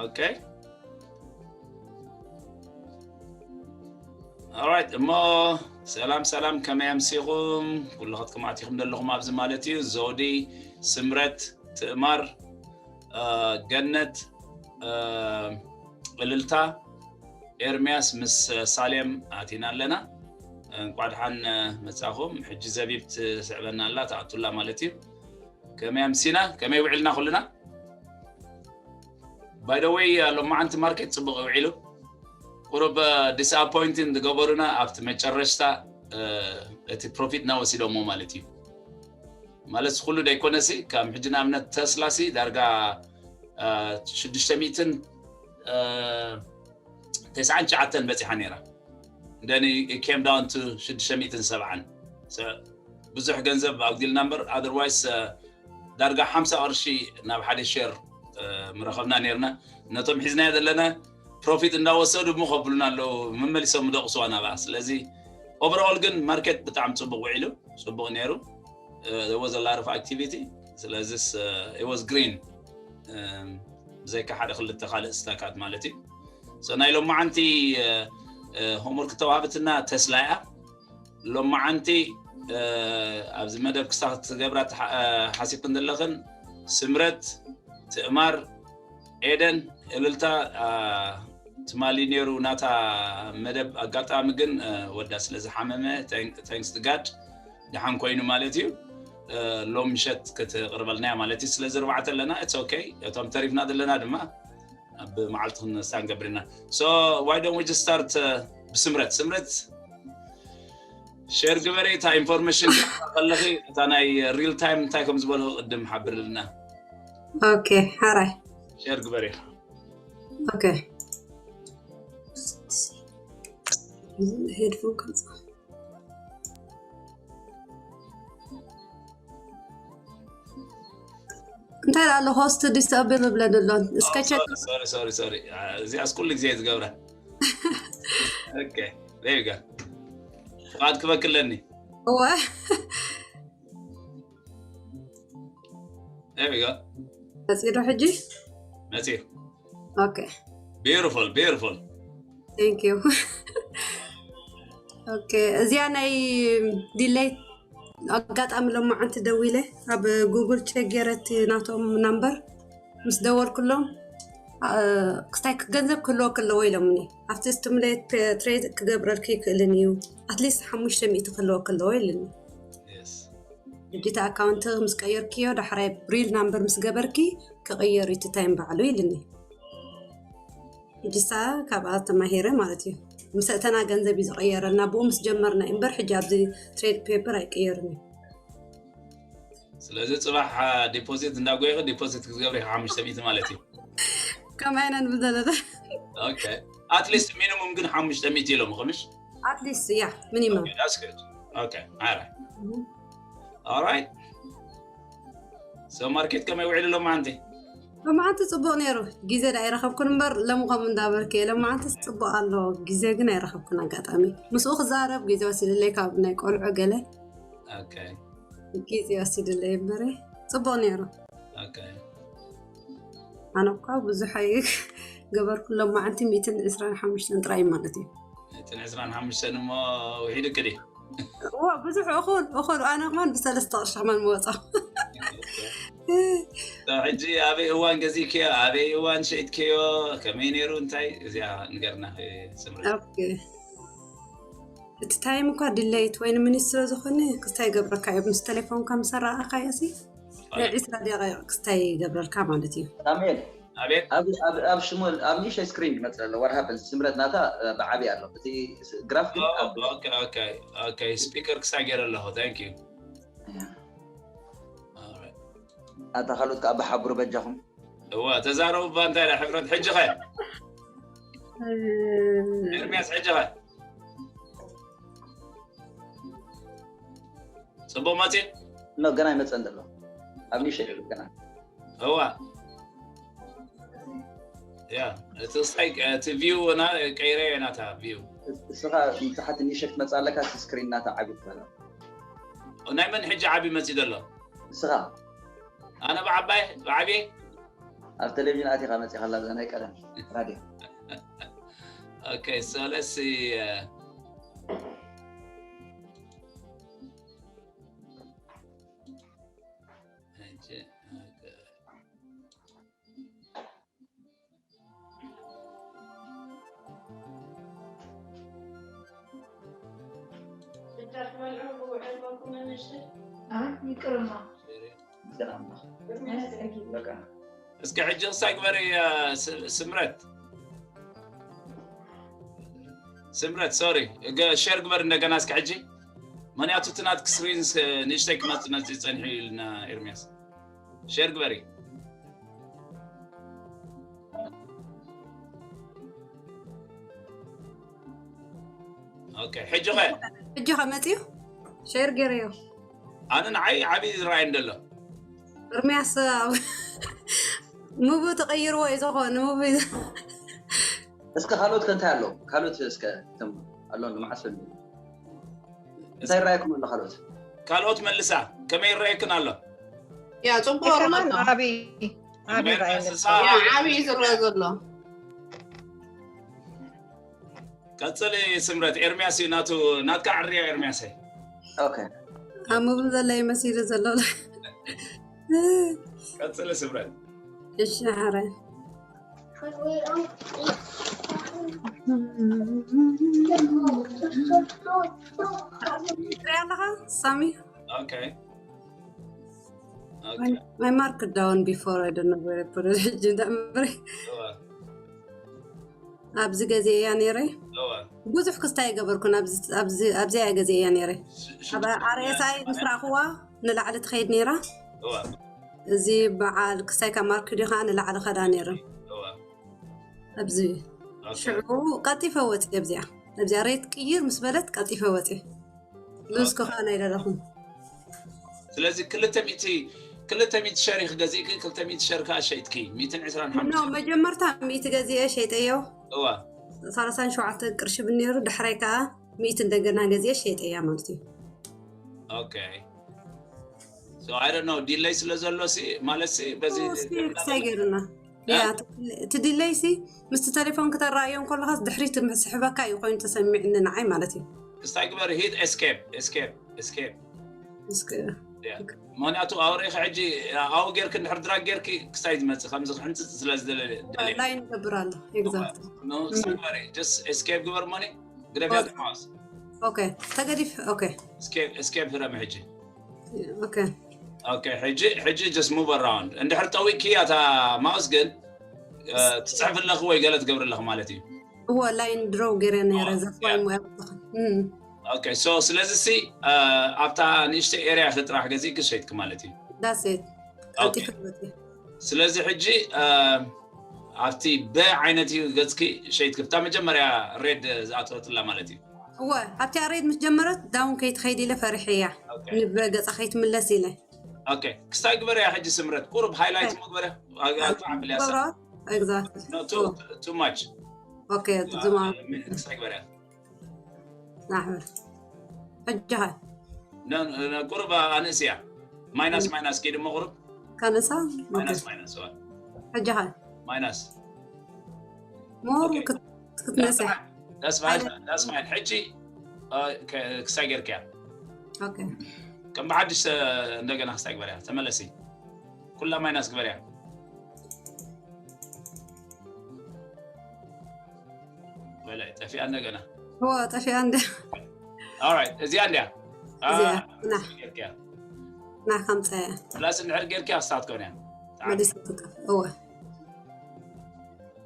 Okay. Alright እሞ ሰላም ሰላም፣ ከመይ ኣምሲኹም? ኩልኻትኩም ኣቲኹም ዘለኹም ኣብዚ ማለት እዩ። ዘውዲ፣ ስምረት፣ ትእማር፣ ገነት፣ እልልታ፣ ኤርሚያስ ምስ ሳሌም ኣቲና ኣለና። እንቋዕ ደሓን መጻኹም። ሕጂ ዘቢብ ትስዕበና ኣላ፣ ትኣቱላ ማለት እዩ። ከመይ ኣምሲና? ከመይ ውዕልና ኩልና? By the way ሎማዓንቲ ማርኬት ጽቡቕ ውዒሉ። ቁሩብ disappointing ዝገበሩና ኣብቲ መጨረሽታ እቲ ፕሮፊት እናወሲዶሞ ማለት እዩ። ማለት ኩሉ ደይኮነሲ ከም ሕጂ ንኣብነት ተስላሲ ዳርጋ ሽዱሽተ ሚእትን ተስዓን ትሽዓተን በጺሓ ነይራ። Then it came down to ሽዱሽተ ሚእትን ሰብዓን። ብዙሕ ገንዘብ ኣጉዲልና እምበር otherwise ዳርጋ ሓምሳ ቅርሺ ናብ ሓደ ሼር ምረኸብና ነርና። ነቶም ሒዝናዮ ዘለና ፕሮፊት እንዳወሰዱ እሞ ከብሉና ኣለዉ፣ መመሊሶም ምደቕስዋ ናብኣ። ስለዚ overall ግን ማርኬት ብጣዕሚ ጽቡቕ ውዒሉ፣ ጽቡቕ ነይሩ። There was a lot of activity። ስለዚስ it was green፣ ብዘይካ ሓደ ክልተ ካልእ ስታካት ማለት እዩ። So ናይ ሎማዓንቲ homework ተዋህብትና ተስላ እያ። ሎማዓንቲ ኣብዚ መደብ ክሳብ ትገብራ ሓሲብክን ዘለኽን ስምረት፣ ትእማር፣ ኤደን፣ እልልታ ትማሊ ነይሩ ናታ መደብ። ኣጋጣሚ ግን ወዳ ስለ ዝሓመመ thanks to God ደሓን ኮይኑ ማለት እዩ። ሎም ምሸት ክትቕርበልና እያ ማለት እዩ። ስለዚ ኣርባዕተ ኣለና፣ it's okay። እቶም ተሪፍና ዘለና ድማ ኣብ መዓልቲ ክንሳ ንገብር ኢና። So why don't we just start ብስምረት። ስምረት ሼር ግበሪ፣ እታ ኢንፎርሜሽን ከለኺ እታ ናይ ሪል ታይም እንታይ ከም ዝበልኹ ቅድም ሓብርልና። Okay ሓራይ ሼር ግበሪ። Okay ሄድፎን ከ እንታይ ኣሎ host disable ብለን ኣሎ እስከ check sorry sorry sorry እዚኣስ ኩሉ ግዜ ዝገብራ። Okay there you go። ፍቓድ ክበክለኒ። እወ There we go። መፂ ዶ ሕጂ? መፂኡ። Okay beautiful beautiful። Thank you። Okay እዚኣ ናይ ዲሌይ ኣጋጣሚ ሎማዓንቲ ደዊለ ኣብ ጉግል ቸክ ገይረ እቲ ናቶም ናምበር ምስ ደወልኩሎም ክስታይ ገንዘብ ክህልወኪ ኣለዎ ኢሎምኒ። ኣብቲ ስቲሙሌት ትሬድ ክገብረልኪ ይክእልን እዩ፣ ኣትሊስት ሓሙሽተ ሚእቲ ክህልወኪ ኣለዎ ኢልኒ። ሕጂ እቲ ኣካውንቲ ምስ ቀየርክዮ ዳሕራይ ሪል ናምበር ምስ ገበርኪ ክቕየር እዩ እቲ ታይም ባዕሉ ኢልኒ። ሕጂ ሳ ካብኣ ተማሂረ ማለት እዩ። ምስ እተና ገንዘብ እዩ ዝቐየረልና ብኡ ምስ ጀመርና እዩ እምበር ሕጂ ኣብዚ ትሬድ ፔፐር ኣይቀየርን እዩ። ስለዚ ፅባሕ ዲፖዚት እንዳጎየኺ ዲፖዚት ክትገብሪ ሓሙሽተ ሚእቲ ማለት እዩ። ከምኣ ኢና ንብል ዘለና። Okay at least ሚኒሙም ግን ሓሙሽተ ሚእቲ ኢሎም ከምሽ። At least yeah minimum። Okay that's good. Okay all right all right። So ማርኬት ከመይ ውዒሉ ሎማዓንቲ? ሎማዓንቲ ፅቡቕ ነይሩ። ግዜ ዳ ኣይረኸብኩን እምበር ሎም ከምኡ እንዳበልክ እየ። ሎማዓንቲ ፅቡቕ ኣሎ፣ ግዜ ግን ኣይረኸብኩን ኣጋጣሚ ምስኡ ክዛረብ ግዜ ወሲድለይ ካብ ናይ ቆልዑ ገለ Okay ግዜ ወሲድለይ እምበረ ፅቡቕ ነይሩ። Okay ኣነ እኳ ብዙሕ ኣይገበርኩ። ሎማዓንቲ ሚእትን ዕስራን ሓሙሽተን ጥራይ ማለት እዩ። እትን ዕስራን ሓሙሽተን እሞ ውሒድክ ድዩ? እዋ ብዙሕ እኹል እኹል ኣነ ከማን ብሰለስተ ቅርሺ ከማን መወፃ። ሕጂ ኣበይ እዋን ገዚእክዮ ኣበይ እዋን ሸይጥክዮ ከመይ ነይሩ እንታይ እዚኣ ንገርና። ስምሪ ኦኬ እቲ ታይም እኳ ድለይት ወይ ንምኒት ስለ ዝኾነ ክስታይ ገብረካ እዩ ምስ ቴሌፎንካ ምስ ኣረኣኻዮ ሲ ናይ ዒስራ ደቂቕ ክስታይ ይገብረልካ ማለት እዩ። ሳሙኤል ኣቤት ኣብ ኣብ ኣብ ሽሙል ኣብ ንእሽተይ ስክሪን ይመጽእ ኣሎ። What happened? ስምረት ናታ ብዓቢ ኣሎ። እቲ ግራፍ ግን ኣብ ኦኬ ኦኬ ኦኬ ስፒከር ክሳይ ገይረ ኣለኹ። Thank you። ኣታ ካልኦት ከኣ ብሓብሩ በጃኹም። እዋ ተዛረቡ እባ እንታይ ዳ ሕብረት ሕጂ ኸ ኤርሚያስ ሕጂ ኸ ጽቡቕ መጺእ ኖ ገና ይመጸን ዘሎ ኣብ ንእሽተይ ገና እዋ ያ እቲ ስታይ እቲ ቪው ና ቀይረ ናታ ቪው እስኻ ንታሓት ንእሽተይ ክትመጽእ ኣለካ። እቲ ስክሪን ናታ ዓቢ ትበላ ናይ መን ሕጂ ዓቢ መጺእ ዘሎ እስኻ ኣነ ብዓባይ ብዓብየ ኣብ ቴሌቪዥን ኣቲኻ መጺኻላ ኣብዛ ናይ ቀደም ራድዮ። Okay, so let's see. Uh, ይቅርማ። እስኪ ሕጂ ክሳይ ግበሪ። ስምረት፣ ስምረት፣ ሶሪ፣ ሸር ግበር እንደገና እስኪ ሕጂ። ምክንያቱ እቲ ናትክ ስክሪን ንእሽተይ ክመፅእ መፅእ ፀኒሑ ኢልና። ኤርሚያስ፣ ሸር ግበሪ። ኦኬ፣ ሕጂ ኸ? ሕጂ ኸ መፅዩ? ሸር ገይረዮ። ኣነ ንዓይ ዓብዪ ዝረኣይ እንደሎ። እርምያስ ሙቡ ተቐይርዎ እዩ ዝኾን ሙቡ እዩ። እስከ ካልኦት ከ እንታይ ኣሎ? ካልኦት እስከ እቶም ኣሎ ንመዓስ ፈሉ እንታይ ይረኣየኩም ኣሎ? ካልኦት ካልኦት መልሳ ከመይ ይረኣየክን ኣሎ? ያ ጽቡቅ ከማን ኣሎ። ዓብዪ ዓብዪ ራእይ እንስሳ ያ ዓብዪ ዝረአ ዘሎ ቀጽሊ ስምረት። ኤርሚያስ እዩ ናቱ ናትካ ዕርዮ ኤርሚያሰይ። ኦኬ ኣብ ሙቡ ዘሎ እዩ መሲሉ ዘሎ። ቀጽሊ ስምረት። እሺ ሓረ ትሪኣ ኣለኻ ሳሚ? ኦኬ My mark down before I don't know where I put it. ሕጂ እንዳእምበረ ኣብዚ ገዜ እያ ነይረ። ብዙሕ ክስታይ ገበርኩን ኣብዚያ ገዜ እያ ነይረ። ኣብ ኣርኤስኣይ ምስ ረእኽዋ ንላዕሊ ትኸይድ ነይራ። እዚ በዓል ክስታይካ ማርክ ድዩ ከዓ ንላዕሊ ከዳ ነይረ። ኣብዚ ሽዑ ቀልጢፈ ወፂ ኣብዚኣ ኣብዚኣ ሬት ቅይር ምስ በለት ቀልጢፈ ወፂ። ሉዝ ክኾን ኣይደለኹም። ስለዚ ክልተ ሚእቲ ክልተ ሚእቲ ሸር ኢኺ ገዚእኪ፣ ክልተ ሚእቲ ሸር ከዓ ሸይጥኪ። ሚእትን ዕስራን ሓሙሽተ ኖ መጀመርታ ሚእቲ ገዚኤ ሸይጠዮ። እዋ ሰላሳን ሸውዓተን ቅርሺ ብነይሩ፣ ዳሕራይ ከዓ ሚእቲ እንደገና ገዚኤ ሸይጠያ ማለት እዩ። ኦኬ። So I don't know delay ስለ ዘሎ ሲ ማለት ሲ በዚ እስኪ ክሳይ ገይሩና ያ እቲ ዲለይ ሲ ምስቲ ቴሌፎን ክተረኣዮ እንከለኻስ ድሕሪት ምስሕበካ እዩ ኮይኑ ተሰሚዕኒ ንዓይ ማለት እዩ። ክስታይ ግበር hit escape escape escape እስኪ ምክንያቱ ኣውሬኺ ሕጂ ኣው ጌርኪ እንድሕር ድራግ ጌርኪ ክስታይ ዝመፅእ ከምዚ ክሕንፅፅ ስለ ዝደለየ ላይን ይገብር ኣሎ። ኤግዛክት ክስታይ ግበሪ just escape ግበር ሞኒ ግደፍያ ማውስ ኦኬ ተገዲፍ ኦኬ escape ህረሚ ሕጂ ኦኬ ኦኬ ሕጂ ሕጂ just move around እንድሕር ጠዊቅኪ እታ ማውስ ግን ትፅሕፍ ኣለኺ ወይ ገለ ትገብሪ ኣለኺ ማለት እዩ። እዎ ላይን ድሮው ገይረ ነይረ ዘፋይ ሙያ ኦኬ so ስለዚ ሲ ኣብታ ንእሽተይ ኤርያ ክጥራሕ ገዚእኪ ሸይጥኪ ማለት እዩ። ዳሴት ቀልጢፈ ወፂ ስለዚ ሕጂ ኣብቲ በ ዓይነት እዩ ገፅኪ ሸይጥኪ ብታ መጀመርያ ሬድ ዝኣተወትላ ማለት እዩ። እወ ኣብቲ ሬድ ምስ ጀመረት ዳውን ከይትኸይድ ኢለ ፈሪሐ እያ ንበ ገፃ ከይትምለስ ኢለ ኦኬ ክስታይ ግበርያ ሕጂ ስምረት ቁሩብ ሃይላይት መግበርያ ኣግባዕ ብልያሳ ኤግዛክት too much ኦኬ ዝማ ክስታይ ግበርያ ናሕበር ሕጂ ሃይ ቁሩብ ኣንእስ እያ ማይናስ ማይናስ ከይድ እሞ ቁሩብ ካነሳ ማይናስ ማይናስ እዋ ሕጂ ሃይ ማይናስ ሞር ክትነስሕ that's fine that's fine ሕጂ ክስታይ ገይርክያ ኦኬ ከም ብሓድሽ እንደገና ክስታይ ግበርያ ተመለሲ ኩላ ማይናስ ግበርያ በላይ ጠፊኣ እንደገና እዎ ጠፊኣ እንደ alright እዚኣ እንድያ እዚኣ ና ገርክያ ና ከምፀያ ፕላስ እንድሕር ገርክያ ክሳት ኮንያ መሊሳ ትጠፍ እወ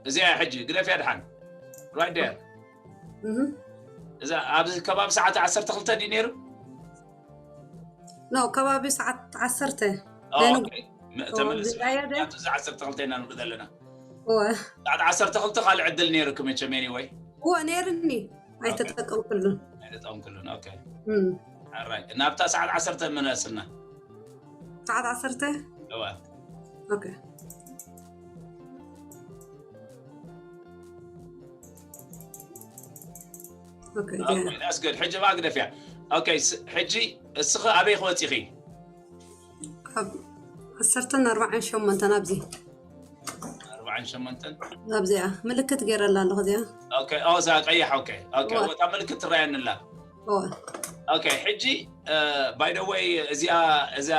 እዚኣ ሕጂ ግደፍያ ድሓን right there እህ እዛ ኣብዚ ከባቢ ሰዓት ዓሰርተ ክልተ ድዩ ነይሩ ኖ ከባቢ ሰዓት ዓሰርተ ኦ፣ ደንጉ- ኦኬ። ም- ተመለስ ዝቀየደ? ምክንያቱ እዚ ዓሰርተ ክልተ ኢና ንርኢ ዘለና እወ ሰዓት ዓሰርተ ክልተ ካልእ ዕድል ነይሩኪ መቸም anyway እወ ነይርኒ ኣይተጠቀምኩሉን ኣይተጠቀምክሉን ኦኬ እም። right ናብታ ሰዓት ዓሰርተ መለስና ሰዓት ዓሰርተ እዋ ኦኬ ኦኬ እዚኣ that's good ሕጂ ባ ግደፍያ ኦኬ ስ- ሕጂ እስኺ ኣበይ ክወፂኺ ኣብ ዓሰርተን ኣርባዓን ሸሞንተን ኣብዚ ዓን ሸሞንተን ኣብዚኣ ምልክት ገይረላ ኣለኹ እዚኣ okay oh እዛ ቀያሕ okay okay እዋ። እታ ምልክት ትረኣየኒ ኣላ እዋ okay ሕጂ by the way እዚኣ እዛ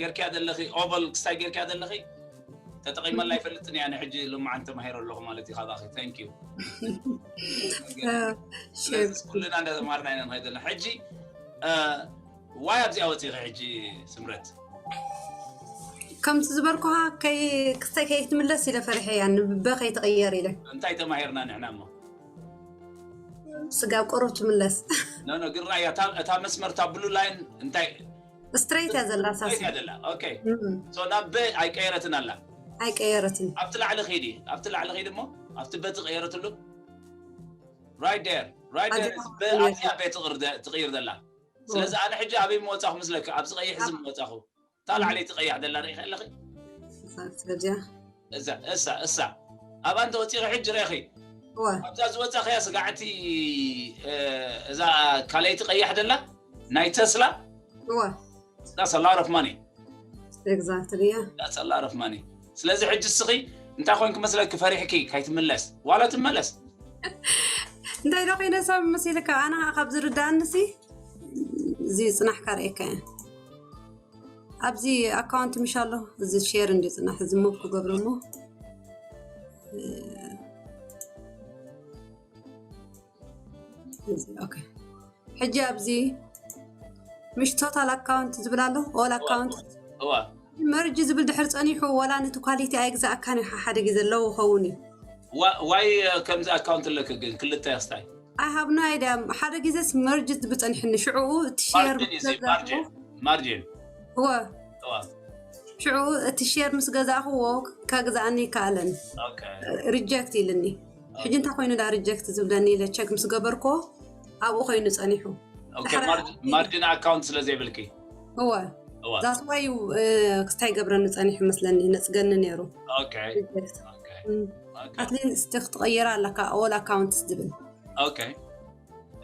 ጌርክያ ዘለኺ oval ክስታይ ጌርክያ ዘለኺ ተጠቒመላ ኣይፈልጥን እያ ንሕጂ ልማዓን ተማሂረ ኣለኹ ማለት እዩ ካባኺ thank you ሸብ ስለዚ ኩልና እንዳተማሃርና ኢና ንኸይድ ዘለና ሕጂ ዋይ ኣብዚኣ ወፂኺ ሕጂ ስምረት ከምቲ ዝበልኩኻ ከይ ክስታይ ከይትምለስ ኢለ ፈሪሐ እያ ንበ ከይትቕየር ኢለ እንታይ ተማሂርና ንሕና እሞ ስጋብ ቁሩብ ትምለስ no no ግን ራእያ እታ- እታ መስመር እታ blue line እንታይ ስትሬት እያ ዘላ ሳስ እያ ዘላ okay so ናብ በ ኣይቀየረትን ኣላ ኣይቀየረትን ኣብቲ ላዕሊ ኺዲ ኣብቲ ላዕሊ ኺዲ እሞ ኣብቲ በ ትቐየረትሉ right there right there ኣዚኣ በ ኣብዚኣ በ ትቕር- ትቕይር ዘላ ስለዚ ኣነ ሕጂ ኣበይ ምወፃኹ ምስለካ ኣብዚ ቀይሕ እዚ ምወፃኹ እታ ላዕለይቲ ቀያሕ ዘላ ርኢ ኣለኺ ስለዚያ እዛ እሳ እሳ ኣብኣ እንተ ወፂኺ ሕጂ ረኺ እወ ኣብዛ ዝወፃኽያ ስጋዕቲ እ፣ እዛ ካልኣይቲ ቀያሕ ዘላ ናይ ተስላ እወ that's a lot of money exactly yeah that's a lot of money ስለዚ ሕጂ እስኺ እንታይ ኮንክ መስለኪ ፈሪሕኪ ካይትምለስ ዋላ ትመለስ እንታይ ዶ ኮይነ ሰብ መሲልካ ኣነ ከዓ ካብ ዝርዳእንሲ እዚ ፅናሕካ ርእየካ እየ ኣብዚ ኣካውንት ምሽ ኣሎ እዚ ሼር እንዲ ፅናሕ እዚ ሙቭ ክገብሮ እሞ እዚ ኦኬ ሕጂ ኣብዚ ምሽ ቶታል ኣካውንት ዝብል ኣሎ ኦል ኣካውንት እዋ መርጅ ዝብል ድሕር ፀኒሑ ወላ ነቲ ኳሊቲ ኣይግዛእካን እዩ ሓደ ግዜ ኣለዎ ኸውን እዩ ዋ- ዋይ ከምዚ ኣካውንት ኣለክ ግን ክልተ ክስታይ I have no idea ሓደ ግዜስ መርጅ ዝብል ፀኒሕኒ ሽዕኡ እቲ ሼር ማርጂን እዩ ማርጂን ማርጂን እወ እዋ ሽዑ እቲ ሼር ምስ ገዛእኽዎ ከግዛእኒ ይከኣለን okay ሪጀክት ኢልኒ ሕጂ እንታይ ኮይኑ ዳ ሪጀክት ዝብለኒ ኢለ ቸክ ምስ ገበርክዎ ኣብኡ ኮይኑ ፀኒሑ okay ማርጂን ኣካውንት ስለ ዘይብልኪ እወ እዋ that's why ክስታይ ገብረኒ ፀኒሑ መስለኒ ነፅገኒ ነይሩ okay ሪጀክት okay ኣትሊስት ክትቐይራ ኣለካ ኦል ኣካውንትስ ዝብል okay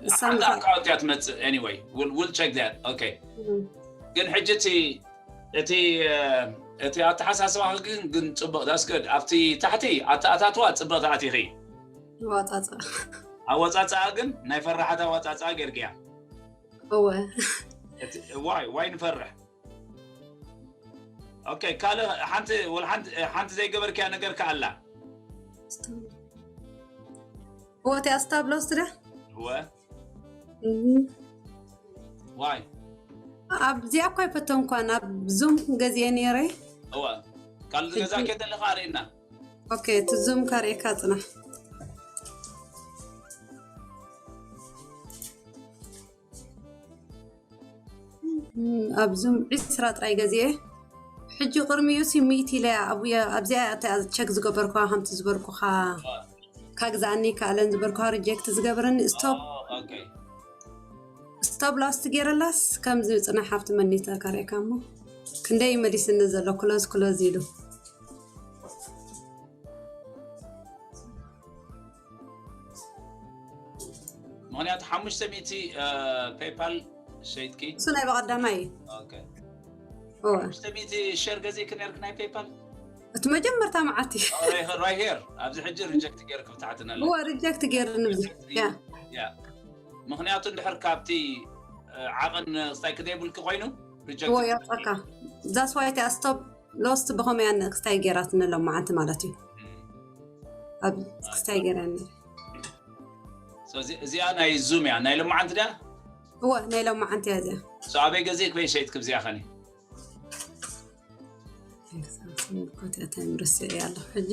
እሳም ሓንቲ ኣካውንት እያ ትመፅእ anyway we'll, we'll check that okay ግን ሕጂ እቲ እቲ እ፣ እቲ ኣተሓሳስባኺ ግን ግን ፅቡቅ that's good ኣብቲ ታሕቲ ኣተኣታትዋ ፅብቅ ተኣቲኺ ዋፃፃ ኣወፃፅኣ ግን ናይ ፈራሓት ኣወፃፅኣ ጌርግያ እወ ዋይ ዋይ ንፈርሕ okay ካልእ ሓንቲ ወላ ሓንቲ ሓንቲ ዘይገበርክያ ነገር ከኣላ እወ እቲ ኣስታብሎስ ዳ እወ ዋይ ኣብዚኣ እኳ ኣይፈተንኳን ኣብ ዙም ገዚአ ነይረ እወ ካልእ ዝገዛከ ዘለካ ኣርእና ኦኬ እቲ ዙም ካርእካ ፅናሕ እም፣ ኣብ ዙም ዒስራ ጥራይ ገዚአ ሕጂ ቅድሚኡ ሲ ሚእቲ ኢለ ኣብዚኣ ቸክ ዝገበርኩ ከምቲ ዝበርኩኻ ካግዛእኒ ይከኣለን ዝበርኩኻ ሪጀክት ዝገብረኒ ስቶፕ okay ስቶፕ ሎስት ገይረላስ ከምዚ ፅናሕ ሃብቲ መኒታ ካርእካ እሞ ክንደይ መሊስኒ ዘሎ ክሎዝ ክሎዝ ኢሉ ምክንያቱ ሓሙሽተ ሚእቲ ፔፓል ሸይጥኪ እሱ ናይ በቐዳማይ እዩ okay እወ ሓሙሽተ ሚእቲ ሸር ገዚእኪ ነርክ ናይ ፔፓል እቲ መጀመርታ መዓልቲ right here ኣብዚ ሕጂ ሪጀክት ገይርክ ብታሕቲ ነለ እወ ሪጀክት ገይርኒ ብዙ ያ ያ ምክንያቱ እንድሕር ካብቲ እ፣ ዓቐን ክስታይ ክደይብልኪ ኮይኑ ሪጀክት እወ የውፀካ that's why እቲኣ ስቶፕ ሎስት ብኸመያ ክስታይ ገይራትኒ ሎመዓንቲ ማለት እዩ ኣብ ክስታይ ገይራኒ እዚኣ ናይ ዙም እያ ናይ ሎመዓንቲ ድያ እወ ናይ ሎመዓንቲ እያ እዚኣ ኣበይ ገዚእ ክበይ ሸይጥክ ብዚኣ ኸኒ ኮትያታ ምርስ እያ ኣለኹ ሕጂ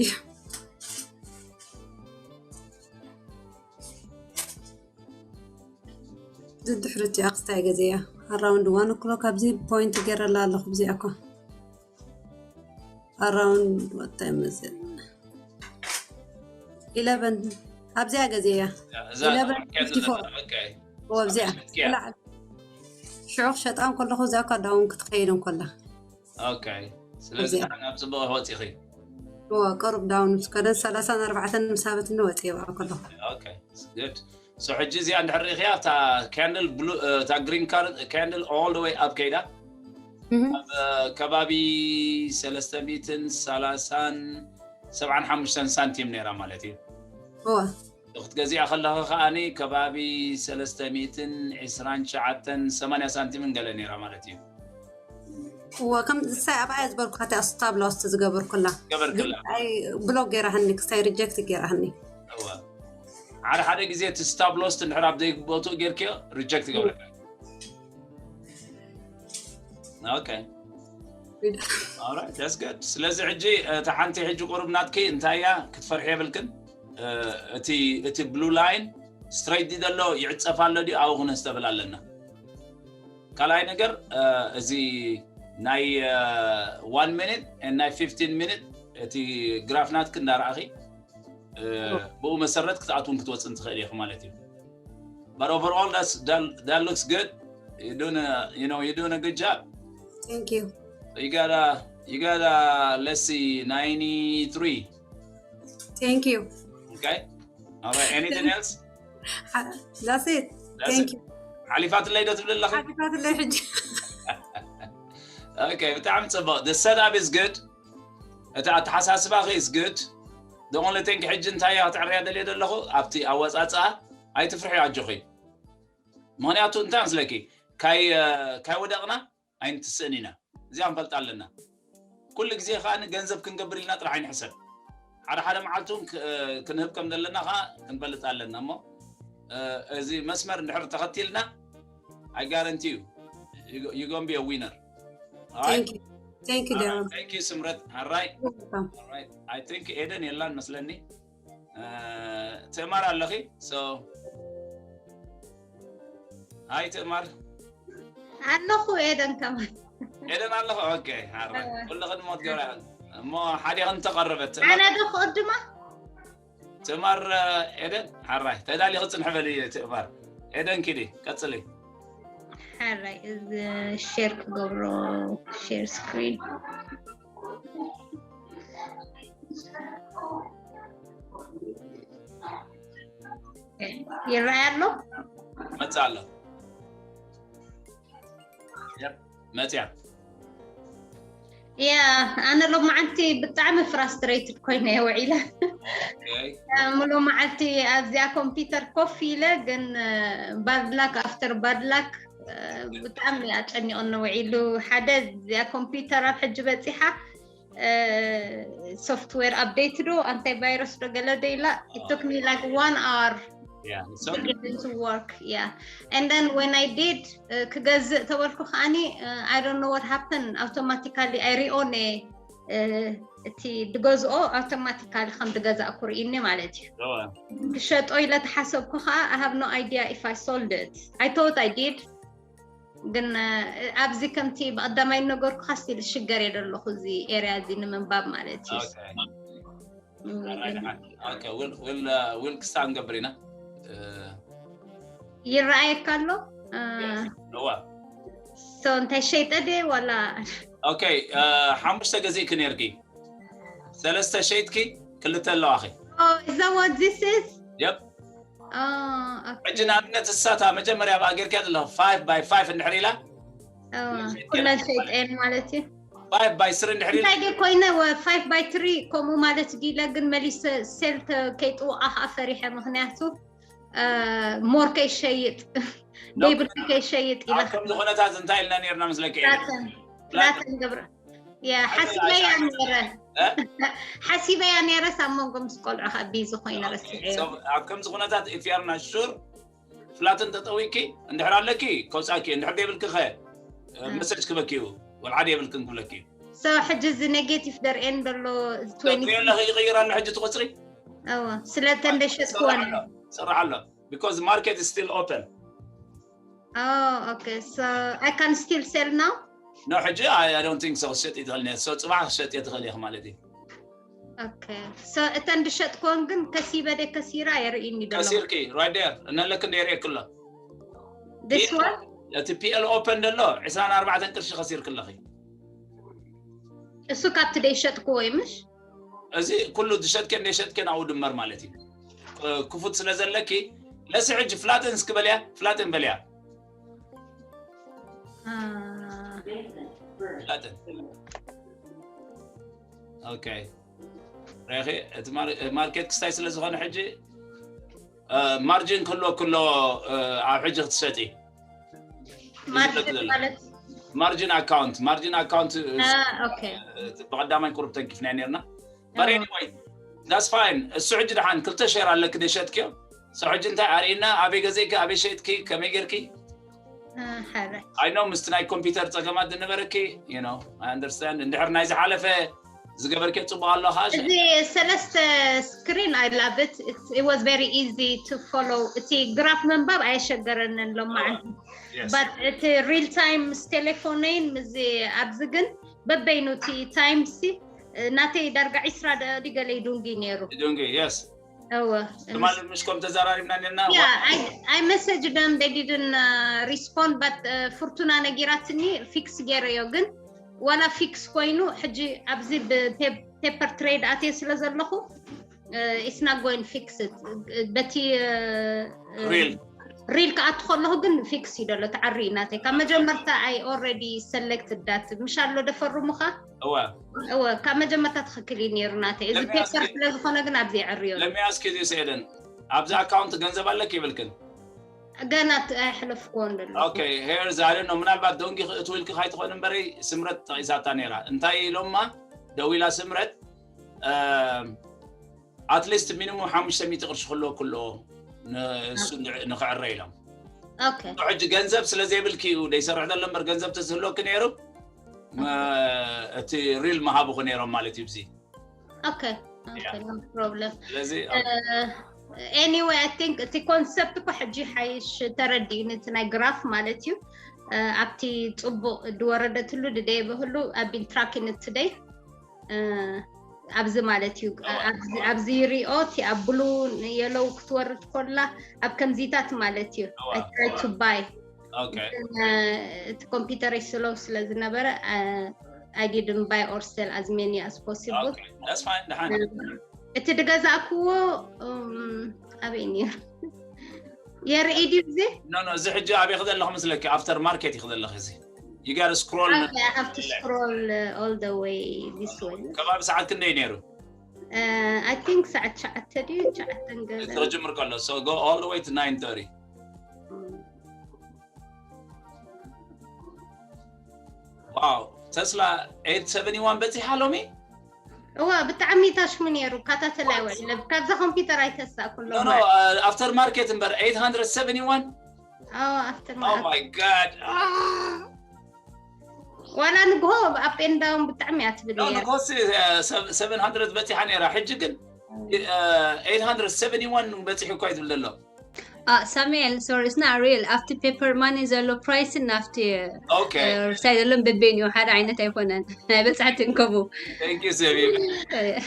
ድድሕሪ እቲ ኣክስታይ ገዜ እያ ኣራውንድ ዋን ክሎክ ኣብዚ ፖይንት ገይረላ ኣለኹ ብዚኣ እኳ ኣራውንድ ወታይ መዘን ኢለቨን ኣብዚኣ ገዜ እያ ኢለቨን ፊፍቲ ፎር ኣብዚኣ ላዕሊ ሽዑ ክሸጣ እንከለኹ እዚኣ እኳ ዳውን ክትኸይድ እንከላ okay ስለዚ ናብ ፅቡቅ ወፂኺ እዋ ቅሩብ ዳውን ምስ ከደን ሰላሳን ኣርባዕተን ምስ ሃበትኒ ወፅየ ብኣ ከለኹ okay good so ሕጂ እዚኣ እንድሕር ርኢኽያ እታ candle blue እታ green candle all the way up ከይዳ ኣብ ከባቢ ሰለስተ ሚእትን ሰላሳን ሰብዓን ሓሙሽተን ሳንቲም ነይራ ማለት እዩ። እወ ክትገዚኣ ከለኺ ከዓኒ ከባቢ ሰለስተ ሚእትን ዕስራን ትሽዓተን ሰማንያ ሳንቲምን ገለ ነይራ ማለት እዩ። እወ ከም ሳይ ኣብኣ ዝበርኩካ እቲኣ ስታብ ሎስት ዝገበርኩላ ገበርክላ ኣይ ብሎክ ገይራህኒ ክሳይ ሪጀክት ገይራህኒ እወ ሓደ ሓደ ግዜ እቲ ስታብ ሎስት እንድሕር ኣብ ዘይቦትኡ ጌርክዮ ሪጀክት ይገብረካ። Okay. All right, that's good. ስለዚ ሕጂ እታ ሓንቲ ሕጂ ቁሩብ ናትኪ እንታይ እያ ክትፈርሒ የብልክን። እቲ እቲ ብሉ ላይን ስትሬት ድዩ ዘሎ ይዕፀፍ ኣሎ ድዩ ኣብኡ ክነስተብል ኣለና። ካልኣይ ነገር እዚ ናይ one minute ናይ fifteen minute እቲ ግራፍ ናትኪ እንዳረኣኺ ብኡ መሰረት ክትኣትውን ክትወፅን ትኽእል ኢኺ ማለት እዩ። But overall, that's that, that looks good. You're doing a you know you're doing a good job. Thank you. You got a you got a let's see ninety-three. Thank you. Okay. All right. Anything else? That's it. That's Thank it. you. ሓሊፋትለይ ዶ ትብል ኣለኺ? ሓሊፋትለይ ሕጂ Okay. ብጣዕሚ ፅቡቅ. The setup is good. እቲ ኣተሓሳስባኺ is good. The only thing ሕጂ እንታይ እያ ክትዕርያ ደልየ ዘለኹ ኣብቲ ኣወፃፅኣ ኣይትፍርሒ ኣጆኺ። ምክንያቱ እንታይ መስለኪ ካይ ካይ ወደቕና ኣይንትስእን ኢና። እዚኣ ንፈልጣ ኣለና። ኩሉ ግዜ ከዓ ገንዘብ ክንገብር ኢልና ጥራሕ ኣይንሕሰብ። ሓደ ሓደ መዓልቲ እውን ክንህብ ከም ዘለና ከዓ ክንፈልጥ ኣለና እሞ እዚ መስመር እንድሕር ተኸቲልና I guarantee you you gonna be a winner. All right? Thank you. Thank you, Darren. Thank you ስምረት። All right. Welcome. All right. I think ኤደን የላን መስለኒ። ትእማር ኣለኺ? So ሃይ ትእማር ኣለኹ ኤደን ከማን ኤደን ኣለኹ። Okay. All right. እወ። ኩሉ ቅድሞት ገራ እሞ ሓዲኽን ተቐርበት ኣነ ዶ ክቕድማ ትእማር ኤደን ሓራይ ተዳሊኺ ፅንሒ በሊ። ትእማር ኤደን ኪዲ ቀፅሊ። ሓራይ እዚ ሼር ክገብሮ ሼር ስክሪን ይረኣይ ኣሎ። መፃ ኣሎ። Yep. መፅያ። ያ ኣነ ሎማዓንቲ ብጣዕሚ ፍራስትሬትድ ኮይነ እየ ውዒለ። Okay. ሙሉ መዓልቲ ኣብዚኣ ኮምፒውተር ኮፍ ኢለ ግን ባድላክ ኣፍተር ባድላክ ብጣዕሚ ኣጨኒቕኒ ውዒሉ። ሓደ እዚኣ ኮምፒውተር ኣብ ሕጂ በፂሓ ሶፍትዌር ኣፕዴት ዶ ኣንታይ ቫይረስ ዶ ገለ ዶ ኢላ it took me like one hour Yeah. So to get into work. Yeah. And then when I did ክገዝእ ተበልኩ ከዓኒ I don't know what happened, automatically I reown እየ እቲ ድገዝኦ ኣውቶማቲካሊ ከም ድገዛእኩ ርኢኒ ማለት እዩ። go on. ክሸጦ ኢለ ተሓሰብኩ ከዓ I have no idea if I sold it. I thought I did ግን ኣብዚ ከምቲ ብቐዳማይ ነገርኩ ካስቲል ሽገር እየ ዘለኹ እዚ ኤርያ እዚ ንምንባብ ማለት እዩ። Okay. Right. Okay. We'll we'll uh, we'll ክስታብ ንገብር ኢና። ይረኣየካ ኣሎ። እዋ so እንታይ ሸይጠ ድየ ዋላ Okay. ሓሙሽተ ገዚእኪ ነርኪ፣ ሰለስተ ሸይጥኪ፣ ክልተ ኣለዋኺ። Oh, is that what this is? Yep. Oh, okay. ሕጂ ንኣብነት እሳታ መጀመርያ ብኣ ጌርካ ዘለኹ five by five እንድሕር ኢላ ኩለን ሸይጠን ማለት እዩ። Five by three እንድሕር ኢላ እንታይ ደ ኮይነ five by three ከምኡ ማለት ዲለ ግን መሊሰ ሴል ከይጥውቃ ከዓ ፈሪሐ ምክንያቱ ሞር ከይሸይጥ ደይብሉ ከይሸይጥ ኢላ ኣብ ከምዚ ኩነታት እንታይ ኢልና ነርና ምስለኪ ፍላተን ፍላተን ገብረ ሓሲበያ ነረ ሓሲበያ ነረስ ኣብ መንጎ ምስ ቆልዑ ከዓ ቢዚ ኮይነ ረስዐ ኣብ ከምዚ ኩነታት if you are not sure ፍላተን ተጠዊቂ እንድሕር ኣለኪ ከውፃኪ እንድሕር ደይብልኪ ከ መሰጅ ክበኪ እዩ ወልዓድ የብልክን ክብለኪ እዩ so ሕጂ እዚ ኔጌቲቭ ደርእን ዘሎ ትሪኦ ኣለኺ ይቕይር ኣሎ ሕጂ ትቆፅሪ ስለተን ደሸጥክወን ሰራሕ ኣሎ because market is still open Oh, okay. So I can still sell now? No, ሕጂ I, I don't think so. ክትሸጢ ትኽእል ነ so ፅባሕ ክትሸጢ ትኽእል ኢኺ ማለት እዩ Okay. So እተን ዝሸጥክወን ግን ከሲበ ደ ከሲራ የርእኒ ደሎ ከሲርኪ right there እነለክ እንደ የርእየክ ኣሎ This one? እቲ ፒኤል ኦፐን ደሎ ዕስራን ኣርባዕተን ቅርሺ ከሲርክ ኣለኺ እሱ ካብቲ ደይሸጥክዎ እዩ ምሽ? እዚ ኩሉ ዝሸጥከን ዘይሸጥከን ኣብኡ ድመር ማለት እዩ ክፉት ስለ ዘለኪ ለሲ ሕጂ ፍላተን እስኪ በልያ ፍላተን በልያ ፍላተን okay ረኺ እቲ ማር- ማርኬት ክስታይ ስለ ዝኾነ ሕጂ ማርጂን ክህልወ ክሎ ኣብ ሕጂ ክትሸጢ ማርኬት ማለት ማርጂን ኣካውንት ማርጂን ኣካውንት አ፣ okay ብቀዳማይ ቁሩብ ተንኪፍና ነርና but anyway that's fine እሱ ሕጂ ድሓን ክልተ ሸር ኣለክ ደሸጥክዮ so ሕጂ እንታይ ኣርእና ኣበይ ገዜኪ ኣበይ ሸጥኪ ከመይ ጌርኪ አ፣ ሓረ I know ምስቲ ናይ ኮምፒውተር ፀገማት ዝነበረኪ you know I understand እንድሕር ናይ ዝሓለፈ ዝገበርክዮ ፅቡቅ ኣሎ ከዓ እዚ ሰለስተ screen I love it it was very easy to follow እቲ ግራፍ ምንባብ ኣየሸገረንን ሎማዓንቲ Yes. but እቲ real time ምስ ቴሌፎነይን ምዚ ኣብዚ ግን በበይኑ እቲ time ሲ ናተይ ዳርጋ ዒስራ ደዲ ገለ ይዱንጊ ነይሩ ዱንጊ yes እወ ትማሊ ምሽ ከም ተዘራሪብና ነርና ያ I message them they didn't uh, respond but uh, ፍርቱና ነጊራትኒ ፊክስ ገይረዮ ግን ዋላ ፊክስ ኮይኑ ሕጂ ኣብዚ ብፔፐር ትሬድ ኣትየ ስለ ዘለኹ it's not going fix it በቲ Real. ሪል ክኣቱ ከለኹ ግን ፊክስ እዩ ደሎ ተዓሪ ናተይ ካብ መጀመርታ I already selected that ምሽ ኣሎ ደፈርሙኻ እወ እወ ካብ መጀመርታ ትኽክል እዩ ነይሩ ናተይ እዚ Let me ask ፔፐር you- ስለ ዝኾነ ግን ኣብዚ የዕርዮ let me ask you this ኤደን ኣብዚ ኣካውንት ገንዘብ ኣለክ ይብልክን ገና ት- ኣይሕለፍክዎን ደሎ okay here's I don't know ምናልባት ደንጊ ክትውልኪ ካይትኾን እምበረይ ስምረት ጠቂሳታ ነይራ እንታይ ኢሎማ ደዊላ ስምረት at least minimum ሓሙሽተ ሚእቲ ቅርሺ ክህልወ ክሎ እሱ ንክዕረ ኢሎም okay ሕጂ ገንዘብ ስለ ዘይብልኪ እዩ ደይሰርሕ ዘሎ እምበር ገንዘብ ተዝህልወኪ ነይሩ መ- እቲ ሪል መሃብኹ ነይሮም ማለት እዩ ብዚ okay okay no problem ስለዚ anyway I think እቲ ኮንሰፕት እኮ ሕጂ ሓይሽ ተረዲኡኒ እቲ ናይ ግራፍ ማለት እዩ ኣብቲ ፅቡቅ ዝወረደትሉ ድደየበህሉ ኣብ ቢን ትራኪን ትደይ ኣብዚ ማለት እዩ ኣብዚ ሪኦ እቲ ኣብ ብሉ የለው ክትወርድ ኮላ ኣብ ከምዚታት ማለት እዩ እዋ። I try to buy okay እቲ ኮምፒውተር ስለው ስለ ዝነበረ I didn't buy or sell as many as possible okay that's fine ደሓን እቲ ድገዛእክዎ እም፣ ኣበይ ነይሩ የርኢ ድዩ እዚ no no እዚ ሕጂ ኣበይ ክዘለኹ ምስለኪ after market እዩ ክዘለኽ እዚ you gotta scroll Okay, I have to scroll uh, all the way this way. ከባቢ ሰዓት ክንደይ ነይሩ Uh, I think ሰዓት ትሽዓተ ድዩ ትሽዓተን ገለ ክጅምር ከሎ so go all the way to nine thirty wow ተስላ eight seventy one በፂሓ ሎሚ እዋ ብጣዕሚ ታሽሙ ነይሩ ካታተላይ ውዕለ ካብዛ ኮምፒውተር ኣይተሳእኩን no no after market እምበር eight hundred seventy one ኣዎ ኣፍተር oh my god Ah! ዋላ ንግሆ up and down ብጣዕሚ እያ ትብል no ነይራ ንጎሲ seven hundred በፂሓ ነይራ ሕጂ ግን eight hundred seventy one በፂሑ እኳ እዩ ዝብል ዘሎ Uh, Samuel, sorry, it's not real. After paper money ዘሎ price and after okay ርሳይ ዘሎም በበይን እዩ ሓደ ዓይነት ኣይኮነን ናይ በፃሕቲ እንከቡ thank you ሰቢ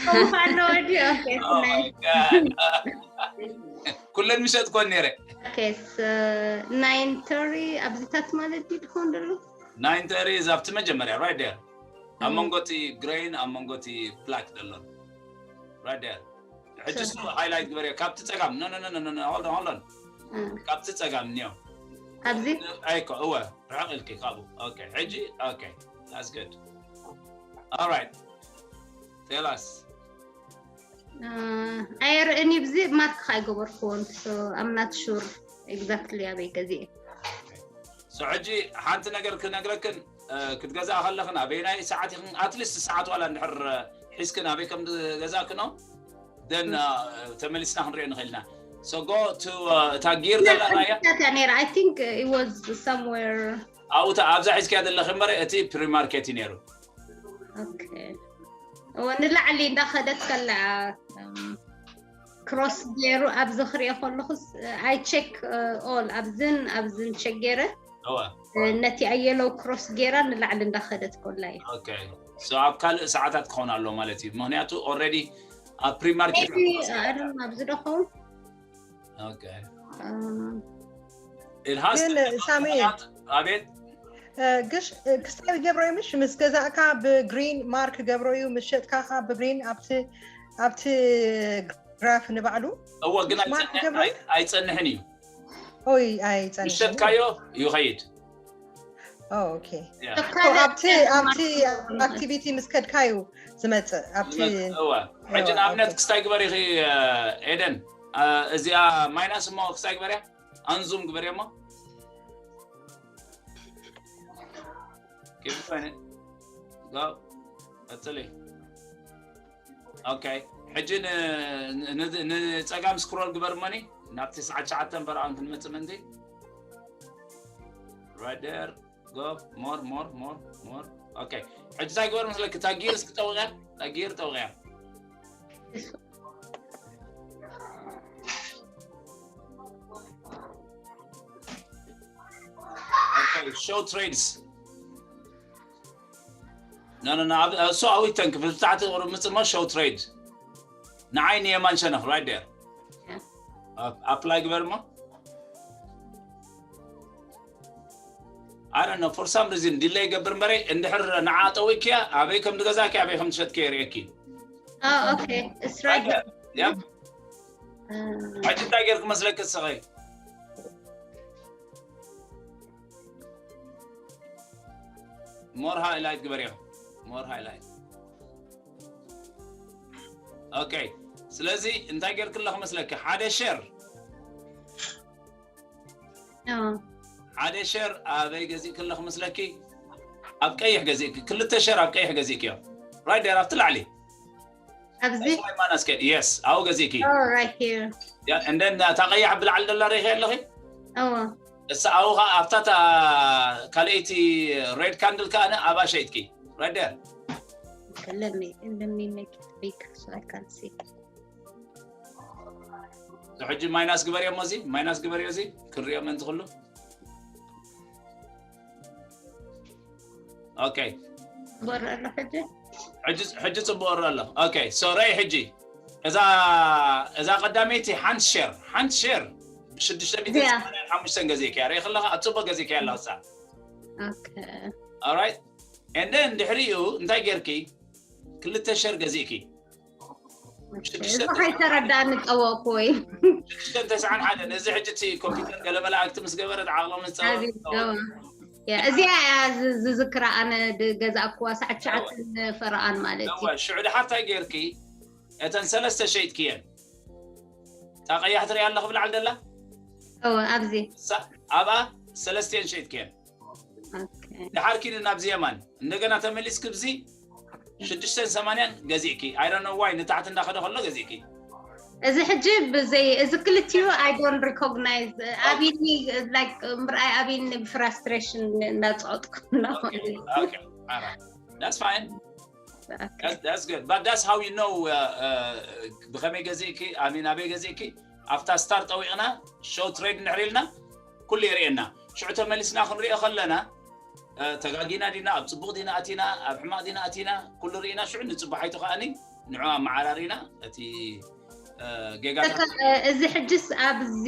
ኮምፓሎ ድዩ okay oh my god ኩለን ምሸጥ ኮን ነይረ okay so nine thirty ኣብዚታት ማለት ድዩ ትኾን ደሎ nine thirty is ኣብቲ መጀመርያ right there ኣብ መንጎ እቲ green ኣብ መንጎ እቲ black ዘሎ right there ሕጂ እሱ highlight ግበርዮ ካብቲ ፀጋም no no no no no hold on hold on ካብቲ ፀጋም እኒኦ ኣብዚ ኣይኮ እወ ርሕቕ ኢልኪ ካብኡ okay ሕጂ okay that's good all right tell us ኣይርእን እዩ ብዚ ማርክ ኣይገበርክዎን so I'm not sure exactly ኣበይ ገዚኤ so ሕጂ ሓንቲ ነገር ክነግረክን ክትገዛእ ከለኽን ኣበይናይ ሰዓት ኢኽን at least ሰዓት ዋላ እንድሕር ሒዝክን ኣበይ ከም ዝገዛእክኖ then ተመሊስና ክንሪኦ ንኽእል ኢና so go to እታ gear ዘላ ራያ ነይራ I think it was somewhere ኣብኡ ኣብዛ ሒዝክያ ዘለኺ እምበር እቲ pre market እዩ ነይሩ okay እወ ንላዕሊ እንዳኸደት ከላ ክሮስ ገይሩ ኣብዚ ክሪኦ ከለኹስ I check all ኣብዝን ኣብዝን check ገይረ እወ ነቲ ኣየለው ክሮስ ገይራ ንላዕሊ እንዳኸደት ከላ እዩ okay so ኣብ ካልእ ሰዓታት ክኸውን ኣሎ ማለት እዩ ምክንያቱ already ኣብ pre market ኣብዚ ዶ ኸውን okay እም፣ it has to ግን be ሳሚ ኣቤት ግሽ ክስታይ ገብሮ እዩ ምሽ ምስ ገዛእካ ብ green mark ገብሮ እዩ ምስ ሸጥካ ከ ብ green ኣብቲ ኣብቲ ግራፍ ንባዕሉ እወ ግን ማርክ ኣይጸንሕ- ገብረ? ኣይ- ኣይጸንሕን እዩ ኦይ ኣይጸንሕን ምሸጥካዮ ይኸይድ okay ኣብቲ ኣብቲ activity ምስ ከድካዩ ዝመፅእ ኣብቲ እዋ ሕጂ ንኣብነት ክስታይ ግበር ኢኺ ኤደን እዚኣ ማይናስ እሞ ክስታይ ግበርያ ኣንዙም ግበርያ እሞ ቀፅሊ okay ሕጂ ንፀጋም scroll ግበር መኒ ናብቲ ሰዓት ሸዓተ በረኣን ክንመፅእ ምንቲ right there go more more more more okay ሕጂ እንታይ ግበር መስለኪ ታጊር እስኪ ጠውቅያ ታጊር ጠውቅያ okay show trades no no no እሱ ኣዊተን ክፍል ብታሕቲ ቁርብ ምፅሞ show trade ንዓይ ንየማን ሸነኽ right there apply ግበር እሞ I don't know for some reason delay ይገብር እምበረ እንድሕር ንዓ ጠዊክያ ኣበይ ከም ዝገዛኪ ኣበይ ከም ትሸጥኪ የርእየኪ Oh, okay. It's right there. ሕጂ እንታይ ገይርክ መስለክ እስኸ more highlight ግበርዮ more highlight okay ስለዚ እንታይ ገይርክ ኣለኹ መስለክ ሓደ share ሓደ share ኣበይ ገዚእክ ኣለኹ መስለኪ ኣብ ቀይሕ ገዚእክ ክልተ share ኣብ ቀይሕ ገዚእክዮ right there ኣብቲ ላዕሊ ኣብዚ ማናስከድ yes ኣብኡ ገዚእኪ Oh, right here. and then እታ ቀያሕ ብላዕሊ ደላ ርኢኺ ኣለኺ Oh, እሳ ኣብኡ ከዓ ኣብታ ካልኣይቲ red candle ከዓ ኣብኣ ሸይጥኪ right there let me let me make it bigger so I can see. ሕጂ ማይናስ ግበርዮ እሞ እዚ ማይናስ ግበርዮ እዚ ክርዮ ምእንቲ ኩሉ okay በረ ኣሎ ሕጂ ሕጂ ጽቡቅ ረ ኣሎ okay so ረይ ሕጂ እዛ እዛ ቀዳመይቲ ሓንቲ share ሓንቲ share ብሽዱሽተ ሚእትን ሰማንያን ሓሙሽተን ገዚእክያ ርኢኺ ኣለኻ ኣብ ጽቡቅ ገዚእክያ ኣለኻ እሳ Okay. alright and then ድሕሪኡ እንታይ ጌርኪ ክልተ share ገዚእኪ እዚ ከይተረዳእኒ ጠወቅኩ ወይ ሽዱሽተን ተስዓን ሓደን እዚ ሕጂ እቲ ኮምፒውተር ገለ መላእክቲ ምስ ገበረት ዓቕሎ ምስ ኣቤት፣ እዋ። ያ፣ እዚኣ እያ ዝ- ዝዝክራ ኣነ ዝገዛእኩዋ ሰዓት ትሽዓተ ፈረቓን ማለት እዩ። እዋ ሽዑ ድሓር እንታይ ጌርኪ እተን ሰለስተ ሸይጥክየን እታ ቀያሕ ትሪኣ ኣለኹ ብላዕሊ ደላ እዎ፣ ኣብዚ እሳ ኣብኣ ሰለስቲኤን ሸይጥክየን ኦኬ። ድሓር ኪዲ ናብዚ የማን እንደገና ተመሊስክ ብዚ ሽዱሽተን ሰማንያን ገዚእኪ I don't know why ንታሕቲ እንዳኸደ ከሎ ገዚእኪ እዚ ሕጂ ብዘይ እዚ ክልቲኡ I don't recognize ኣብኒ like ምርኣይ ኣብኒ ብ frustration እንዳፀወጥኩ ኣለኹ። Okay, okay, all right. That's fine. That's, that's good. But that's how you know uh, uh, ብኸመይ ገዚእኪ ኣሚን ኣበይ ገዚእኪ ኣብታ ስታር ጠዊቕና show trade እንድሕር ኢልና ኩሉ የርእየና ሽዑ ተመሊስና ክንሪኦ ከለና እ፣ ተጋጊና ዲና ኣብ ፅቡቅ ዲና ኣቲና ኣብ ሕማቅ ዲና ኣቲና ኩሉ ርኢና ሽዑ ንፅባሓይቱ ከዓኒ ንዑ ኣመዓራሪና እቲ እ፣ ጌጋታት በቃ፣ እ፣ እዚ ሕጅስ ኣብዚ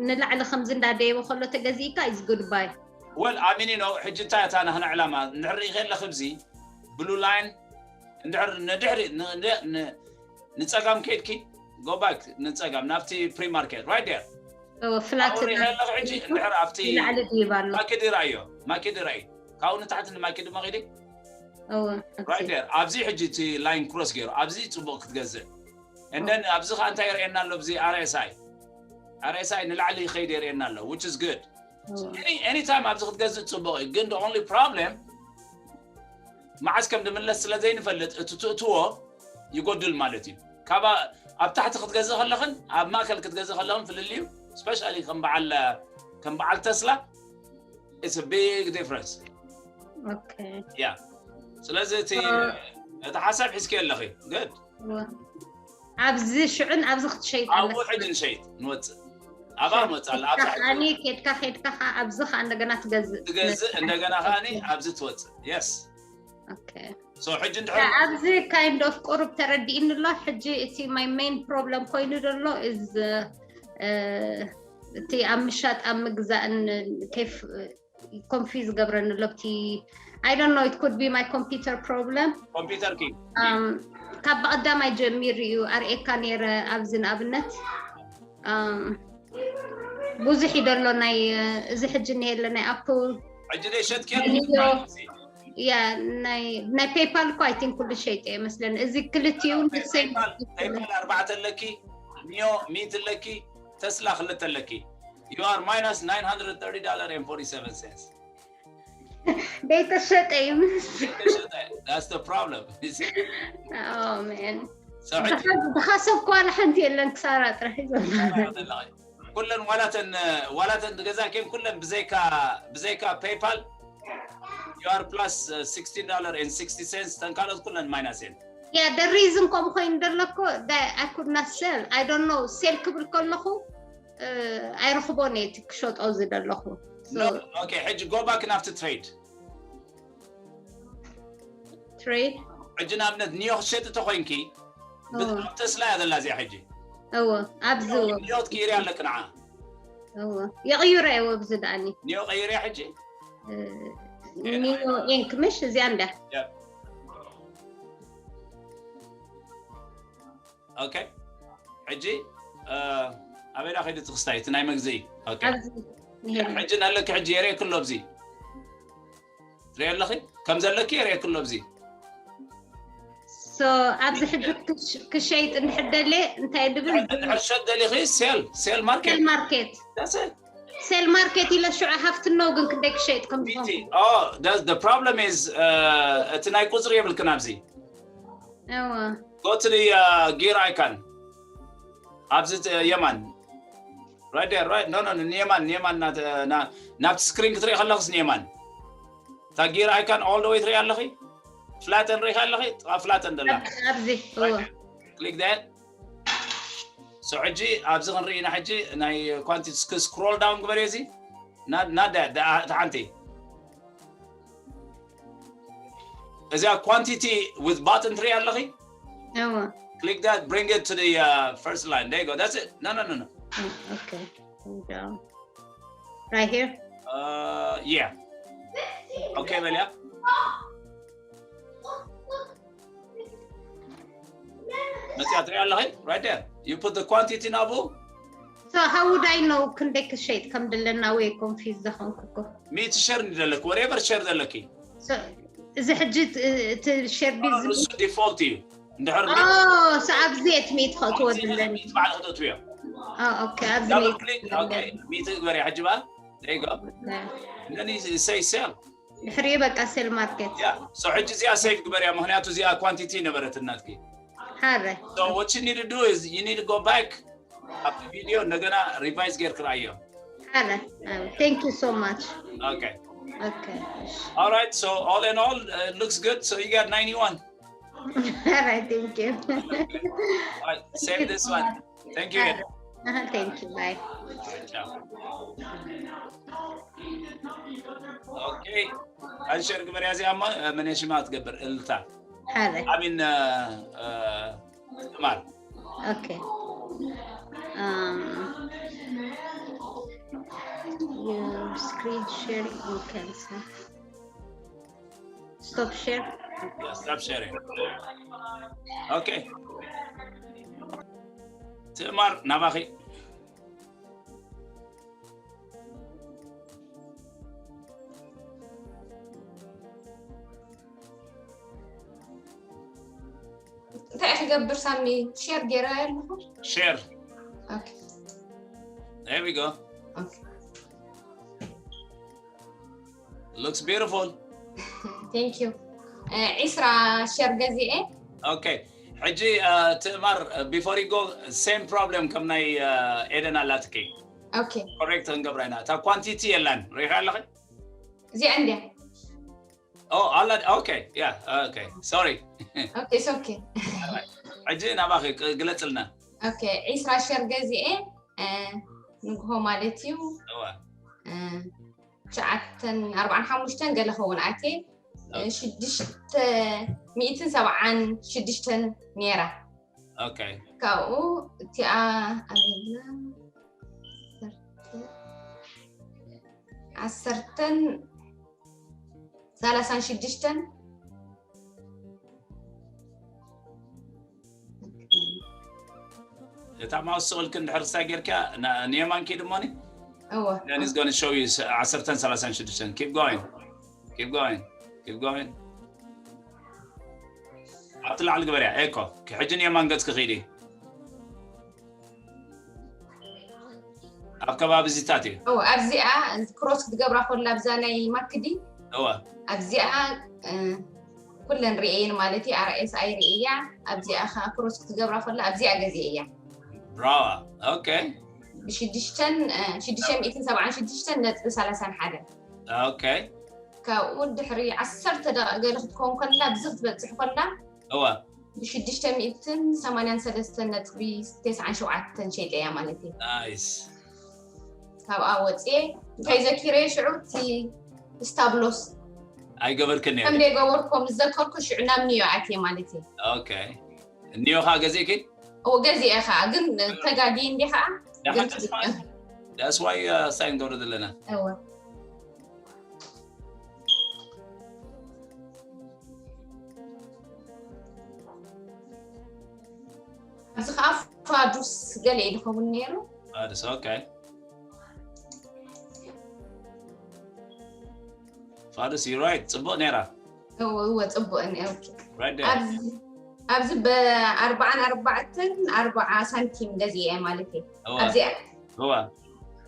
ንላዕሊ ከምዚ እንዳደየበ ከሎ ተገዚእካ is good bye። well ኣሚኒ ነው ሕጂ እንታይ እታ ናህና ዕላማ እንድሕር ርኢኺ ኣለኺ ብዚ blue line እንድሕር ንድሕሪ ን- ን- ን- ንፀጋም ከይድኪ go back ንፀጋም ናብቲ pre market right there እዎ፣ ፍላት ኣብኡ ርኢኺ ኣለኺ ሕጂ እንድሕር ኣብቲ ንላዕሊ ድይብ ኣሎ። ማኪዲ ራእዮ ማኪዲ ራእይ ካብኡ ንታሕቲ ንማኪዲ መኺዲ እዎ፣ right there ኣብዚ ሕጂ እቲ line cross ገይሩ ኣብዚ ፅቡቅ ክትገዝእ and then ኣብዚ ከዓ እንታይ የርእየና ኣሎ ብዚ RSI RSI ንላዕሊ ይኸይድ የርእየና ኣሎ which is good እዎ። any time ኣብዚ ክትገዝእ ፅቡቅ እዩ ግን the only problem መዓስ ከም ድምለስ ስለ ዘይንፈልጥ እቲ ትእትዎ ይጎድል ማለት እዩ ካብ ኣብ ታሕቲ ክትገዝእ ከለኽን ኣብ ማእከል ክትገዝእ ከለኽን ፍልልዩ especially ከም በዓል ከም በዓል ተስላ it's a big difference Okay. yeah ስለዚ እቲ እቲ ሓሳብ ሒዝኪ ኣለኺ good እዎ። ኣብዚ ሽዑን ኣብዚ ክትሸይጥ ኣብኡ ኣለካ። ሕጂ ንሸይጥ ንወፅእ ኣብኣ ንወፅእ ኣላ ኣብዛ ሕጂ ከዓኒ ኬድካ ኬድካ ከዓ ኣብዚ ከዓ እንደገና ትገዝእ ትገዝእ እንደገና ከዓኒ ኣብዚ ትወፅእ yes Okay. so ሕጂ እንድሕር ኣብዚ kind of ቁሩብ ተረዲእኒ ኣሎ። ሕጂ እቲ my main problem ኮይኑ ዘሎ is እቲ ኣብ ምሻጥ ኣብ ምግዛእን ኬፍ confuse ገብረኒ ኣሎ። እቲ I don't know, it could be my computer problem. ኮምፒውተርኪ Um, ካብ ብቐዳማይ ጀሚሩ እዩ ኣርእየካ ነይረ። ኣብዚ ንኣብነት um, ብዙሕ እዩ ደሎ ናይ እዚ ሕጂ እኒሄለ ናይ ኣፕል ሕጂ ደይ ሸጥኪ ያ ናይ ናይ ፔይፓል እኮ ኣይ ቲንክ ኩሉ ሸይጠ ይመስለኒ። እዚ ክልቲኡ ንሰይ ፔይፓል ኣርባዕተ ኣለኪ፣ ኒዮ ሚት ኣለኪ፣ ተስላ ክልተ ኣለኪ። You are minus nine hundred thirty dollars and forty-seven cents. ደይተሸጠ እዩ ምስ That's the problem. ኦሜን So ሕጂ ዝሓሰብኩ ዋላ ሓንቲ የለን ክሳራ ጥራሕ እዩ ዘሎ። ኩለን ዋላተን ዋላተን ገዛእክን ኩለን ብዘይካ ብዘይካ ፔይፓል you are plus sixteen dollars and sixty cents። ተን ካልኦት ኩለን ማይናስ እየን። Yeah, the reason ከም ኮይኑ ዘለኮ I could not sell. I don't know. Sell ክብል ከለኹ እ፣ ኣይረኽቦን እየ እቲ ክሸጦ ዝደለኹ። No, okay, ሕጂ go back ናብቲ ትሬድ። ትሬድ ሕጂ ንኣብነት ኒዮ ክትሸጢ ተኮይንኪ ብጣዕሚ ተስላ እያ ዘላ እዚኣ ሕጂ። እወ ኣብዚ እወ ኒዮ ትቅይሪ ኣለክ ንዓ እወ የቕይሮ እየ ኣብዚ ደኣኒ ኒዮ ቀይርያ ሕጂ። ኒዮ ኢንክ ምሽ እዚኣ እንዳ ኦኬ፣ ሕጂ ኣበይዳ ከይዱ ትክስታይ እቲ ናይ መግዝኢ። ኦኬ፣ ኣብዚ ንሄድ ሕጂ ኣለኪ ሕጂ የርእየኪ ኣሎ ኣብዚ ትሪኦ ኣለኺ ከም ዘለኪ የርእየኪ ኣሎ ኣብዚ። ሶ ኣብዚ ሕጂ ክሽ- ክሸይጥ እንድሕር ደልየ እንታይ ድብል እንድሕር ሸጥ ደሊኺ ሴል ሴል ማርኬት ሴል ማርኬት That's it። ሴል ማርኬት ኢለ ሽዑ ሃፍትኖ ግን ክንደይ ክሸይጥ ከም ዝኾንኩ ኦ the problem is እቲ ናይ ቁፅሪ የብልክን ኣብዚ እወ go to the gear icon ኣብዚ ት- የማን right there right no no ንየማን ንየማን ናት- ና- ናብቲ ስክሪን ክትርኢ ከለኽስ ንየማን እታ gear icon all the way ትርኢ ኣለኺ። ፍላተን ርኢኻ ኣለኺ። ጥቓ ፍላተን ደላ ኣብዚ እወ click that so ሕጂ ኣብዚ ክንርኢ ኢና ሕጂ ናይ ኳንቲቲ ስክሮል ዳውን ግበርዮ እዚ ናዳ እቲ ሓንቲ እዚኣ ኳንቲቲ with ባትን ትርኢ ኣለኺ። እወ Click that, bring it to the uh, first line. There you go. That's it. No, no, no, no. Okay. Hold on. Right here. Uh, yeah. Okay, በልያ። መፅያ ትሪኣ ኣለኺ? Right there. You put the quantity ናብኡ። So how would I know ክንደይ ክሸይጥ ከም ድለና ወይ ኮንፊዝ ዝኾንኩ እኮ ሚእቲ ሸር ንደለኪ whatever ሸር ዘለኪ። So እዚ ሕጂ እቲ ሸር ቢዝ እሱ ዲፎልት እዩ። እንድሕር ኦ ሰዓብ ዜት ሚት ከእትዎ ድለኒ ባዕልኺ ተእትውዮ። ኦኬ ኣብዚ Double ሚት click. Okay. ሚእቲ ግበርያ ሕጂ በል። There you go. Then you say sell. ድሕሪኡ በቃ ሴል ማርኬት Yeah. So ሕጂ እዚኣ ሴቭ ግበርያ ምክንያቱ እዚኣ ኳንቲቲ ነበረት እናትኪ። ሓረ So what you need to do is you need to go back ኣብቲ ቪድዮ እንደገና ሪቫይዝ ጌርክ ርኣዮ። ሓረ Thank you so much Okay. Okay All right. So all in all, uh, it looks good. So you got ninety-one. All right, thank you. All right. Save this one. Thank you. Uh-huh, thank you. Bye. Ciao. Okay. ኣንሸር ግበርያ እዚኣ እሞ መን ሽማ ትገብር እልታ ሓረ I mean ትማል Okay. Um, your screen sharing you can stop share. Stop sharing. Okay. ትእማር ናባኺ እንታይ ክገብር ሳሚ ሼር ገይረ ኣለኹ share. Okay. There we go. Okay. Looks beautiful. Thank you. ዒስራ ሼር ገዚኤ Okay. ሕጂ ትእማር before you go same problem ከም ናይ ኤደን ኣላትኪ Okay. Correct ክንገብራ ኢና እታ ኳንቲቲ የላን ሪኢኻ ኣለኺ እዚኣ እንድያ Oh, ኣላ okay. Yeah. Okay. Sorry. Okay, it's okay. ሕጂ ናባኺ ግለፅልና Okay, ዒስራ ሼር ገዚኤ ንግሆ ማለት እዩ እዋ ትሽዓተን ኣርባዓን ሓሙሽተን ገለ ኸውን ኣትየ ሽዱሽተ ሚእትን ሰብዓን ሽዱሽተን ነይራ Okay. ካብኡ እቲኣ ኣበላ ዓሰርተን ሰላሳን ሽዱሽተን እታ ማውስ ስቕልክ እንድሕር ስታ ጌርካ ንየማን ኪድ እሞኒ እወ Then it's going to show you ዓሰርተን ሰላሳን ሽዱሽተን. Keep going. Keep going. Keep going. ኣብቲ ላዕሊ ግበርያ ኤኮ። ሕጂ ንየማን ገጽ ክኺዲ ኣብ ከባቢ እዚታት እዩ። እወ ኣብዚኣ ክሮስ ክትገብራ ኮላ ኣብዛ ናይ ማክዲ እወ ኣብዚኣ እ፣ ኩለን ርእየን ማለት እዩ። ኣርኤስኣይ ርእያ ኣብዚኣ ከዓ ክሮስ ክትገብራ ኮላ ኣብዚኣ ገዜ እያ ብራዋ። ኦኬ ብሽዱሽተን እ፣ ሽዱሽተ ሚእትን ሰብዓን ሽዱሽተን ነጥቢ ሰላሳን ሓደ ኦኬ ካብኡ ድሕሪ ዓሰርተ ደቂቕ ገለ ክትከውን ከላ ብዚ ክትበፅሕ ከላ እወ ብሽዱሽተ ሚእትን ሰማንያን ሰለስተን ነጥቢ ተስዓን ሸውዓተን ሸይጠ እያ ማለት እዩ። ናይስ ካብኣ ወፅየ እንታይ ዘኪረ ሽዑ እቲ ስታብሎስ ኣይገበርክን ነይሩ። ከም ደይገበርኮ ምስ ዘከርኩ ሽዑ ናብ ኒዮ ኣትየ ማለት እዩ። ኦኬ እኒዮ ከዓ ገዚእኪ እዎ ገዚአ ከዓ ግን ተጋጊ እንዲ ከዓ ግን That's why, that's why uh, ሳይን ገብረ ዘለና እወ ኣብዚ ከዓ ፋዱስ ገለ እዩ ዝኸውን ነይሩ። ፋዱስ ኦኬ ፋዱስ you right ፅቡቅ ነይራ እወ እወ ፅቡቅ እኒ ኦኬ right there ኣብዚ- ኣብዚ ብኣርባዓን ኣርባዕተን ኣርባዓ ሳንቲም ገዚአ ማለት እዩ። እወ ኣብዚኣ እወ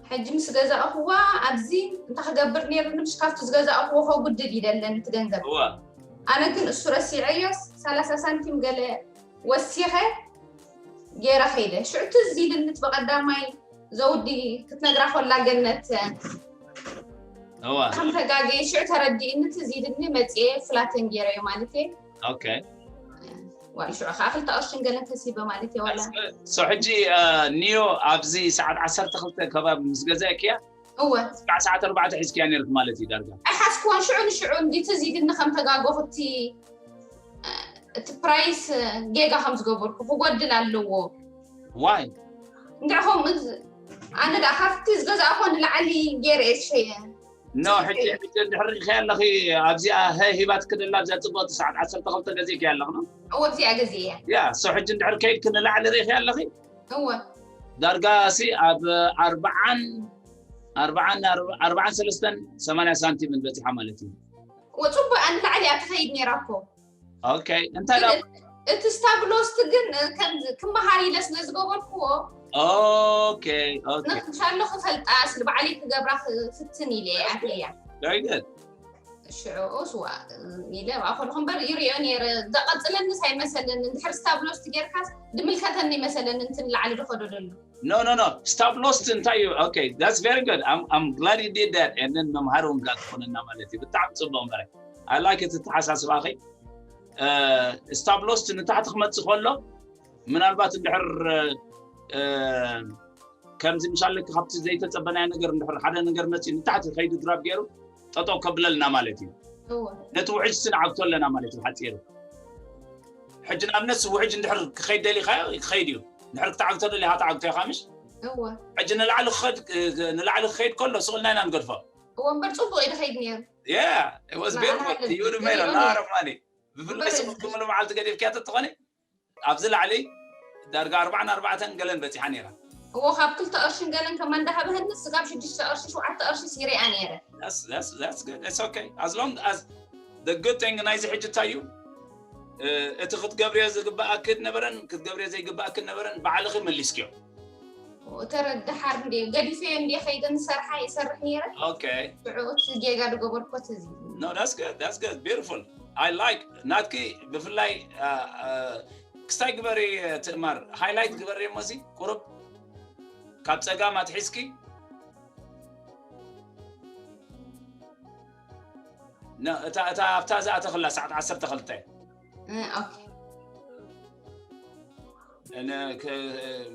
ሕጂ ምስ ገዛእኽዋ ኣብዚ እንታይ ክገብር ነይሩ ንምሽ ካብቲ ዝገዛእኽዎ ከጉድል ይደለን እቲ ገንዘብ እወ ኣነ ግን እሱ ረሲዐዮ ሰላሳ ሳንቲም ገለ ወሲኸ ገይረ ከይደ ሽዑ ትዝ ኢልኒ እቲ በቀዳማይ ዘውዲ ክትነግራ ኮላ ገነት እወ ከም ተጋገየ ሽዑ ተረዲእኒ ትዝ ኢልኒ መፅየ ፍላተን ገይረዮ ማለት እየ ኦኬ ዋላ ሽዑ ከዓ ክልተ ቅርሽን ገለን ከሲበ ማለት እየ ዋላ so ሕጂ ኒዮ ኣብዚ ሰዓት ዓሰርተ ክልተ ከባቢ ምስ ገዛእክያ እወ ከዓ ሰዓት ኣርባዕተ ሒዝክያ ነርክ ማለት እዩ ዳርጋ ኣይሓዝክዎን ሽዑ ንሽዑ እንዲ ትዝ ኢልኒ ከም ተጋገኹ እቲ እቲ ፕራይስ ጌጋ ከም ዝገበርኩ ክጎድል ኣለዎ ዋይ እንድዕኹም ኣነ ደኣ ካብቲ ዝገዛእኮ ንላዕሊ ገይረ እየ ዝሸየ ኖ ሕጂ ሕጂ እንድሕር ሪኢኽያ ኣለኺ ኣብዚኣ ሀ ሂባትኪ ደላ ኣብዚኣ ፅብቕቲ ሰዓት ዓሰርተ ክልተ ገዚእክያ ኣለኽ ኖ እወ ኣብዚኣ ገዚአ እያ ያ so ሕጂ እንድሕር ከይድኪ ንላዕሊ ሪኢኽያ ኣለኺ እወ ዳርጋ ሲ ኣብ ኣርባዓን ኣርባዓን ኣርባዓን ሰለስተን ሰማንያ ሳንቲምን በፂሓ ማለት እዩ እወ ፅቡቅ ኣነ ላዕሊ እያ ትኸይድ ነይራ እኮ ኦኬ እንታይ ዳ እቲ ስታብሎስት ግን ከም ክመሃር ኢለ ስለ ዝገበርክዎ ኦኬ ኦኬ ንክሻሎ ክፈልጣ ስለ ባዕለይ ክገብራ ክፍትን ኢለ ኣትያ very good ሽዑኡስ ዋ ኢለ ኣብኣ ከለኹ እምበር ይሪኦ ነይረ ዘቐፅለኒስ ኣይመሰለኒ እንድሕር ስታብሎስት ጌርካስ ድምልከተኒ ይመሰለኒ እንትን ላዕሊ ዝኸዶ ዘሎ no no no stop loss እንታይ እዩ okay that's very good I'm I'm glad you did that and then መምሃር እውን ጋር ትኾነና ማለት እዩ ብጣዕሚ ፅቡቅ እምበረ I like it ተሓሳስባኺ stop loss ንታሕቲ ክመፅእ ከሎ ምናልባት እንድሕር ከምዚ ምሻለኪ ካብቲ ዘይተፀበናዮ ነገር እንድሕር ሓደ ነገር መፅኡ ንታሕቲ ከይዱ ድራብ ገይሩ ጠጠው ከብለልና ማለት እዩ እወ ነቲ ውሕጅ ስንዓግቶ ኣለና ማለት እዩ ሓፂሩ ሕጂ ንኣብነት ውሕጅ እንድሕር ክኸይድ ደሊኻዮ ክኸይድ እዩ እንድሕር ክትዓግቶ ደሊኻ ተዓግቶ ኢኻ ምሽ እወ ሕጂ ንላዕሊ ክኸድ ንላዕሊ ክኸይድ ከሎ ስቕ ኢልና ኢና ንገድፎ እወ እምበር ፅቡቅ እዩ ዝኸይድ ነይሩ yeah it was beautiful you would have made a lot of money ብፍላይ ስቕ ክምሉ መዓልቲ ገዲፍክያ ተትኾነ ኣብዚ ላዕሊ ዳርጋ ኣርባዓን ኣርባዕተን ገለን በፂሓ ነይራ እዎ ካብ ክልተ ቅርሽን ገለን ከማ እንዳሃበህኒ ስጋብ ሽዱሽተ ቅርሺ ሸውዓተ ቅርሺ ሲሪኣ ነይረ That's that's that's good. It's okay. As long as the good thing ናይዚ ሕጂ እንታይ እዩ እቲ ክትገብርዮ ዝግባኣክን ነበረን ክትገብርዮ ዘይግባኣክን ነበረን ባዕልኺ መሊስክዮ ተረድሓር እንዲ ገዲፈዮ እንዲ ከይደ ንሰርሓ ይሰርሕ ነይረ okay ሽዑ እቲ ጌጋ ዝገበርኮት እዚ no that's good that's good beautiful I like ናትኪ ብፍላይ ክስታይ ግበሪ ትእማር highlight ግበሪ እሞ እዚ ቁሩብ ካብ ፀጋም ኣትሒዝኪ እታ እታ ኣብታ ዝኣተኽላ ሰዓት ዓሰርተ ክልተ ኦኬ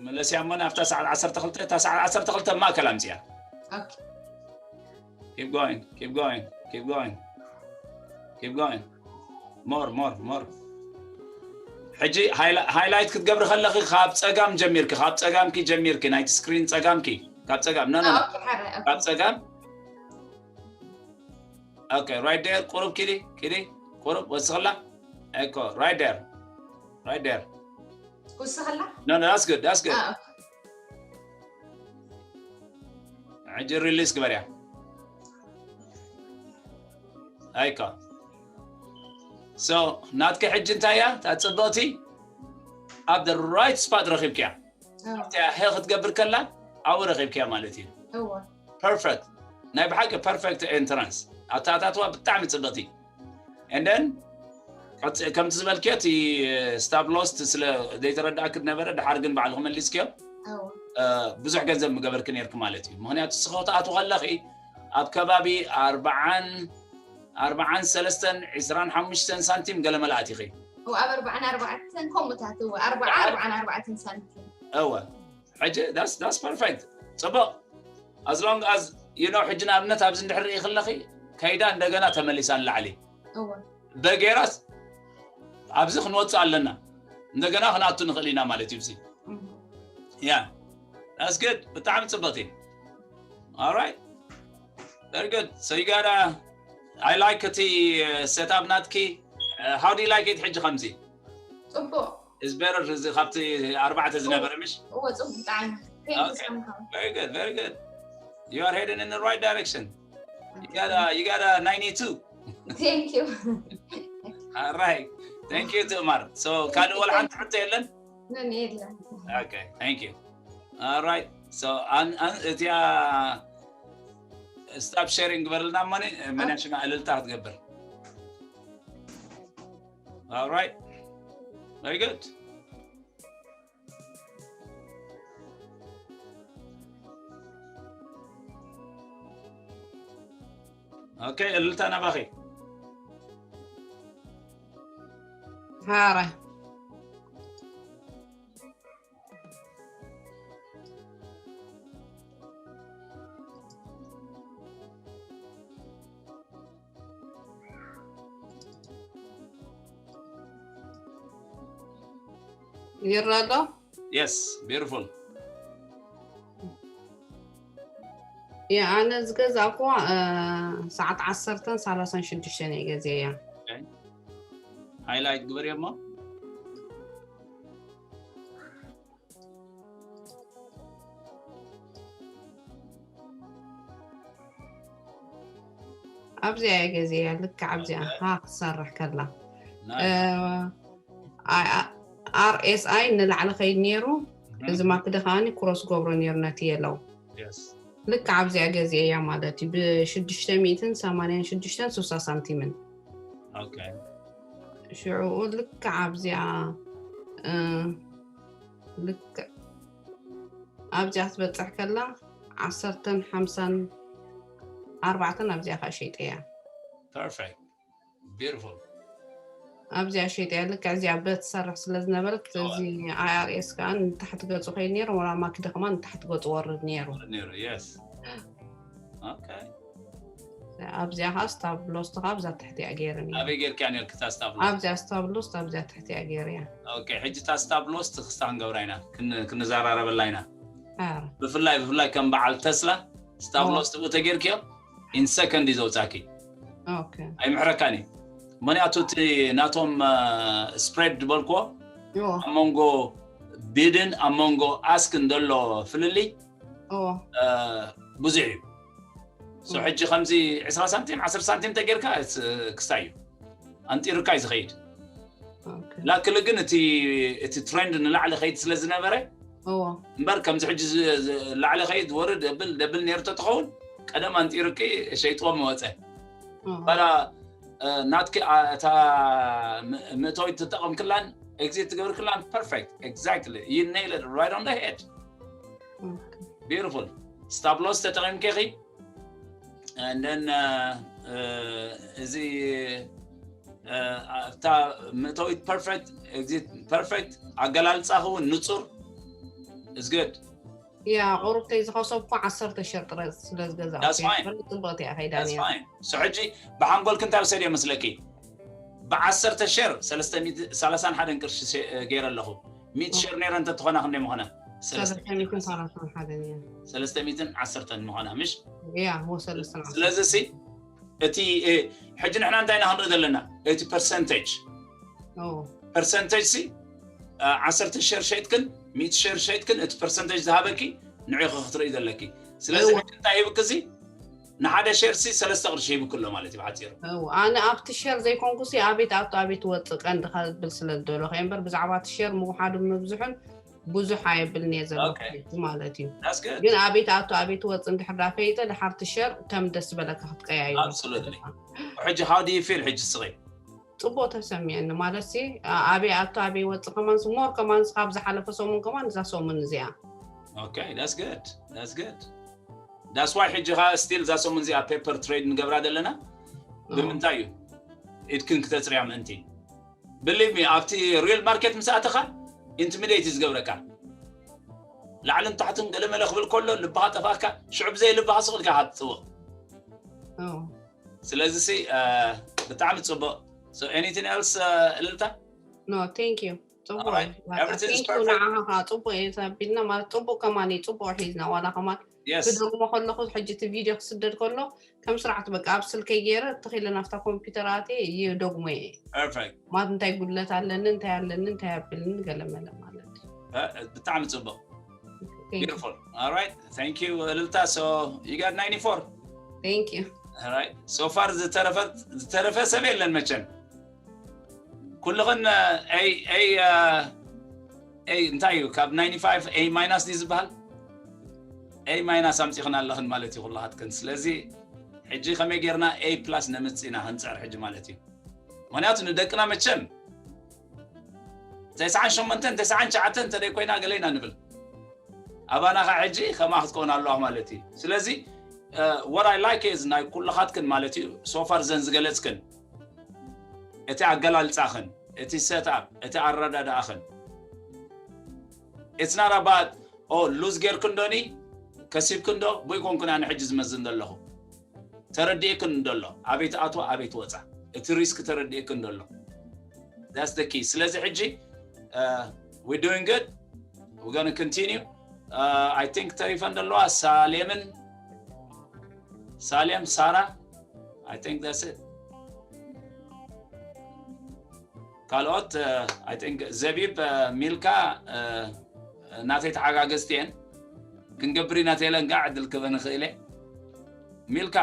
መለስያ እሞ ናብታ ሰዓት ዓሰርተ ክልተ እታ ሰዓት ዓሰርተ ክልተ ማእከል ኣምፅያ ኦኬ keep going keep going keep going keep going more more more ሕጂ highlight ክትገብሪ ከለኺ ካብ ፀጋም ጀሚርኪ ካብ ፀጋምኪ ጀሚርኪ ናይቲ screen ፀጋምኪ ካብ ፀጋም no no no ካብ ፀጋም okay right there ቁሩብ ኪዲ ኪዲ ቁሩብ ወስኽላ echo right there right there ወስኽላ no no that's good that's good Ah, okay. ሕጂ release ግበርያ ኣይካ so ናትኪ ሕጂ እንታይ እያ እታ ፅብቕቲ ኣብ the right spot ረኺብክያ ኣብቲያ ሀ ክትገብር ከላ ኣብኡ ረኺብክያ ማለት እዩ perfect ናይ ብሓቂ perfect entrance ኣታታትዋ ብጣዕሚ ፅብቕቲ and then ከምቲ ዝበልክዮ እቲ stop loss ስለ ዘይተረዳእክ ነበረ ድሓር ግን ባዕልኹ መሊስክዮ ብዙሕ ገንዘብ ምገበርክ ነርክ ማለት እዩ ምክንያቱ ስኸ ክትኣትው ከለኺ ኣብ ከባቢ ኣርባዓን ኣርባዓን ሰለስተን ዕስራን ሓሙሽተን ሳንቲም ገለ መላእት ኢኺ ኣብ ኣርባዓን ኣርባዕተን ከምኡታት እወ ኣርባዓ ኣርባዓን ኣርባዕተን ሳንቲም እወ ሕጂ that's perfect ፅቡቕ as long as you know ሕጂ ንኣብነት ኣብዚ እንድሕር ርኢ ከለኺ ከይዳ እንደገና ተመሊሳ ንላዕሊ እወ በጌራስ ኣብዚ ክንወፅእ ኣለና እንደገና ክንኣቱ ንኽእል ኢና ማለት እዩ ዚ yeah that's good ብጣዕሚ ፅብቕቲ all right very good so you gotta I like እቲ setup ናትኪ uh, how do you like it ሕጂ ከምዚ ፅቡቕ is better እዚ ካብቲ ኣርባዕተ ዝነበረ ምሽ እወ ፅቡቕ ብጣዕሚ Okay. Very good, very good. You are heading in the right direction. You got a, you got a ninety-two. Thank you. All right. Thank you, Tumar. So, ካልእ ወላ ሓንቲ ሕቶ የለን? ምን የለን Okay, thank you. All right. So, an, an, እቲያ stop sharing ግበርልና እሞኒ መን ሽማ እልልታ ክትገብር All right. Very good. Okay, እልልታ ናባኺ ሃረ ይረዶ Yes, beautiful. ያ ኣነ ዝገዛእኩዋ ሰዓት ዓሰርተን ሰላሳን ሽዱሽተን እየ ገዚአያ ሃይላይት ግበርዮ እሞ ኣብዚኣ እየ ገዚአያ ልክዕ ኣብዚኣ ሃ ክትሰርሕ ከላ ኣርኤስኣይ ንላዕሊ ከይድ ነይሩ እዚ ማክደ ከዓኒ ክሮስ ገብሮ ነይሩ ነቲ የለው ልክዕ ኣብዚኣ ገዚአያ ማለት እዩ ብሽዱሽተ ሚእትን ሰማንያን ሽዱሽተን ስሳ ሳንቲምን ሽዑኡ ልክዕ ኣብዚኣ ልክዕ ኣብዚኣ ክትበፅሕ ከላ ዓሰርተን ሓምሳን ኣርባዕተን ኣብዚኣ ከዓ ሸይጠያ Perfect. Beautiful. ኣብዚኣ ሸይጠያ ልክዕ እዚኣ በት ትሰርሕ ስለ ዝነበረት እዚ ኣይኣርኤስ ከዓ ንታሕቲ ገፁ ከይድ ነይሩ ወላ ማክደ ከማ ንታሕቲ ገፁ ወርድ ነይሩ ነይሩ yes okay ኣብዚኣ ከዓ ስታብ ሎስት ከዓ ኣብዛ ትሕቲ እያ ገይሩ ነይሩ ኣበይ ጌርካ ነርክታ ስታብ ኣብዚኣ ስታብ ሎስት ኣብዚኣ ትሕቲ እያ ገይሩ እያ okay ሕጂ እታ ስታብ ሎስት ክስታ ክንገብራ ኢና ክን- ክንዘራረበላ ኢና ኣረ ብፍላይ ብፍላይ ከም በዓል ተስላ ስታብ ኦ። ሎስት ብኡ ተጌርክዮ in second እዩ ዘውፃኪ ኦኬ ኣይምሕረካን እዩ ምክንያቱ እቲ ናቶም ስፕሬድ ዝበልክዎ ዮ ኣብ መንጎ ቢድን ኣብ መንጎ ኣስክን ዘሎ ፍልልይ ኦ እ፣ ብዙሕ እዩ so ሕጂ ከምዚ ዕስራ ሳንቲም ዓሰርተ ሳንቲም ተጌርካ ክስታ እዩ ኣንጢርካ እዩ ዝኸይድ ኦኬ ላክሊ ግን እቲ እቲ ትሬንድ ንላዕሊ ከይድ ስለ ዝነበረ ኦ እምበር ከምዚ ሕጂ ዝ- ዝ- ላዕሊ ከይድ ወርድ ደብል ደብል ነይሩ ተትኸውን ቀደም ኣንጢርቂ ሸይጥዎ መወፀ ኦ ባላ እ፣ ናትኪ ኣ- እታ ም- ምእታዊት ትጠቐምክላን ኤግዚት ትገብርክላን perfect exactly you nailed it right on the head ኦኬ beautiful stop loss ተጠቒምኪ ኢኺ and then uh, uh, እዚ uh, ኣብታ ምእታዊት perfect exit perfect ኣገላልፃ እውን ንፁር is good ያ ቁሩብተይ ዝኸሰብኩ ዓሰርተ ሸር ጥረ ስለ ዝገዛእኩ That's fine. ጽብቕቲ እያ ከይዳ That's ነይራ fine so ሕጂ ብሓንጎልክ እንታይ ውሰድዮ መስለኪ ብዓሰርተ ሸር ሰለስተ ሚእቲ ሰላሳን ሓደን ቅርሺ ሸ- ገይረ ኣለኹ ሚእቲ ሸር ነይረ እንተትኾና ክንደይ ምኾና ሰለስተ ሚእትን ሰላሳን ሓደን እያ ሰለስተ ሚእትን ዓሰርተን ምኾና ምሽ ያ ወሰለስተን ስለዚ ሲ እቲ እ፣ ሕጂ ንሕና እንታይ ኢና ክንርኢ ዘለና እቲ ፐርሰንቴጅ ፐርሰንቴጅ ሲ እ፣ ዓሰርተ ሸር ሸይጥክን ሚእቲ ሸር ሸይጥክን እቲ ፐርሰንቴጅ ዝሃበኪ ንዒኺ ክትርኢ ዘለኪ ስለዚ ሕጂ እንታይ ሂብክ እዚ ንሓደ ሸር ሲ ሰለስተ ቅርሺ ሂብክ ኣሎ ማለት እዩ ብሓፂሩ። ኣነ ኣብቲ ሸር ዘይኮንኩ ሲ ኣቤት ኣቶ ኣቤት ወፅእ ቀንዲ ከብል ስለ ዝደሎ ከ እምበር ብዛዕባ እቲ ሸር ምውሓዱ ምብዝሑን ብዙሕ ኣየብልን እየ ዘለኩ ማለት እዩ። ግን ኣቤት ኣቶ ኣቤት ወፅእ እንድሕር ዳ ፈይጠ ድሓርቲ ሸር ከም ደስ ዝበለካ ክትቀያዩ። ሕጂ how do you feel ሕጂ ስቂ? ፅቡቅ ተሰሚዐኒ ማለት ሲ ኣበይ ኣቶ ኣበይ ወፅእ ከማን ሞር ከማን ካብ ዝሓለፈ ሰሙን ከማን እዛ ሰሙን እዚኣ። Okay, that's good. That's good. That's why ሕጂ ኻ still እዛ ሰሙን እዚኣ paper trade ንገብራ ዘለና ብምንታይ እዩ ኢድክን ክተፅርያ ምእንቲ። Believe me ኣብቲ real market ምስ ኣተኻ intimidate እዩ ዝገብረካ። ላዕልን ታሕትን ገለመለ ክብል ከሎ ልብኻ ጠፋካ ሽዑ ብዘይ ልብኻ ስቕ ኢልካ ኢኻ ትጥውቕ። ስለዚ ሲ ብጣዕሚ ፅቡቕ። So anything else እልልታ? No, thank you. ፅቡቅ ንዓኻ ከዓ ፅቡቅ እየ ተቢልና ማለት ፅቡቅ ከማን እዩ ፅቡቅ ሒዝና ዋላ ከማን ክደግሞ ከለኩ ሕጂ እቲ ቪድዮ ክስደድ ከሎ ከም ስርዓት በቃ ኣብ ስልከይ ገይረ ተኺለ ናብታ ኮምፒውተር ኣትየ ይደግሞ እየ ማለት እንታይ ጉድለት ኣለኒ እንታይ ኣለኒ እንታይ ኣብልኒ ገለመለ ማለት ብጣዕሚ ፅቡቅ። Beautiful. All right. Thank you እልልታ. So you got ninety-four. Thank you. All right. So far ዝተረፈ ሰብ የለን መቸም። ኩልኽን A A A እንታይ እዩ ካብ ninety-five A minus ድዩ ዝበሃል? A minus ኣምፂኽን ኣለኽን ማለት እዩ ኩልኻትክን። ስለዚ ሕጂ ከመይ ጌርና A plus ነምፅእ ኢና ክንፅዕር ሕጂ ማለት እዩ። ምክንያቱ ንደቅና መቸም ተስዓን ሸሞንተን ተስዓን ትሽዓተን እንተደይ ኮይና ገለ ኢና ንብል። ኣባና ከዓ ሕጂ ከምኣ ክትከውን ኣለዋ ማለት እዩ። ስለዚ what I like is ናይ ኩልኻትክን ማለት እዩ so far ዘን ዝገለፅክን እቲ ኣገላልፃኽን እቲ set up እቲ ኣረዳድኣኽን it's not about oh lose ጌርክን ዶኒ ከሲብክን ዶ ብይ ኮንኩን ኣነ ሕጂ ዝመዝን ዘለኹ ተረዲእክን እንደሎ ኣበይ ትኣትዋ ኣበይ ትወፃ እቲ risk ተረዲእክን እንደሎ that's the key። ስለዚ ሕጂ we doing good. We gonna continue. I think ተሪፈን ዘለዋ ሳሌምን ሳሌም ሳራ I think that's it. ካልኦት I think ዘቢብ ሚልካ ናተይ ተሓጋገዝቲ እየን ክንገብር ኢና ተይለን ጋዕ ዕድል ክበ ንኽእል እየ ሚልካ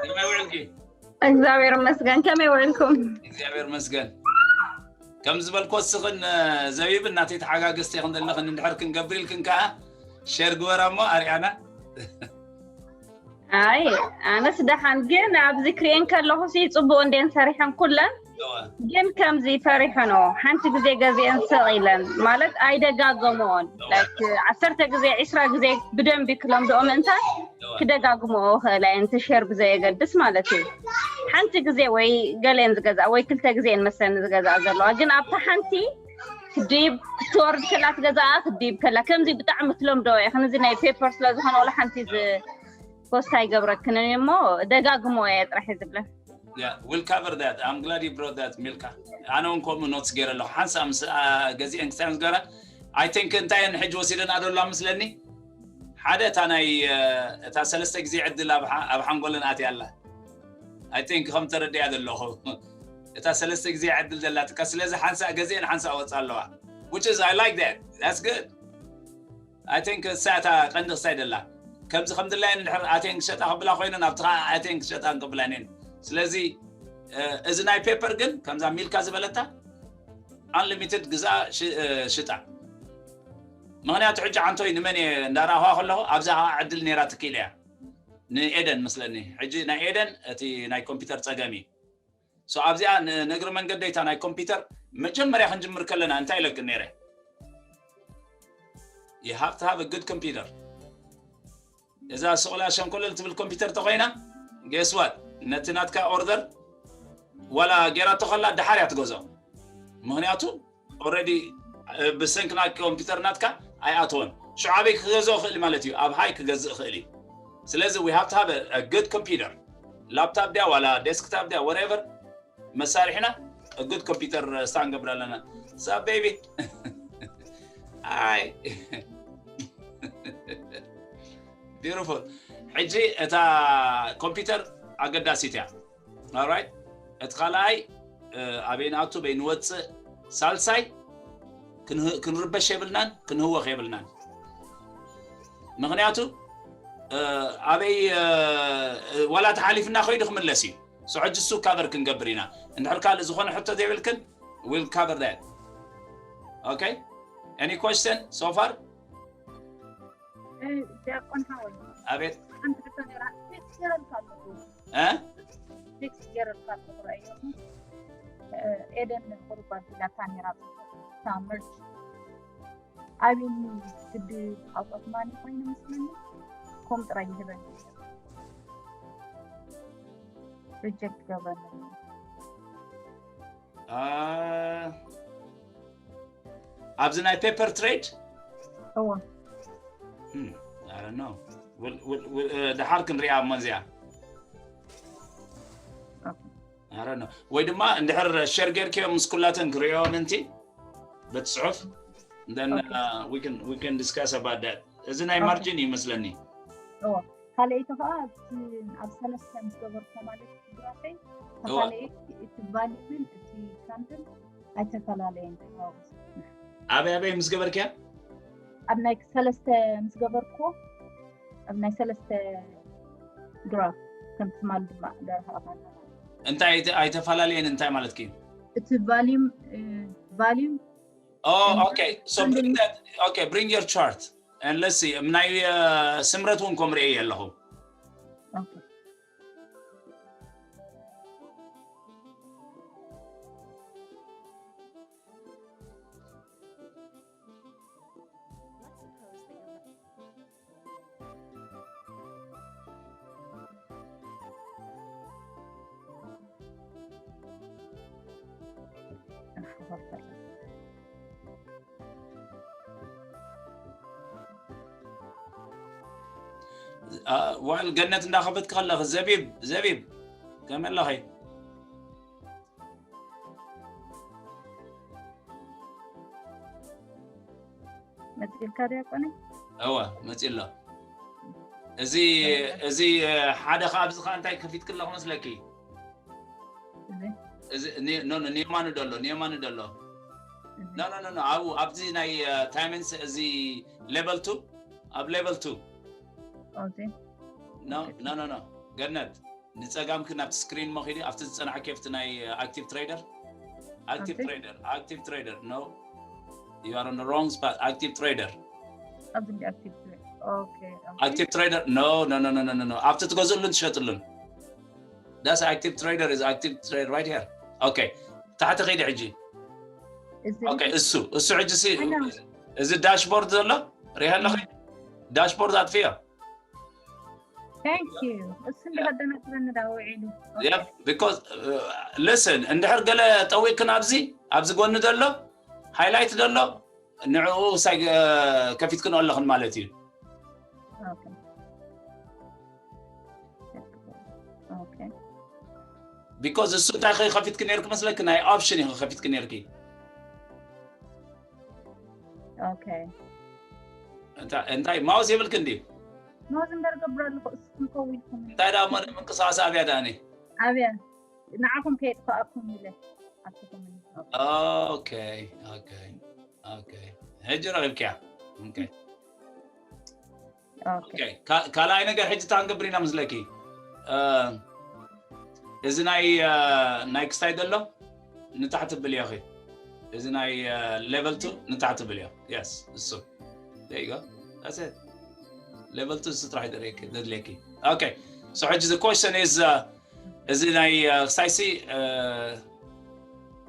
ከመይ ውዕልኪ? እግዚኣብሔር ይመስገን። ከመይ ውዕልኩም? እግዚኣብሔር ይመስገን። ከም ዝበልኮ እስኽን ዘቢብ እናተይ ተሓጋገዝቲ ክንደለኽን እንድሕር ክንገብር ኢልክን ከዓ ሸር ግበራ እሞ ኣርያና። ኣይ ኣነስ ደሓን ግን ኣብዚ ክሪኤን ከለኹ ሲ ፅቡቅ እንዴን ሰሪሐን ኩለን ግን ከምዚ ፈሪሐኖ ሓንቲ ግዜ ገዚአን ስቕ ኢለን ማለት ኣይደጋገምኦን like ዓሰርተ ግዜ ዒስራ ግዜ ብደንቢ ክለምድኦ ምእንታን ክደጋግምኦ ክእላ እየን እቲ ሸር ብዘየገድስ ማለት እዩ ሓንቲ ግዜ ወይ ገሌን ዝገዝኣ ወይ ክልተ ግዜ እየን መሰለኒ ዝገዝኣ ዘለዋ ግን ኣብታ ሓንቲ ክድይብ ክትወርድ ከላ ትገዝኣ ክድይብ ከላ ከምዚ ብጣዕሚ ትለምዶ እየ ከምዚ ናይ ፔፐር ስለ ዝኾነ ወላ ሓንቲ ፖስት ኣይገብረክንን እሞ ደጋግሞ እየ ጥራሕ ዝብለን Yeah, we'll cover that. I'm glad you brought that, ሚልካ። ኣነ እውን ከምኡ ኖትስ ገይረ ኣለኹ። ሓንሳእ ምስ ገዚአን ክሳብ ምስ ገበራ I think እንታይ እየን ሕጂ ወሲደን ኣደላ ምስለኒ ሓደ እታ ናይ እታ ሰለስተ ግዜ ዕድል ኣብ ሓንጎለን ኣትያ ኣላ። I think ከም ተረዲኣ ዘለኹ እታ ሰለስተ ግዜ ዕድል ዘላትካ ስለዚ ሓንሳእ ገዚአን ሓንሳእ ወፃ ኣለዋ። Which is I like that. That's good. I think እሳ እታ ቀንዲ ክሳይ ደላ ከምዚ ከም ድላየን እንድሕር ኣትየን ክሸጣ ክብላ ኮይነን ኣብቲ ከዓ ኣትየን ክሸጣ ክብላን እየን ስለዚ እዚ ናይ ፔፐር ግን ከምዛ ሚልካ ዝበለታ unlimited ግዛ ሽጣ ምክንያቱ ሕጂ ዓንቶይ ንመን እየ እንዳረኣኽዋ ከለኹ ኣብዛ ከዓ ዕድል ነይራ ትክኢል እያ ንኤደን መስለኒ ሕጂ ናይ ኤደን እቲ ናይ ኮምፒውተር ፀገም እዩ ኣብዚኣ ንእግሪ መንገደይታ ናይ ኮምፒውተር መጀመርያ ክንጅምር ከለና እንታይ ኢለክን ነይረ you have to have a good computer እዛ ስቑላ ሸንኮለል ትብል ኮምፒውተር ተኮይና guess what ነቲ ናትካ ኦርደር ዋላ ጌራቶ ከላ ደሓር እያ ትገዝኦ ምክንያቱ already ብሰንኪ ናይ ኮምፒውተር ናትካ ኣይኣተወን ሽዑ ኣበይ ክገዝኦ ክእል ማለት እዩ ኣብ ሃይ ክገዝእ ክእል እዩ ስለዚ we have to have a good computer laptop ድያ ዋላ desktop ድያ whatever መሳርሒና good computer ስታ ንገብር ኣለና ሳ baby ኣይ beautiful ሕጂ እታ ኮምፒውተር ኣገዳሲት እያ right እቲ ካልኣይ ኣበይ ንኣቱ በይ ንወፅእ ሳልሳይ ክንህ- ክንርበሽ የብልናን፣ ክንህወኽ የብልናን። ምኽንያቱ እ፣ ኣበይ እ፣ ዋላ ተሓሊፍና ከይዱ ክምለስ እዩ። So ሕጂ እሱ ካቨር ክንገብር ኢና። እንድሕር ካልእ ዝኾነ ሕቶ ዘይብልክን, we'll cover that. Okay? Any question so far? ዲያቆን ሓወይ፣ ኣቤት። ሓንቲ ሕቶ ነይራ። ቴክስት ገይረልካ ኣለኹ። እ? ቴክስት ገይረልካ ኣለኹ፣ ርኣዮ። ኤደን ቁሩብ ኣቢላታ ነይራ፣ ሳመርች። ኣቢኒ ግዲ ኣውቀት ማኒ ኮይኑ መስለኒ፣ ኮም ጥራይ ይህበኒ። ሪጀክት ገበረኒ። አ፣ ኣብዚ ናይ ፔፐር ትሬድ? እዎ። Hmm, I don't know. We'll, we'll, we'll, እ፣ ድሓር ክንሪኣ እሞ እዚኣ። ኦኬ። I don't know. ወይ ድማ እንድሕር ሸር ጌርክዮ ምስ ኩላተን ክሪኦ ምንቲ በቲ ጽሑፍ? Then ኦኬ። Uh, we can, we can discuss about that. እዚ ናይ ኦኬ። ማርጂን ይመስለኒ። እዎ። ካልኣይቲ ከዓ ኣብቲ ኣብ ሰለስተ ምስ ገበርኩ ማለት ግራፈይ እዎ። ተፈላለየ፣ እቲ ቫሊምን እቲ ትራምፕን ኣይተፈላለየን ተሓዋውስ። ኣበይ ኣበይ ምስ ገበርክያ? ኣብ ናይ ሰለስተ ምስ ገበርኩ ኣብ ናይ ሰለስተ ግራፍ ከም ትማል ድማ ደርሃ እንታይ ኣይተ- ኣይተፈላለየን እንታይ ማለትኪ? እቲ ቫሊም እ፣ ቫሊም Oh, And- okay. So bring that. Okay, bring your chart and let's see. ናይ እ፣ ስምረት እውን ከም ርእየ ኣለኹ። ኦኬ። አ፣ ዋል ገነት እንዳኸፈትክ ከለኽ ዘቢብ፣ ዘቢብ ከመይ ኣለኺ? መፂእልካ ዲያቆነ? እወ፣ መፂእ ኣሎ። እዚ፣ እዚ ሓደ ካብ ኣብዚ ከዓ እንታይ ከፊትክ ኣለኹ መስለኪ? እዚ እዚ ኒ- ኖ ኖ፣ ንየማኑ ደሎ፣ ንየማኑ ደሎ። እዚ ኖ ኖ ኖ ኖ፣ ኣብኡ ኣብዚ ናይ ታይመንስ እዚ ሌቨል ቱ፣ ኣብ ሌቨል ቱ። ኦዚ ኖ ኖ ኖ ኖ፣ ገነት ንጸጋምኪ ናብቲ ስክሪን መኺዲ፣ ኣብቲ ዝጸናዕኪ ኣብቲ ናይ ኣክቲቭ ትሬደር። ኣክቲቭ ኦኬ። ትሬደር፣ ኣክቲቭ ትሬደር። No, you are on the wrong spot. ኣክቲቭ ትሬደር። ኣብዚ እንዲ ኣክቲቭ ትሬድ። ኦኬ ኦኬ። ኣክቲቭ ትሬደር። No no no no no no no፣ ኣብቲ ትገዝእሉን ትሸጥሉን። That's active trader is active trade right here. Okay, ታሕቲ ኺዲ ሕጂ። እዚ Okay፣ እሱ እሱ ሕጂ ሲ I know. እዚ ዳሽቦርድ ዘሎ ሪሃ ኣለኺ? ዳሽቦርድ ኣጥፍዮ። Thank you። እሱ እንዲ ከደናግረኒ ዳ ውዒሉ። Yeah, because uh, listen፣ እንድሕር ገለ ጠዊቅክን ኣብዚ ኣብዚ ጎኒ ዘሎ ሃይላይት ዘሎ ንዕኡ ሳይ ከፊትክን ኣለኽን ማለት እዩ። ኦኬ ኦኬ። Because እሱ እንታይ ከፊትክ ነርክ መስለክ? ናይ ኦፕሽን እዩ ከፊትክ ነርኪ። ኦኬ። እንታ- እንታይ ማውስ የብልክ እንዲ? ማውዝ እምበር ገብር ኣለኹ፣ እስኩም ከው ኢልኩም። እንታይ ደኣ እሞ ምንቅስቃስ ኣብያ ደኣኒ? ኣብያ ንዓኹም ከየጥፋኣኩም ኢለ ኣትኹም። ኦኬ ኦኬ ኦኬ። ሕጂ ረኺብክያ። ኦኬ ኦኬ። ኦኬ። ካ- ካልኣይ ነገር ሕጂ እንታይ ክንገብር ኢና መስለኪ? እ፣ እዚ ናይ እ፣ ናይ ክስታይ ዘሎ ንታሕቲ ብልዮ ኺ። እዚ ናይ ሌቨል ቱ ንታሕቲ ብልዮ። Yes፣ እሱ። There you go. That's it. ሌቨል ቱ እሱ ጥራሕ ደድልየኪ። Okay. So ሕጂ the question is uh, እዚ ናይ uh, ክስታይሲ uh,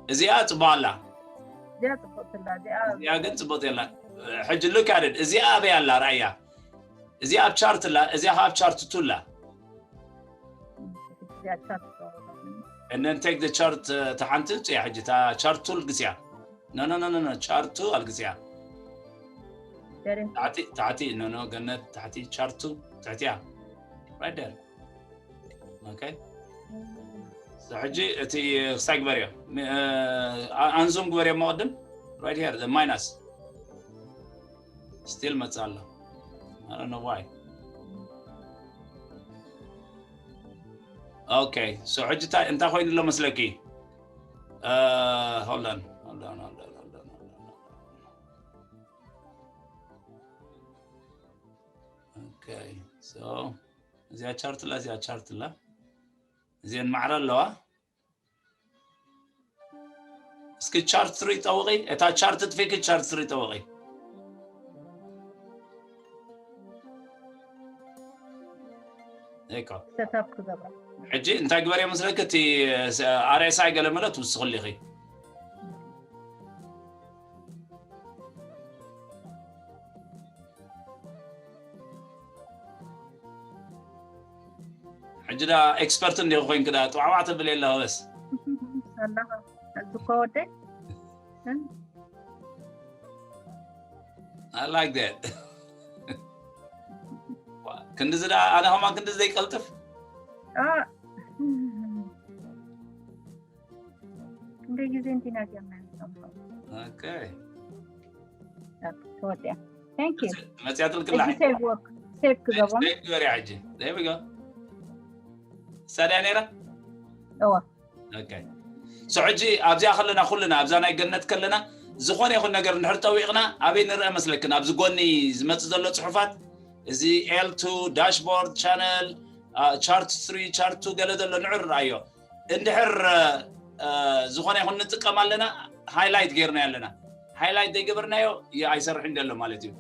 እዚኣ ጽቡቅ ኣላ። እዚኣ ጽቡቅ ትላ እዚኣ እዚኣ ግን ጽቡቅ የላ። ሕጂ look at it። እዚኣ ኣበይ ኣላ? ራእያ። እዚኣ ኣብ ቻርት ኣላ፣ እዚኣ ኣብ ቻርት ቱ ኣላ። እዚኣ ቻርት And then take the chart uh, ተሓንቲ ጽያ ሕጂ ታ ቻርት ቱ ልግስያ። No no no no no, ቻርት ቱ ኣልግስያ። ደረ ታሕቲ ታሕቲ no no ገነት ታሕቲ ቻርት ቱ ትሕትያ። Right there. Okay. So ሕጂ እቲ ክሳይ ግበርዮ። ሚ- እ፣ ኣ- ኣንዙም ግበርዮ መቕድም። Right here, the minus. Still መጽእ ኣሎ። I don't know why. Okay. So ሕጂ እንታይ እንታይ ኮይኑ ኣሎ መስለኪ? Uh, hold on, hold on, hold on, hold on, hold on, hold on. እዚኣ ቻርት ላ እዚኣ ቻርት ላ እዚአን ማዕረ ኣለዋ። እስኪ ቻርት ትሪ ጠውቂ፣ እታ ቻርት ጥፊኪ ቻርት ትሪ ጠውቂ። እኮ ሰታፕ ክገብራ ሕጂ እንታይ ግበር እየ መስለክ እቲ ኣርኤስኣይ ገለ መለ ትውስኽሉ ኢኺ። ሕጂ ዳ ኤክስፐርት እንዲኹ ኮይንክ ዳ ጥዋዕዋዕ ተብል የለ በስ ኣለኻ እዚ ኮወደይ I like that ክንድዚ ዳ ኣነ ከማን ክንድዚ ዘይቀልጥፍ ክንደይ ግዜ እንዲና ጌርና ንሰምዖ okay ተወዲያ thank you መፅያትልክላ እዚ ሴቭ ወርክ ሴቭ ክገብሮም ግበርያ ሕጂ there we go ሳድያ ነይራ እዋ okay so ሕጂ ኣብዚኣ ከለና ኩልና ኣብዛ ናይ ገነት ከለና ዝኾነ ይኹን ነገር እንድሕር ጠዊቕና ኣበይ ንርአ መስለክን ኣብዚ ጎኒ ዝመፅእ ዘሎ ፅሑፋት እዚ L two dashboard channel chart three chart two ገለ ዘሎ ንዑ ርኣዮ እንድሕር ዝኾነ ይኹን ንጥቀም ኣለና ሃይላይት ገይርና ኣለና ሃይላይት ዘይገበርናዮ ኣይሰርሕን ዘሎ ማለት እዩ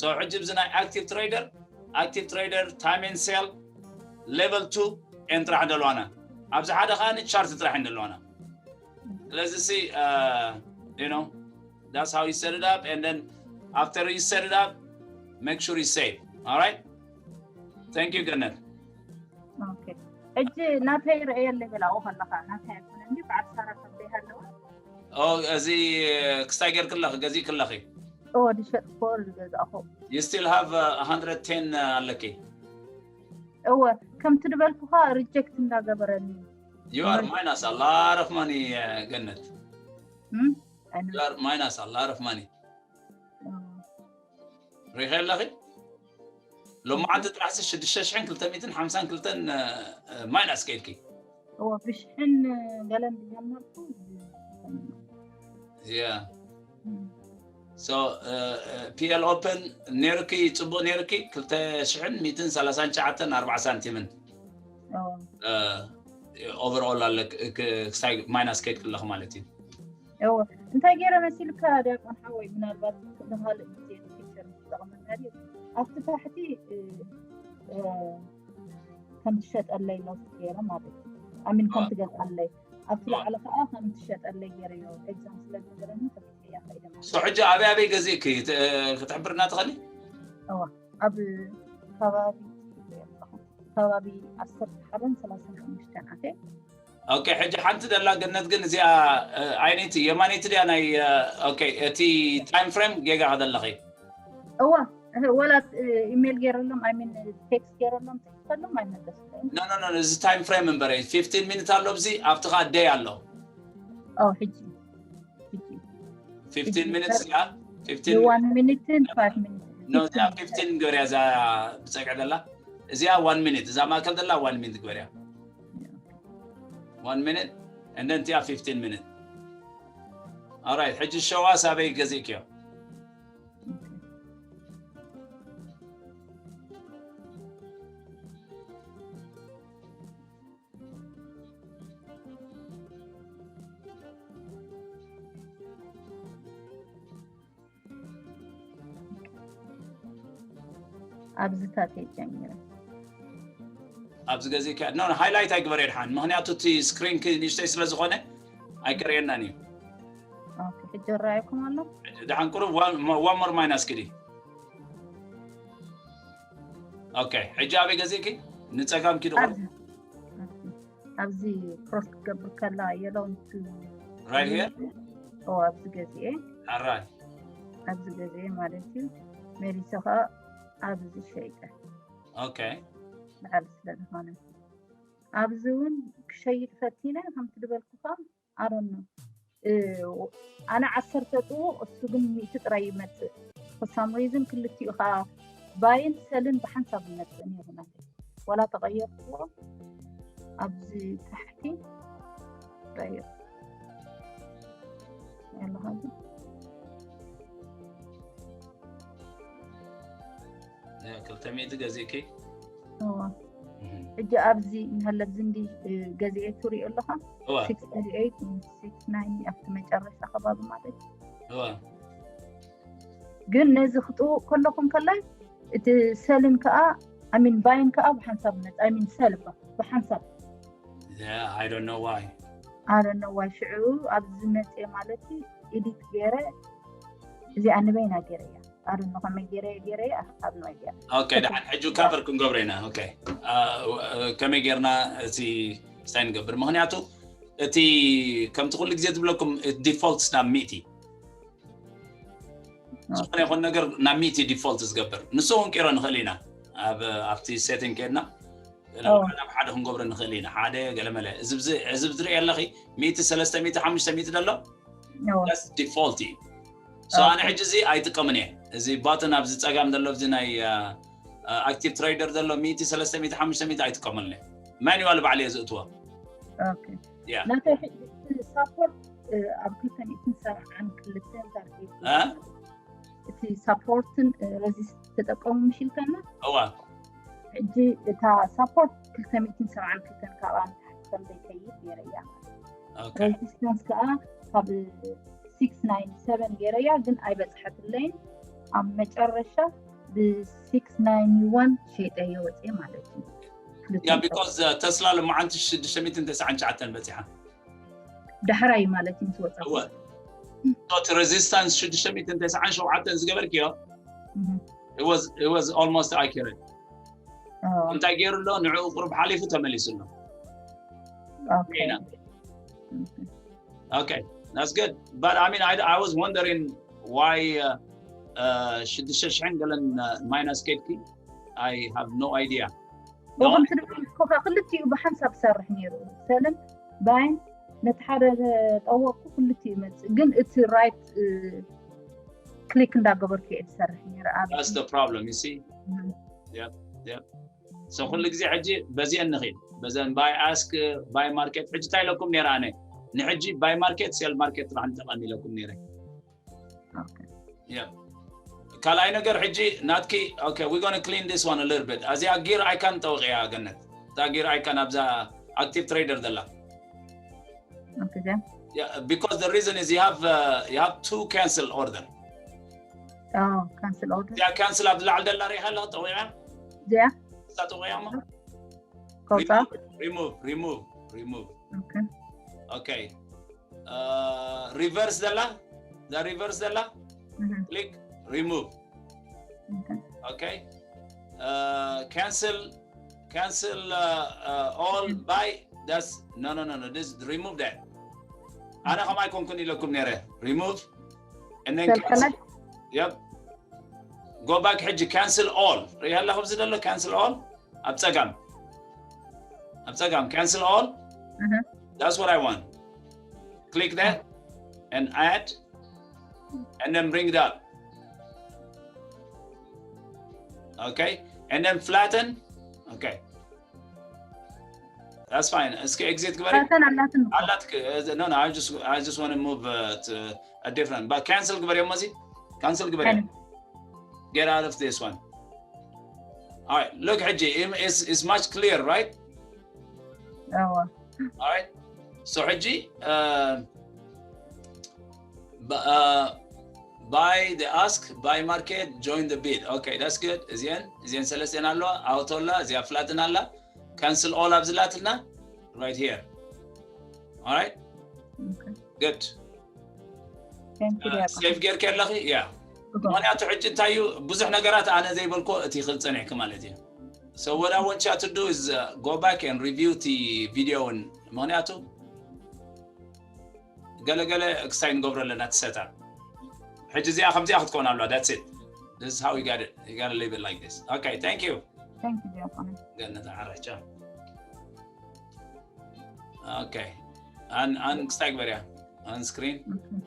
so ሕጂ ብዚ ናይ active trader active trader time and sell level two እየን ጥራሕ ዘለዋና ኣብዚ ሓደ ከዓ ቻርት ጥራሕ እየን ዘለዋና ስለዚ ሲ you know that's how you set it up and then after you set it up make sure you save all right thank you ገነት ኦኬ ሕጂ ናተይ ርእየለይ በላኡ ከለኻ ናተይ ኣይኮነ እንዲ በዓል ሳራ ከብደይ ኣለዋ እዚ ክስታይ ጌርክለኺ ገዚእክለኺ እወ ዝሸጥኮ ዝገዛእኹ you still have uh, one hundred ten ኣለኪ እወ ከምቲ ዝበልኩኻ ሪጀክት እንዳገበረኒ you are minus a lot of money ገነት እም? you are minus a lot of money እም። ሪኸ ኣለኺ ሎማዓንቲ ጥራሕ ሲ ሽዱሽተ ሽሕን ክልተ ሚእትን ሓምሳን ክልተን ማይናስ ከይድኪ እወ ብሽሕን ገለን ዝጀመርኩ yeah so ፒኤል ኦፕን ነይርኪ ፅቡቅ ነይርኪ ክልተ ሽሕን ሚእትን ሰላሳን ትሽዓተን ኣርባዓ ሳንቲምን እወ ኦቨርኦል ኣለ ክሳይ ማይናስ ከይድ ክለኹ ማለት እዩ እወ እንታይ ገይረ መሲልካ ዲያቆን ሓወይ ምናልባት ንካልእ ግዜ ፒክቸር ዝጠቕመና ድዩ ኣብቲ ታሕቲ እ፣ እ፣ ከም ትሸጠለይ ኖት ገይረ ማለት እዩ ኣሚን ከም ትገዝኣለይ ኣብቲ ላዕሊ ከዓ ከም ትሸጠለይ ገይረዮ ኤግዛም ስለ ዝነበረኒ ከፊተያ ከይደ ማለት so ሕጂ ኣበይ ኣበይ ገዚእኪ ት- ክትሕብርና ትኽእሊ እዋ ኣብ ከባቢ ከባቢ ዓሰርተ ሓደን ሰላሳን ሓሙሽተን ኣተ ኦኬ ሕጂ ሓንቲ ደላ ገነት ግን እዚኣ እ፣ ኣይነይቲ የማነይቲ ድያ ናይ እ፣ ኦኬ እቲ ታይም ፍሬም ጌጋ ከደለኺ እዋ እህ፣ ወላ እ፣ ኢሜል ገይረሎም ኣይሚን ቴክስት ገይረሎም ፅሒፈሎም ኣይመለስለይ no no no እዚ ታይም ፍሬም እምበረ fifteen ሚኒት ኣሎ ብዚ ኣብቲ ከዓ ደይ ኣሎ ኦ ሕጂ ሕጂ fifteen ሚኒት እዚኣ fifteen ዋን ሚኒትን ፋይቭ ሚኒት no እዚኣ fifteen ገርያ እዛ ብፀግዕ ደላ እዚኣ one ሚኒት እዛ ማእከል ደላ one ሚኒት ገርያ one ሚኒት and then እቲኣ fifteen ሚኒት all right ሕጂ ሸዋ ሳበይ ገዚእክዮ ኣብዚታት እየ ጀሚረ ኣብዚ ገዜ ከ no ሃይላይት ኣይግበር የድሓን ምክንያቱ እቲ ስክሪን ንእሽተይ ስለ ዝኾነ ኣይከርእየናን እዩ ኦኬ፣ ሕጂ ይረኣየኩም ኣሎ። ድሓን ቁሩብ one more minus ክዲ okay ሕጂ ኣበይ ገዚእኪ ንፀጋም ኪዱ ኣብዚ ኣብዚ ክሮስ ክትገብር ከላ የለውን right here ኦ ኣብዚ ገዚኤ ኣራይ ኣብዚ ገዚኤ ማለት እዩ። መሊሰ ከዓ ኣብዚ ሸይጠ okay በዓል ስለ ዝኾነ ኣብዚ እውን ክሸይጥ ፈቲነ ከምቲ ዝበልኩኻ ኣሮኖ ኣነ ዓሰርተ ጥውቕ እሱ ግን ሚእቲ ጥራይ ይመፅእ for some reason ክልቲኡ ከዓ ባይን ሰልን ብሓንሳብ ይመፅእ ነይሩ ናተይ ዋላ ተቐየርክዎ ኣብዚ ታሕቲ ቀይር ኣለኻ ክልተ ሚእቲ ገዚእኪ ኣብዚ እንሀለ ኣብዚ እንዲ ገዚኤ ትሪኦ ኣለኻ እዋ six thirty eight six ninety ኣብቲ መጨረሻ ከባቢ ማለት እዩ። እዋ ግን ነዚ ክጥውቕ ከለኹም ከላይ እቲ ሰልን ከዓ ኣሚን ባይን ከዓ ብሓንሳብ መፅ ኣሚን ሰል እባ ብሓንሳብ Yeah, I don't know why. ኣረነዋይ ሽዑ ኣብዚ መፅእ ማለት እዩ ኤዲት ገይረ እዚኣ ንበይና ገይረ እያ ኣረኖ ከመይ ገይረ ገይረ ኣብ ናይ ገይረ Okay, ደሓን ሕጂ ካቨር ክንገብሮ ኢና። Okay. ከመይ ጌርና እቲ ስታይ ንገብር? ምክንያቱ እቲ ከምቲ ኩሉ ግዜ ዝብለኩም ዲፎልትስ ናብ ሚእቲ ዝኾነ ይኹን ነገር ናብ ሚእቲ ዲፎልት ዝገብር ንሱ እውን ቂሮ ንኽእል ኢና። ኣብ ኣብቲ ሴቲንግ ኬድና ናብ ሓደ ክንገብሮ ንኽእል ኢና። ሓደ ገለመለ እዚ ዝርኢ ኣለኺ ሚእቲ ሰለስተ ሚእቲ ሓሙሽተ ሚእቲ ዘሎ ዲፎልት እዩ። ኣነ ሕጂ እዚ ኣይጥቀምን እየ። እዚ ባትን ኣብዚ ፀጋም ዘሎ እዚ ናይ ኣክቲቭ ትሬደር ዘሎ ሚእቲ ሰለስተ ሚእቲ ሓሙሽተ ሚእቲ ኣይጥቀመሉን እየ። ማኑዋል ባዕሊ እየ ዝእትዎ። ናተይ ሳፖርት ኣብ ክልተ ሚእትን ሰብዓን ክልተን ታርጌት እቲ ሳፖርትን ረዚስት ተጠቀሙ ምሽልከና እዋ ሕጂ እታ ሳፖርት ክልተ ሚእትን ሰብዓን ክልተን ካብኣ ንታሕቲ ከም ዘይከይድ ገይረ እያ ረዚስታንስ ከዓ ካብ six nine seven ገይረ እያ ግን ኣይበፅሐትለይን ኣብ መጨረሻ ብ six nine one ሸይጠ እየ ወፅየ ማለት እዩ ያ ቢኮዝ ተስላ ለመዓንቲ ሽዱሽተ ሚእትን ተስዓን ትሽዓተን በፂሓ ዳሕራይ ማለት እዩ ምስ ወፃ እወ እቲ ሬዚስታንስ ሽዱሽተ ሚእትን ተስዓን ሸውዓተን ዝገበርክዮ it was it was almost accurate እንታይ ገይሩ ኣሎ ንዕኡ ቁሩብ ሓሊፉ ተመሊሱ ኣሎ Okay. ና Okay, that's good. But I mean, I, I was wondering why uh, uh, ሽዱሽተ ሽሕን ገለን ማይናስ ኬድኪ I have no idea. ከምቲ ድካ ክልቲኡ ብሓንሳብ ዝሰርሕ ነይሩ ሰልን ባይን ነቲ ሓደ ጠወቅኩ ክልቲኡ ይመፅእ ግን እቲ ራይት ክሊክ እንዳገበርኩ እየ ዝሰርሕ ነይረ ኣብ That's the problem, you see. Yep, yep. So ኩሉ ግዜ ሕጂ በዚአን ንኽእል በዘን ባይ ኣስክ ባይ ማርኬት ሕጂ እንታይ ኢለኩም ነይረ ኣነ ንሕጂ ባይ ማርኬት ሴል ማርኬት ጥራሕ ንጠቐም ኢለኩም ነይረ ካልኣይ ነገር ሕጂ ናትኪ okay, we're gonna clean this one a little bit። እዚኣ ጊር ኣይካን ጠውቂያ ገነት እታ ጊር ኣይካን ኣብዛ ኣክቲቭ ትሬደር ዘላ Okay. Yeah, because the reason is you have uh, you have two cancel order. Oh, cancel order. እዚኣ ካንስል ኣብ ዝላዕል ደላ ሪኢኻ ኣለኻ ጠዊዓ እዚኣ እሳ ጠዊዓ እሞ ከውፃ remove remove remove Okay. okay uh, reverse ደላ እዛ reverse ደላ Mhm. click remove Okay. okay uh, cancel cancel uh, uh, all buy that's no no no no this remove that ኣነ ከማይ ኮንኩን ኢለኩም ነረ remove and then Select. Cancel. Yep. Go back ሕጂ cancel all ሪኢ ኣለኹ እዚ ዘሎ cancel all ኣብ ፀጋም ኣብ ፀጋም cancel all Mhm. That's what I want. Click that and add and then bring it up. Okay? And then flatten. Okay. That's fine. እስኪ exit ግበሪ ፈተን ኣላትን ኣላት no no I just I just want to move uh, to a different but cancel ግበሪ እሞ እዚ cancel ግበሪ get out of this one. All right, look ሕጂ it's, it's much clear, right? እዋ All right. So ሕጂ uh, b- uh, buy the ask, buy market, join the bid. Okay, that's good. እዚአን እዚአን ሰለስቲአን ኣለዋ ኣውቶላ እዚኣ ፍላትን ኣላ cancel all ኣብዝላትና right here. All right. Okay. Good. Thank you. ሴፍ ጌርኪ ኣለኺ ያ ምክንያቱ ሕጂ እንታይ እዩ ብዙሕ ነገራት ኣነ ዘይበልኮ እቲ ክፀኒሕኪ ማለት እዩ so what I want you to do is uh, go back and review the video ምክንያቱ ገለገለ ክስታይ ንገብሮ ኣለና እቲ setup ሕጂ እዚኣ ከምዚኣ ክትከውን ኣለዋ that's it this is how you got it you got to leave it like this okay thank you Thank you, Giovanni. ገነት ዓራቻ okay an an ክስታይ ግበርያ on screen Okay.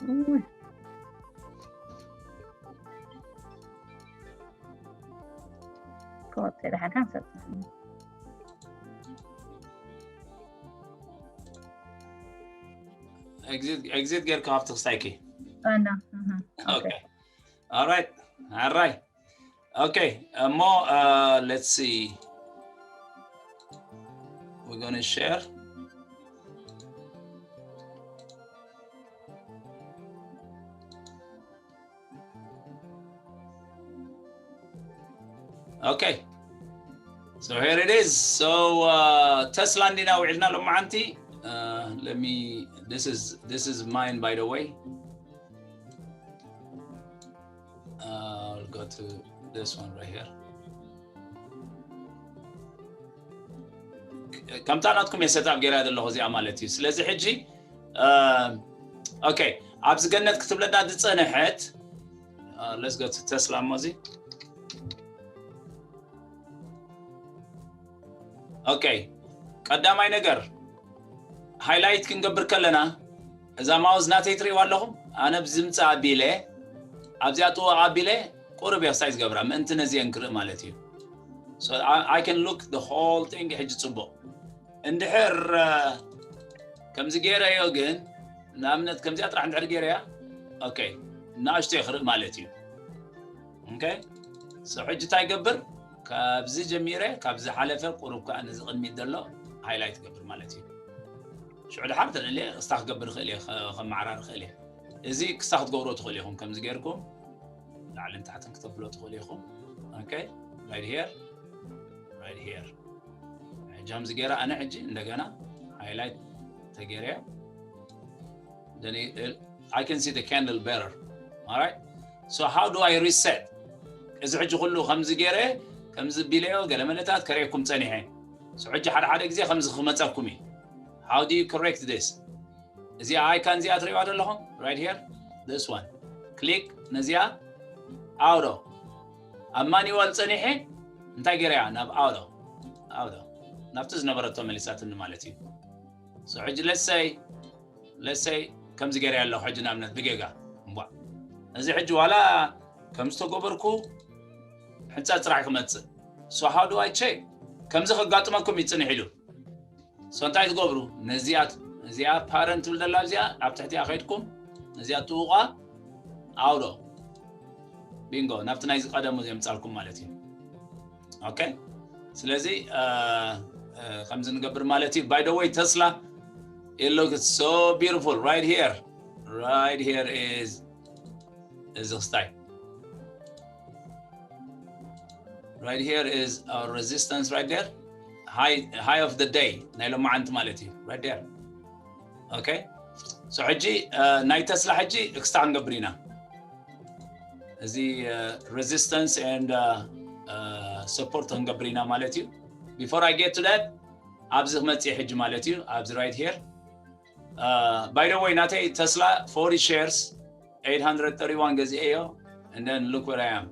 Uy. Kote det här kan sätta. exit exit ጌርካ ካብቲ ክስታይኪ Anna. Mhm. Okay. All right. All right. Okay. Uh, more. Uh, let's see. We're gonna share. Okay. So here it is. So uh, Tesla እንዲና ውዒልና ሎማዓንቲ. Uh, let me. This is this is mine, by the way. Uh, I'll go to this one right here. ከምታ ናትኩም የሰጣብ ገይራ ዘለኹ እዚኣ ማለት እዩ። ስለዚ ሕጂ okay፣ ኣብዚ ገነት ክትብለና ዝፀነሐት let's go to Tesla እሞ እዚ okay፣ ቀዳማይ ነገር ሃይላይት ክንገብር ከለና እዛ ማውዝ ናተይ ትርእይዋ ኣለኹም። ኣነ ብዝምፃ ኣቢለ ኣብዚኣ ጥዋቕ ኣቢለ ቁርብ እየ ክሳይ ዝገብራ ምእንቲ ነዚአን ክርኢ ማለት እዩ። So I can look the whole thing ሕጂ ፅቡቕ እንድሕር ከምዚ ገይረዮ ግን ንኣብነት ከምዚኣ ጥራሕ እንድሕር ገይረያ okay፣ እናእሽቶ ክርኢ ማለት እዩ። Okay፣ so ሕጂ እንታይ ይገብር? ካብዚ ጀሚረ ካብዚ ሓለፈ ቁሩብ ከዓ ነዚ ቅድሚት ዘሎ ሃይላይት ገብር ማለት እዩ። ሽዑ ድሓር ተደልየ ክስታ ክገብር ይኽእል እየ፣ ከመዓራር ይኽእል እየ። እዚ ክስታ ክትገብሮ ትኽእሉ ኢኹም። ከምዚ ጌርኩም ላዕልን ታሕትን ክተብሎ ትኽእሉ ኢኹም። Okay፣ right here፣ right here። ሕጂ ከምዚ ጌረ ኣነ ሕጂ እንደገና ሃይላይት ተጌረዮ። Then I can see the candle better. All right. So how do I reset? እዚ ሕጂ ኩሉ ከምዚ ገይረ ከምዚ ቢለዮ ገለ መለታት ከርእየኩም ጸኒሐ። So ሕጂ ሓደ ሓደ ግዜ ከምዚ ክመጸኩም እዩ። How do you correct this? እዚ ኣይካን እዚኣ ትርእይዋ ዘለኹም right here, this one, click ነዚኣ ኣውዶ ኣብ ማኒዋል ጸኒሐ እንታይ ገይረያ ናብ ኣውዶ ኣውዶ ናብቲ ዝነበረቶ መሊሳትኒ ማለት እዩ። So ሕጂ let's say let's say ከምዚ ገይረ ኣለኹ ሕጂ ንኣብነት ብጌጋ እምቧ እዚ ሕጂ ዋላ ከም ዝተገበርኩ ሕንፃ ፅራሕ ክመፅእ። So how do I check? ከምዚ ከጋጥመኩም ይፅንሕ ኢሉ። So እንታይ ትገብሩ? ነዚኣ እዚኣ ፓረንት ትብል ዘላ እዚኣ ኣብ ትሕቲኣ ከይድኩም ነዚኣ ጥውቋ ኣውዶ ቢንጎ ናብቲ ናይዚ ቀደሙ ዘምፃልኩም ማለት እዩ። Okay፣ ስለዚ ከምዚ ንገብር ማለት እዩ። By the way Tesla, it looks so beautiful right here. Right here is እዚ ክስታይ right here is our resistance right there. High high of the day ናይ ሎማዓንቲ ማለት እዩ right there። Okay፣ so ሕጂ ናይ ተስላ ሕጂ ክስታ ክንገብር ኢና። እዚ resistance and support ክንገብር ኢና ማለት እዩ። Before I get to that ኣብዚ ክመፅእ ሕጂ ማለት እዩ ኣብዚ right here. By the way ናተይ ተስላ forty shares eight hundred thirty-one ገዚኤዮ and then look where I am።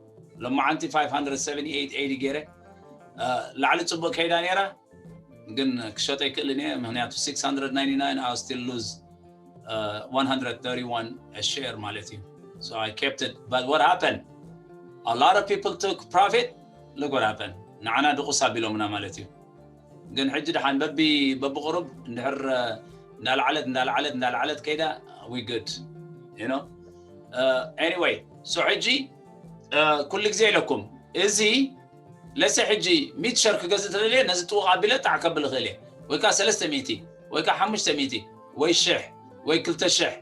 ሎማዓንቲ five hundred seventy-eight ገይረ ላዕሊ ፅቡቅ ከይዳ ነይራ ግን ክሸጦ ይክእልን እየ ምክንያቱ six hundred ninety-nine I still lose one hundred thirty-one share ማለት እዩ። So I kept it, but what happened? A lot of people took profit. Look what happened. ንዓና ድቁስ ኣቢሎምና ማለት እዩ። ግን ሕጂ ድሓን በቢ በብቁሩብ እንድሕር እንዳልዓለት እንዳልዓለት እንዳልዓለት ከይዳ we good, you know. Anyway, so ሕጂ ኩሉ ግዜ ኢለኩም እዚ ለሰ ሕጂ ሚት ሸር ክገዝእ ተደልየ ነዚ ጥውቕ ኣቢለ ጣዕ ከብል እኽእል እየ ወይ ከዓ ሰለስተ ሚእቲ ወይ ከዓ ሓሙሽተ ሚእቲ ወይ ሽሕ ወይ ክልተ ሽሕ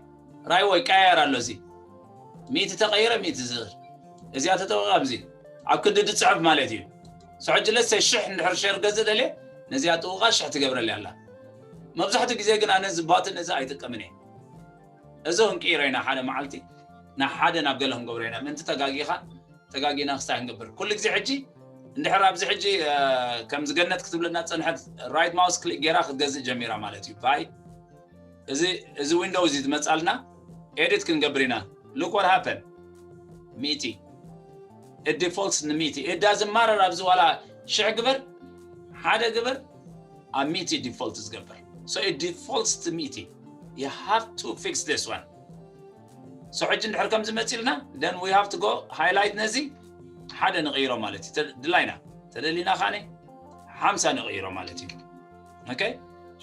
ራይ ወይ ቀያየር ኣሎ እዚ ሚእቲ ተቐይረ ሚእቲ ዝኽእል እዚኣ ተጠውቕ ኣብዚ ኣብ ክንዲ ድፅሕፍ ማለት እዩ። So ሕጂ ለሰ ሽሕ እንድሕር ሸር ገዝእ ደልየ ነዚኣ ጥውቓ ሽሕ ትገብረልያ ኣላ። መብዛሕትኡ ግዜ ግን ኣነ እዚ ባትን እዚ ኣይጥቀምን እየ። እዚ ክንቅይሮ ኢና ሓደ መዓልቲ ናብ ሓደ ናብ ገለ ክንገብሮ ኢና ምእንቲ ተጋጊኻ ተጋጊና ክስታይ ክንገብር ኩሉ ግዜ ሕጂ እንድሕር ኣብዚ ሕጂ ከምዚ ገነት ክትብለና ዝፀንሐት right mouse click ጌራ ክትገዝእ ጀሚራ ማለት እዩ። ባይ እዚ window እዚ ትመፃልና ኤዲት ክንገብር ኢና። Look what happened ሚእቲ it defaults ንሚእቲ it doesn't matter ኣብዚ ዋላ ሽሕ ግበር ሓደ ግበር ኣብ ሚእቲ default ዝገብር so it defaults to ሚእቲ you have to fix this one. So ሕጂ እንድሕር ከምዚ መፂልና then we have to go highlight ነዚ ሓደ ንቕይሮ ማለት እዩ። ድላይና ተደሊና ካነ ሓምሳ ንቕይሮ ማለት እዩ። Okay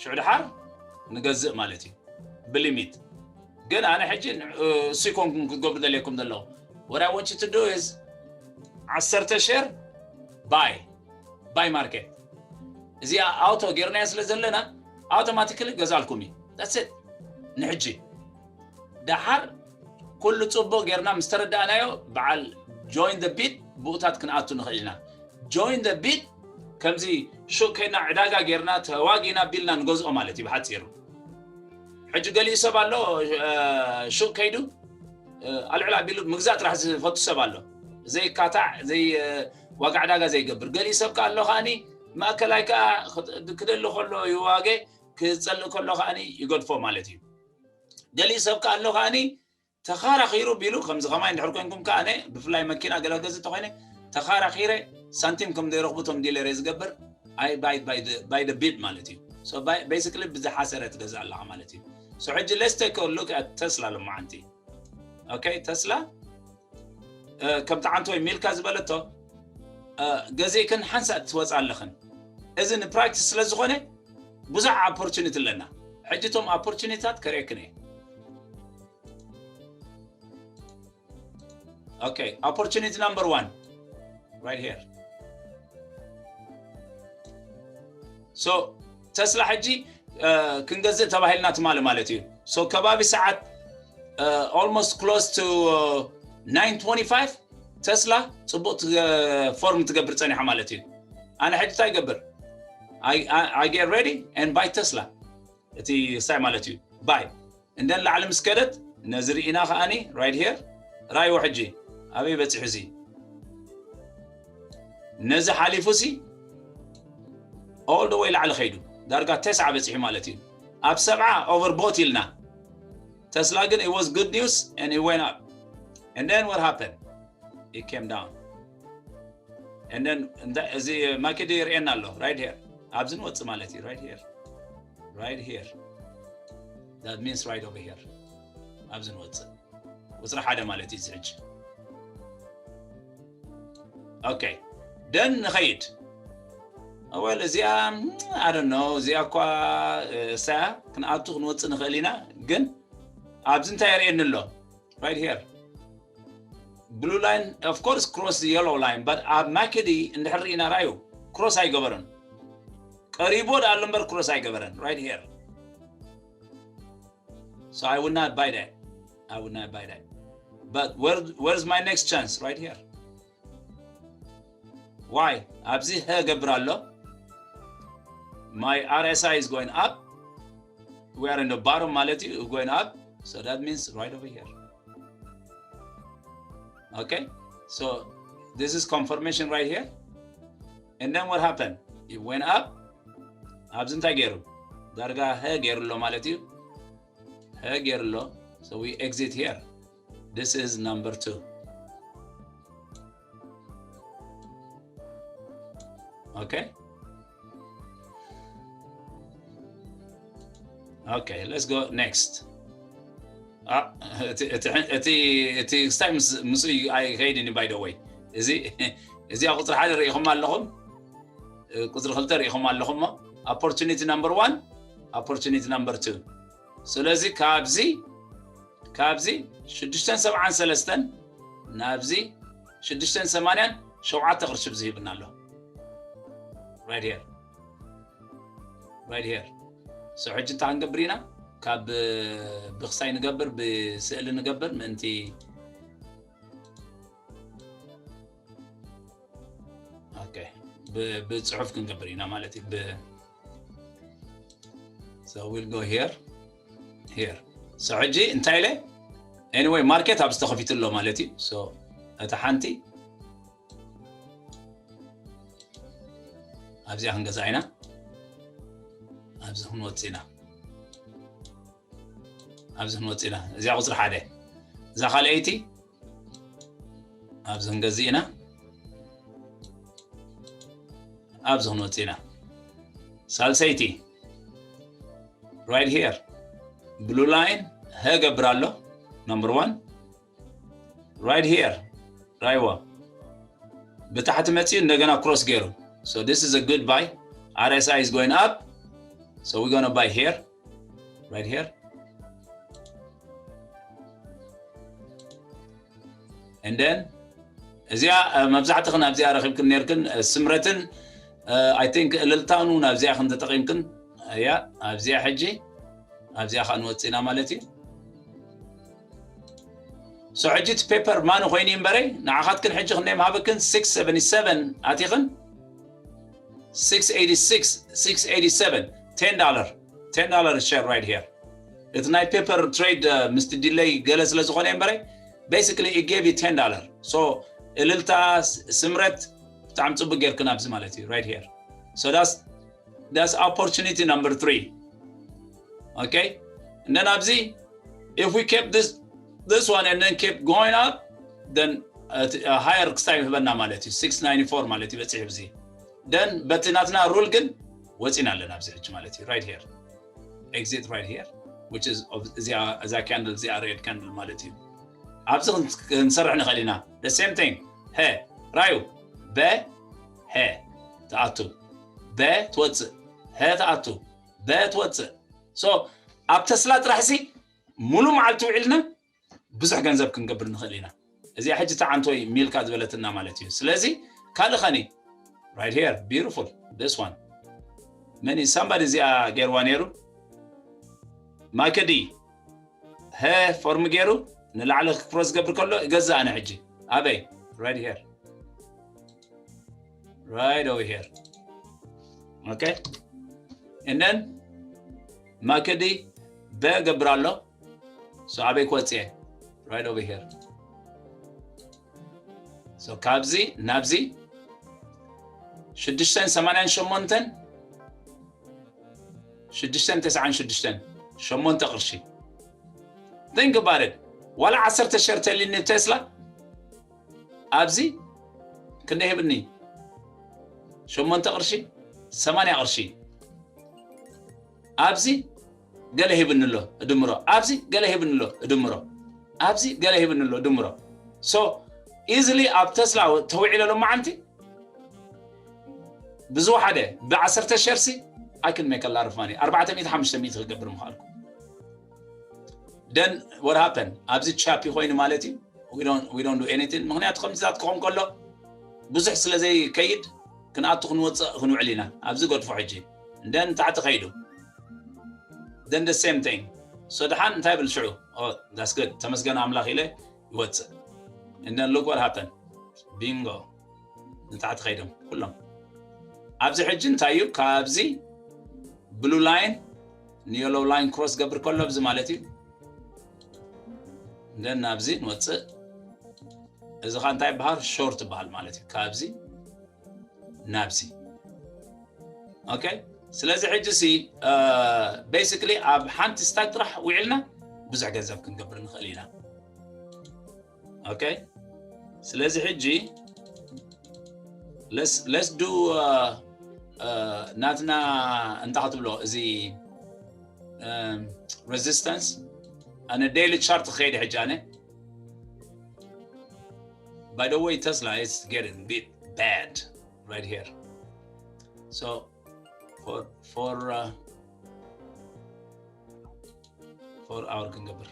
ሽዑ ድሓር ንገዝእ ማለት እዩ ብሊሚት ግን ኣነ ሕጂ እሱ ይኮንኩም ክትገብሩ ደልየኩም ዘለኹ። What I want you to do is ዓሰርተ share buy buy market። እዚኣ ኣውቶ ጌርናዮ ስለ ዘለና ኣውቶማቲካሊ ገዛልኩም እዩ። That's it። ንሕጂ ደሓር ኩሉ ጽቡቕ ጌርና ምስ ተረዳእናዮ በዓል join the beat ብኡታት ክንኣቱ ንኽእል ኢና። Join the beat ከምዚ ሹቅ ከይና ዕዳጋ ጌርና ተዋጊና ቢልና ንገዝኦ ማለት እዩ ብሓጺሩ። ሕጂ ገሊኡ ሰብ ኣሎ ሹቅ ከይዱ ኣልዕል ኣቢሉ ምግዛእ ጥራሕ ዝፈቱ ሰብ ኣሎ። ዘይካታዕ ዘይ ዋጋ ዕዳጋ ዘይገብር። ገሊኡ ሰብ ከኣ ኣሎ ከኣኒ ማእከላይ ከኣ ክደሊ ከሎ ይዋገ ክጸልእ ከሎ ከኣኒ ይገድፎ ማለት እዩ። ገሊኡ ሰብ ከኣ ኣሎ ከኣኒ ተኻራኺሩ ቢሉ ከምዚ ከማይ እንድሕር ኮንኩም ከኣነ ብፍላይ መኪና ገለ ገዝ እንተኾይነ ተኻራኺረ ሳንቲም ከም ዘይረኽቡ ቶም ዲለር ዝገብር ኣይ ባይ ባይ ደ ቢድ ማለት እዩ። So basically ብዝሓሰረ ትገዝእ ኣለኻ ማለት እዩ። So ሕጂ let's take a look at Tesla ሎማዓንቲ። Okay ተስላ ከምቲ ዓንተ ወይ ሚልካ ዝበለቶ ገዚእክን ሓንሳእ ትወፃ ኣለኽን። እዚ ንፕራክቲስ ስለ ዝኾነ ብዙሕ ኦፖርቹኒቲ ኣለና። ሕጂ እቶም ኦፖርቹኒታት ከርእየክን እየ። Okay, opportunity number one right here. So ተስላ ሕጂ ክንገዝእ ተባሂልና ትማሊ ማለት እዩ። So ከባቢ ሰዓት almost close to nine twenty-five ተስላ ጽቡቕ ፎርም ትገብር ጸኒሓ ማለት እዩ። ኣነ ሕጂ እንታይ ይገብር? I get ready and buy ተስላ። እቲ ሳይ ማለት እዩ buy እንደን ላዕሊ ምስ ከደት ነዚ ርኢና ከኣኒ right here ራይዎ ሕጂ ኣበይ በፂሑ እዚ ነዚ ሓሊፉ ሲ all the way ላዕሊ ከይዱ ዳርጋ ተስዓ በፂሑ ማለት እዩ። ኣብ ሰብዓ over bought ኢልና ተስላ ግን it was good news and it went up and then what happened? It came down and then እዚ ማኪዲ ይርእየና ኣሎ right here ኣብዚ ንወፅእ ማለት እዩ right here right here that means right over here ኣብዚ ንወፅእ ቁፅሪ ሓደ ማለት እዩ እዚ ሕጂ። Okay then ንኸይድ well እዚኣ I don't know እዚኣ እኳ እሳ ክንኣቱ ክንወፅእ ንኽእል ኢና ግን ኣብዚ እንታይ የርእየኒ ኣሎ right here blue line of course cross the yellow line but ኣብ ማኪዲ እንድሕር ርኢና ራዩ ክሮስ ኣይገበረን ቀሪቦ ዳኣሎ እምበር ክሮስ ኣይገበረን right here so I would not buy that I would not buy that but where where's my next chance right here why ኣብዚ ሀ ገብር ኣሎ my R S I is going up we are in the bottom ማለት እዩ going up so that means right over here okay so this is confirmation right here and then what happened it went up ኣብዚ እንታይ ገይሩ ዳርጋ ሀ ገይሩ ኣሎ ማለት እዩ ሀ ገይሩ ኣሎ so we exit here this is number two okay okay let's go next እቲ ክስታይ ምስኡ ኣይከይድን እዩ by the way እዚ እዚኣ ቁፅሪ ሓደ ርኢኹም ኣለኹም ቁፅሪ ክልተ ርኢኹም ኣለኹም opportunity number one opportunity number two ስለዚ ካብዚ ካብዚ ሽዱሽተን ሰብዓን ሰለስተን ናብዚ ሽዱሽተን ሰማንያን ሸውዓተ ቅርሺ ዝህብና ኣሎ right here right here so ሕጂ እንታይ ክንገብር ኢና ካብ ብክሳይ ንገብር ብስእሊ ንገብር ምእንቲ okay ብፅሑፍ ክንገብር ኢና ማለት እዩ so we'll go here here so ሕጂ እንታይ ኢለ anyway ማርኬት ኣብ ዝተኸፊቱ ኣሎ ማለት እዩ so እታ ሓንቲ ኣብዚኣ ክንገዛ ኢና ኣብዚ ክንወፅ ኢና ኣብዚ ክንወፅ ኢና እዚኣ ቁፅሪ ሓደ እዛ ካልኣይቲ ኣብዚ ክንገዝእ ኢና ኣብዚ ክንወፅእ ኢና ሳልሰይቲ right here blue line ሀ ገብር ኣሎ number one right here ራይዋ ብታሕቲ መፅኡ እንደገና ክሮስ ገይሩ so this is a good buy R S I is going up so we're gonna buy here right here And then እዚኣ መብዛሕትኽን ኣብዚኣ ረኺብክን ነርክን። ስምረትን I think እልልታን እውን ኣብዚኣ ክን ተጠቒምክን። እያ ኣብዚኣ ሕጂ ኣብዚኣ ከዓ ንወፅእና ማለት እዩ። So ሕጂ እቲ paper money ኮይኑ እምበረይ ንዓኻትክን ሕጂ ክንደይ ምሃበክን? Six seventy seven ኣቲኽን? Six eighty six, six eighty seven, ten dollar, ten dollar share right here. እቲ ናይ paper trade ምስቲ delay ገለ ስለ ዝኾነ እምበረይ basically it gave you ten dollar. So እልልታ፣ ስምረት፣ ብጣዕሚ ፅቡቅ ጌርክን ኣብዚ ማለት እዩ። Right here. So that's that's opportunity number three. Okay? And then ኣብዚ if we kept this this one and then kept going up, then higher ክስታይ ይህበና ማለት እዩ። Six ninety four ማለት እዩ በፂሑ። እዚ then በቲ ናትና rule ግን ወፂና ኣለና ኣብዚ ሕጂ ማለት እዩ። Right here. Exit right here, which is እዛ candle እዚኣ red candle ማለት እዩ። ኣብዚ ክንሰርሕ ንኽእል ኢና። The same thing. ሀ ራዩ በ ሀ ትኣቱ፣ በ ትወፅእ፣ ሀ ትኣቱ፣ በ ትወፅእ። So ኣብ ተስላ ጥራሕ ሲ ሙሉ መዓልቲ ውዒልና ብዙሕ ገንዘብ ክንገብር ንኽእል ኢና። እዚኣ ሕጂ ተዓንቶይ ሚልካ ዝበለትና ማለት እዩ። ስለዚ ካልእ ኸኒ right here, beautiful, this one. መን somebody እዚኣ ገይርዋ ነይሩ? ማከዲ ሀ ፎርም ገይሩ ንላዕሊ ክሮስ ገብር ከሎ እገዛ ኣነ ሕጂ ኣበይ? Right here, right over here. Okay, and then ማከዲ በ ገብር ኣሎ። So ኣበይ ክወፅእ እየ? Right over here. So ካብዚ ናብዚ ሽዱሽተን ሰማንያን ሸሞንተን ሽዱሽተን ተስዓን ሽዱሽተን ሸሞንተ ቅርሺ። Think about it. ዋላ ዓሰርተ ሸር ተልኒ ቴስላ ኣብዚ ክንደይ ሂብኒ? ሸሞንተ ቅርሺ፣ ሰማንያ ቅርሺ። ኣብዚ ገለ ሂብኒ ኣሎ እድምሮ፣ ኣብዚ ገለ ሂብኒ ኣሎ እድምሮ፣ ኣብዚ ገለ ሂብኒ ኣሎ እድምሮ። So easily ኣብ ተስላ ተውዒለ ሎማዓንቲ ብዝወሓደ ብዓሰርተ ሸርሲ I can make a lot of money. ኣርባዕተ ሚእቲ ሓሙሽተ ሚእቲ ክገብር ምኽኣልኩ። Then what happened? ኣብዚ ቻፒ ኮይኑ ማለት እዩ። We don't, we don't do anything. ምኽንያቱ ከምዚታት ክኾን ከሎ ብዙሕ ስለ ዘይከይድ ክንኣቱ ክንወፅእ ክንውዕል ኢና። ኣብዚ ገድፎ ሕጂ እንደን ታሕቲ ከይዱ then the same thing. So ደሓን እንታይ ብል ሽዑ? Oh, that's good, ተመስገን ኣምላኽ ኢለ ይወፅእ። And then look what happened. Bingo. ንታሕቲ ከይዶም ኩሎም። ኣብዚ ሕጂ እንታይ እዩ? ካብዚ blue line ን yellow line cross ገብር ከሎ ኣብዚ ማለት እዩ። እንደን ናብዚ ንወፅእ። እዚ ኸ እንታይ ይበሃል? ሾርት ይበሃል ማለት እዩ። ካብዚ ናብዚ። Okay? ስለዚ ሕጂ ሲ basically ኣብ ሓንቲ ስታክ ጥራሕ ውዒልና ብዙሕ ገንዘብ ክንገብር ንኽእል ኢና። Okay? ስለዚ ሕጂ let's, let's do ናትና እንታይ ክትብሎ እዚ resistance ኣነ daily chart ክኸይድ ሕጂ ኣነ። By the way, Tesla is getting bit bad right here. So for for uh, for our ክንገብር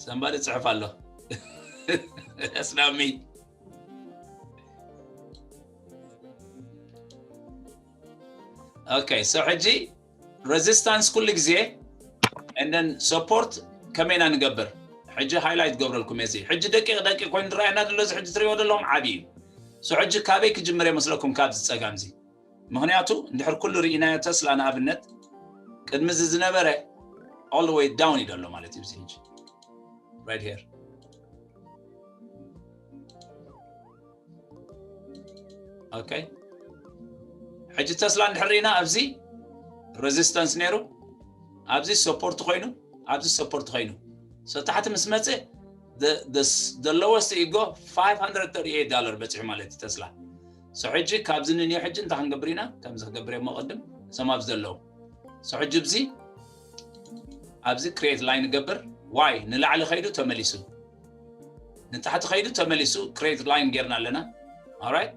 somebody ጽሕፍ ኣሎ። That's not me. Okay, so ሕጂ resistance ኩሉ ግዜ and then support ከመይና ንገብር? ሕጂ highlight ገብረልኩም እዚ ሕጂ ደቂቕ ደቂቕ ኮይኑ ዝረኣየና ዘሎ እዚ ሕጂ ትሪእዎ ዘለኹም ዓብዪ እዩ። So ሕጂ ካበይ ክጅምር የመስለኩም? ካብዚ ጸጋም እዚ። ምኽንያቱ እንድሕር ኩሉ ርኢናዮ ተስላ ንኣብነት ቅድሚ እዚ ዝነበረ all the way down እዩ ዘሎ ማለት እዩ። እዚ ሕጂ right here okay። ሕጂ ተስላ እንድሕር ርኢና ኣብዚ resistance ነይሩ፣ ኣብዚ support ኮይኑ፣ ኣብዚ support ኮይኑ so ታሕቲ ምስ መፀ the lowest you go five hundred thirty eight dollar በፂሑ ማለት እዩ ተስላ። So ሕጂ ካብዚ ንንዮ ሕጂ እንታይ ክንገብር ኢና? ከምዚ ክገብር እየ ቅድም ሰም ኣብዚ ዘለዉ። So ሕጂ ብዚ ኣብዚ create line ንገብር። Why ንላዕሊ ከይዱ ተመሊሱ ንታሕቲ ከይዱ ተመሊሱ create line ጌርና ኣለና። Alright,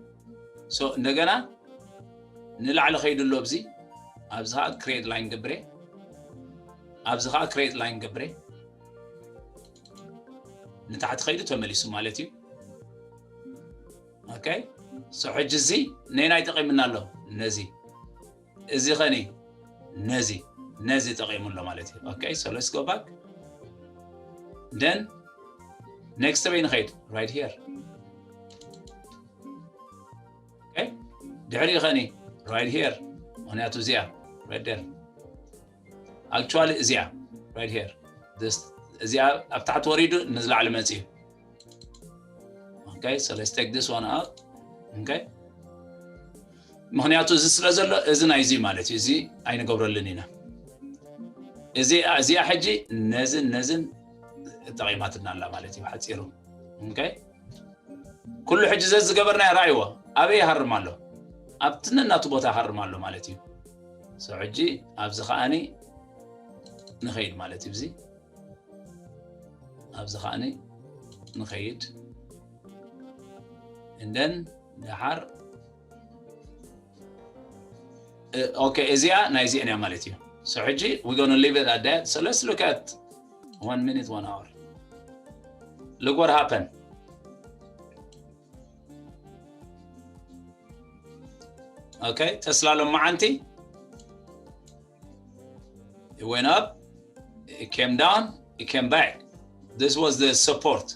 so እንደገና ንላዕሊ ከይዱ ኣሎ። ኣብዚ ኣብዚ ከዓ create line ገብረ ኣብዚ ከዓ create line ገብረ ንታሕቲ ከይዱ ተመሊሱ ማለት እዩ። Okay, so ሕጂ እዚ ነናይ ጠቂምና ኣሎ። ነዚ እዚ ኸኒ ነዚ ነዚ ጠቂሙ ኣሎ ማለት እዩ። Okay, so let's go back. Then next በይ ንኸይድ right here. Okay, ድሕሪ ኸኒ right here፣ ምክንያቱ እዚኣ right there። Actually እዚኣ right here፣ እዚኣ ኣብ ታሕቲ ወሪዱ ንዝላዕሊ መፅዩ። Okay, so let's take this one out. Okay, ምክንያቱ እዚ ስለ ዘሎ እዚ ናይ እዚ ማለት እዩ። እዚ ኣይንገብረሉን ኢና። እዚ እዚኣ ሕጂ ነዝን ነዝን ጠቂማትና ኣላ ማለት እዩ ሓፂሩ። Okay፣ ኩሉ ሕጂ ዘ ዝገበርናዮ ራእይዎ ኣበይ ይሃርም ኣሎ? ኣብቲ ነናቱ ቦታ ይሃርም ኣሎ ማለት እዩ። So ሕጂ ኣብዚ ከዓኒ ንኸይድ ማለት እዩ። እዚ ኣብዚ ከዓኒ ንኸይድ። And then ደሓር okay፣ እዚኣ ናይ እዚአን እያ ማለት እዩ። So ሕጂ we gonna leave it at that. So let's look at one minute, one hour. Look what happened. Okay, ተስላ ሎማዓንቲ it went up, it came down, it came back. This was the support,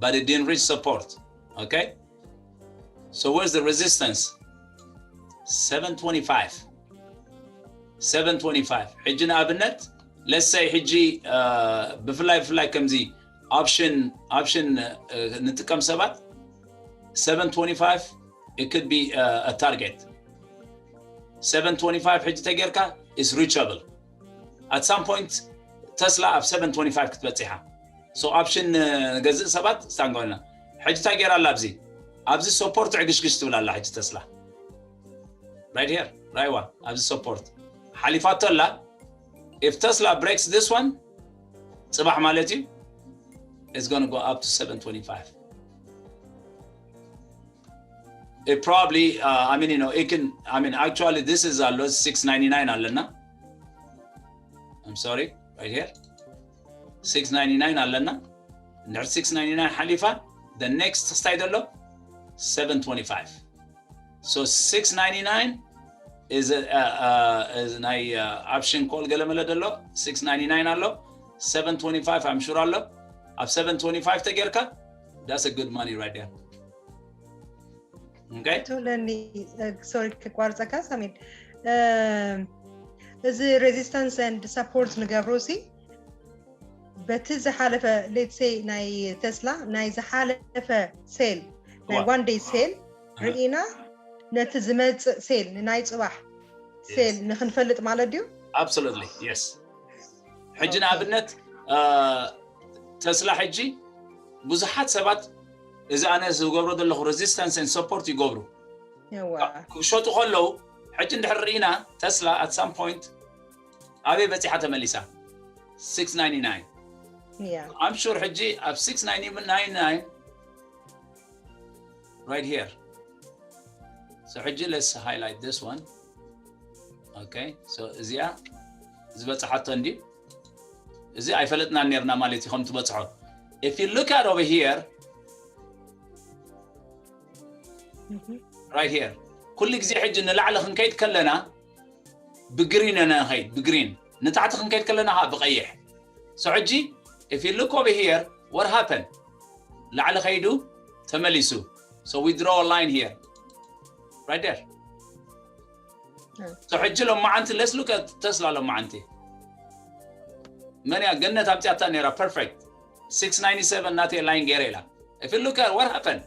but it didn't reach support. Okay, so where's the resistance? Seven twenty-five. Seven twenty-five. ሕጂ ንኣብነት let's say ሕጂ ብፍላይ ብፍላይ ከምዚ option option ንጥቀም ሰባት seven twenty-five, it could be a target. Seven twenty-five ሕጂ ተጌርካ is reachable. At some point ተስላ ኣብ seven twenty-five ክትበጽሕ እያ። So option ንገዝእ ሰባት ስታንጎልና ሕጂ እንታይ ገይራ ኣላ? ኣብዚ ኣብዚ support ዕግሽግሽ ትብል ኣላ ሕጂ ተስላ right here፣ ራይዋ ኣብዚ support ሓሊፋቶ ኣላ። If Tesla breaks this one, ጽባሕ ማለት እዩ it's gonna go up to seven twenty-five. It probably, uh, I mean, you know, it can, I mean, actually this is ኣሎ six ninety-nine ኣለና። I'm sorry, right here. Six ninety-nine ኣለና። እንድሕር six ninety-nine ሓሊፋ the next ስታይ ዘሎ seven twenty-five. So six ninety-nine is a, uh, uh, is ናይ uh, option call ገለ መለ ዘሎ six ninety-nine ኣሎ። Seven twenty-five I'm sure ኣሎ። ኣብ seven twenty-five ተጌርካ that's a good money right there. Okay? ቶለኒ፣ sorry ክቋርፀካ ሳሚን። እዚ resistance and support ንገብሮ ሲ በቲ ዝሓለፈ let's say ናይ ተስላ ናይ ዝሓለፈ sell ናይ one day sell ርኢና ነቲ ዝመፅእ sell ንናይ ፅባሕ sell ንክንፈልጥ ማለት ድዩ? Absolutely, yes. ሕጂ ንኣብነት ተስላ ሕጂ ብዙሓት ሰባት እዚ ኣነ ዝገብሮ ዘለኹ resistance and support ይገብሩ ክሸጡ ከለዉ። ሕጂ እንድሕር ርኢና ተስላ at some point ኣበይ በፂሓ ተመሊሳ? Six ninety-nine. I'm sure ሕጂ ኣብ six ninety-nine, right here. So ሕጂ let's highlight this one. Okay, so እዚኣ ዝበፅሓቶ እንዲ እዚ ኣይፈለጥናን ነርና ማለት እዩ ከም ትበፅሖ። If you look at over here, right here, ኩሉ ግዜ ሕጂ ንላዕሊ ክንከይድ ከለና ብግሪን ኢና ንኸይድ፣ ብግሪን ንታሕቲ ክንከይድ ከለና ከዓ ብቀይሕ። So ሕጂ if you look over here, what happened? ላዕሊ ከይዱ ተመሊሱ። So we draw a line here, right there. So ሕጂ ሎማዓንቲ let's look at ተስላ ሎማዓንቲ መን እያ ገነት ኣምፅያታ ነይራ? Perfect. Six ninety-seven ናተይ line ገይረ ኢላ። If you look at what happened,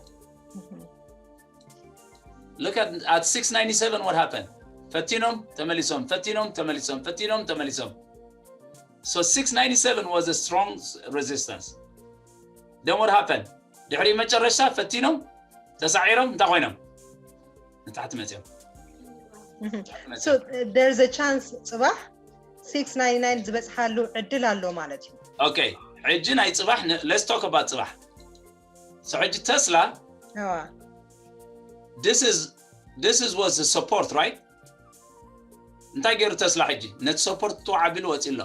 look at at six ninety-seven what happened. ፈቲኖም ተመሊሶም፣ ፈቲኖም ተመሊሶም፣ ፈቲኖም ተመሊሶም። So six ninety-seven was a strong resistance. Then what happened? ድሕሪ መጨረሻ ፈቲኖም ተሳዒሮም እንታይ ኮይኖም? ንታሕቲ መፅዮም። So there's a chance ፅባሕ six ninety-nine ዝበፅሓሉ ዕድል ኣሎ ማለት እዩ። Okay, ሕጂ ናይ ፅባሕ let's talk about ፅባሕ። So ሕጂ ተስላ እዋ this is this is was the support, right? እንታይ ገይሩ ተስላ ሕጂ ነቲ support ጥዋዕ ኣቢሉ ወፂ ኣሎ።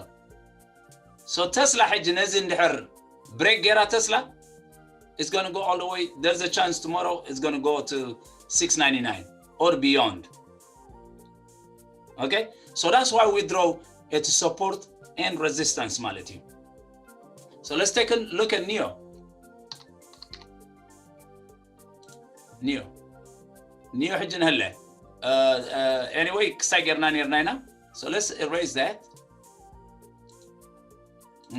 So ተስላ ሕጂ ነዚ እንድሕር break ገይራ ተስላ it's going to go all the way. There's a chance tomorrow it's going to go to six ninety-nine or beyond. Okay, so that's why we draw it to support and resistance ማለት እዩ። So let's take a look at NIO. NIO. NIO ሕጂ ንህለ። Uh, uh, anyway ክሳይ ጌርና ኔርና ኢና። So let's erase that.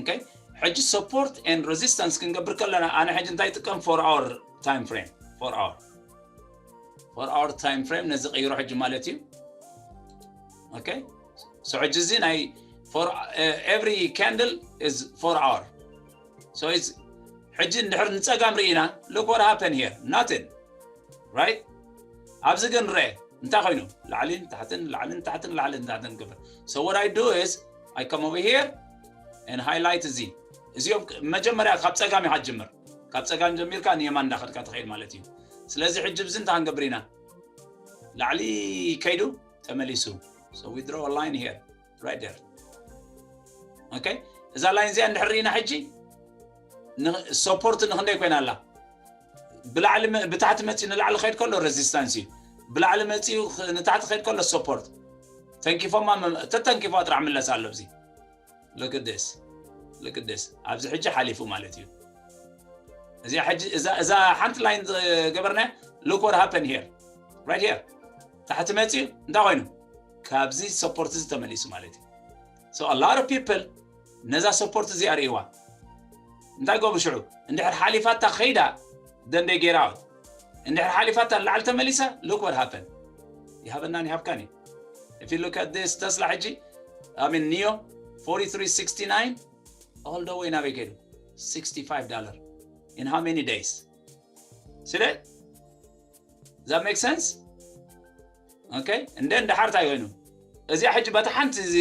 Okay, ሕጂ support and resistance ክንገብር ከለና ኣነ ሕጂ እንታይ ይጥቀም? Four hour time frame. Four hour four hour time frame ነዚ ቀይሮ ሕጂ ማለት እዩ። Okay, so ሕጂ እዚ ናይ for uh, every candle is four hour. So it's ሕጂ እንድሕር ንጸጋም ርኢና, look what happened here, nothing, right? ኣብዚ ግን ርአ፣ እንታይ ኮይኑ? ላዕልን ታሕትን፣ ላዕልን ታሕትን፣ ላዕልን ታሕትን ክብል። So what I do is I come over here and highlight እዚ። እዚኦም መጀመርያ ካብ ጸጋም ኢኻ ትጅምር። ካብ ጸጋም ጀሚርካ ንየማን እንዳኸድካ ትኸይድ ማለት እዩ። ስለዚ ሕጂ ብዚ እንታይ ክንገብር ኢና? ላዕሊ ከይዱ ተመሊሱ። So we draw a line here, right there. Okay, እዛ line እዚኣ እንድሕር ርኢና ሕጂ support ንክንደይ ኮይና ኣላ? ብላዕሊ መ- ብታሕቲ መፂኡ ንላዕሊ ከይድ ከሎ resistance እዩ። ብላዕሊ መፂኡ ክ- ንታሕቲ ከይድ ከሎ support። ተንኪፎማ መ- ተተንኪፎ ጥራሕ ምለስ ኣሎ። እዚ look at this, look at this። ኣብዚ ሕጂ ሓሊፉ ማለት እዩ። እዚኣ ሕጂ እዛ እዛ ሓንቲ line ዝገበርና፣ look what happened here, right here። ታሕቲ መፂኡ እንታይ ኮይኑ? ካብዚ support እዚ ተመሊሱ ማለት እዩ። So a lot of people ነዛ support እዚኣ ርእይዋ። እንታይ ገብሩ ሽዑ? እንድሕር ሓሊፋታ ከይዳ፣ then they get out። እንድሕር ሓሊፋታ ንላዕሊ ተመሊሳ፣ look what happened። ይሃበናን ይሃብካን እዩ። If you look at this Tesla ሕጂ፣ I mean NIO, forty-three sixty-nine, all the way ናበይ ከይዱ? Sixty-five dollar in how many days? ስለ that make sense? Okay, and then ድሓር እንታይ ኮይኑ? እዚኣ ሕጂ በታ ሓንቲ እዚ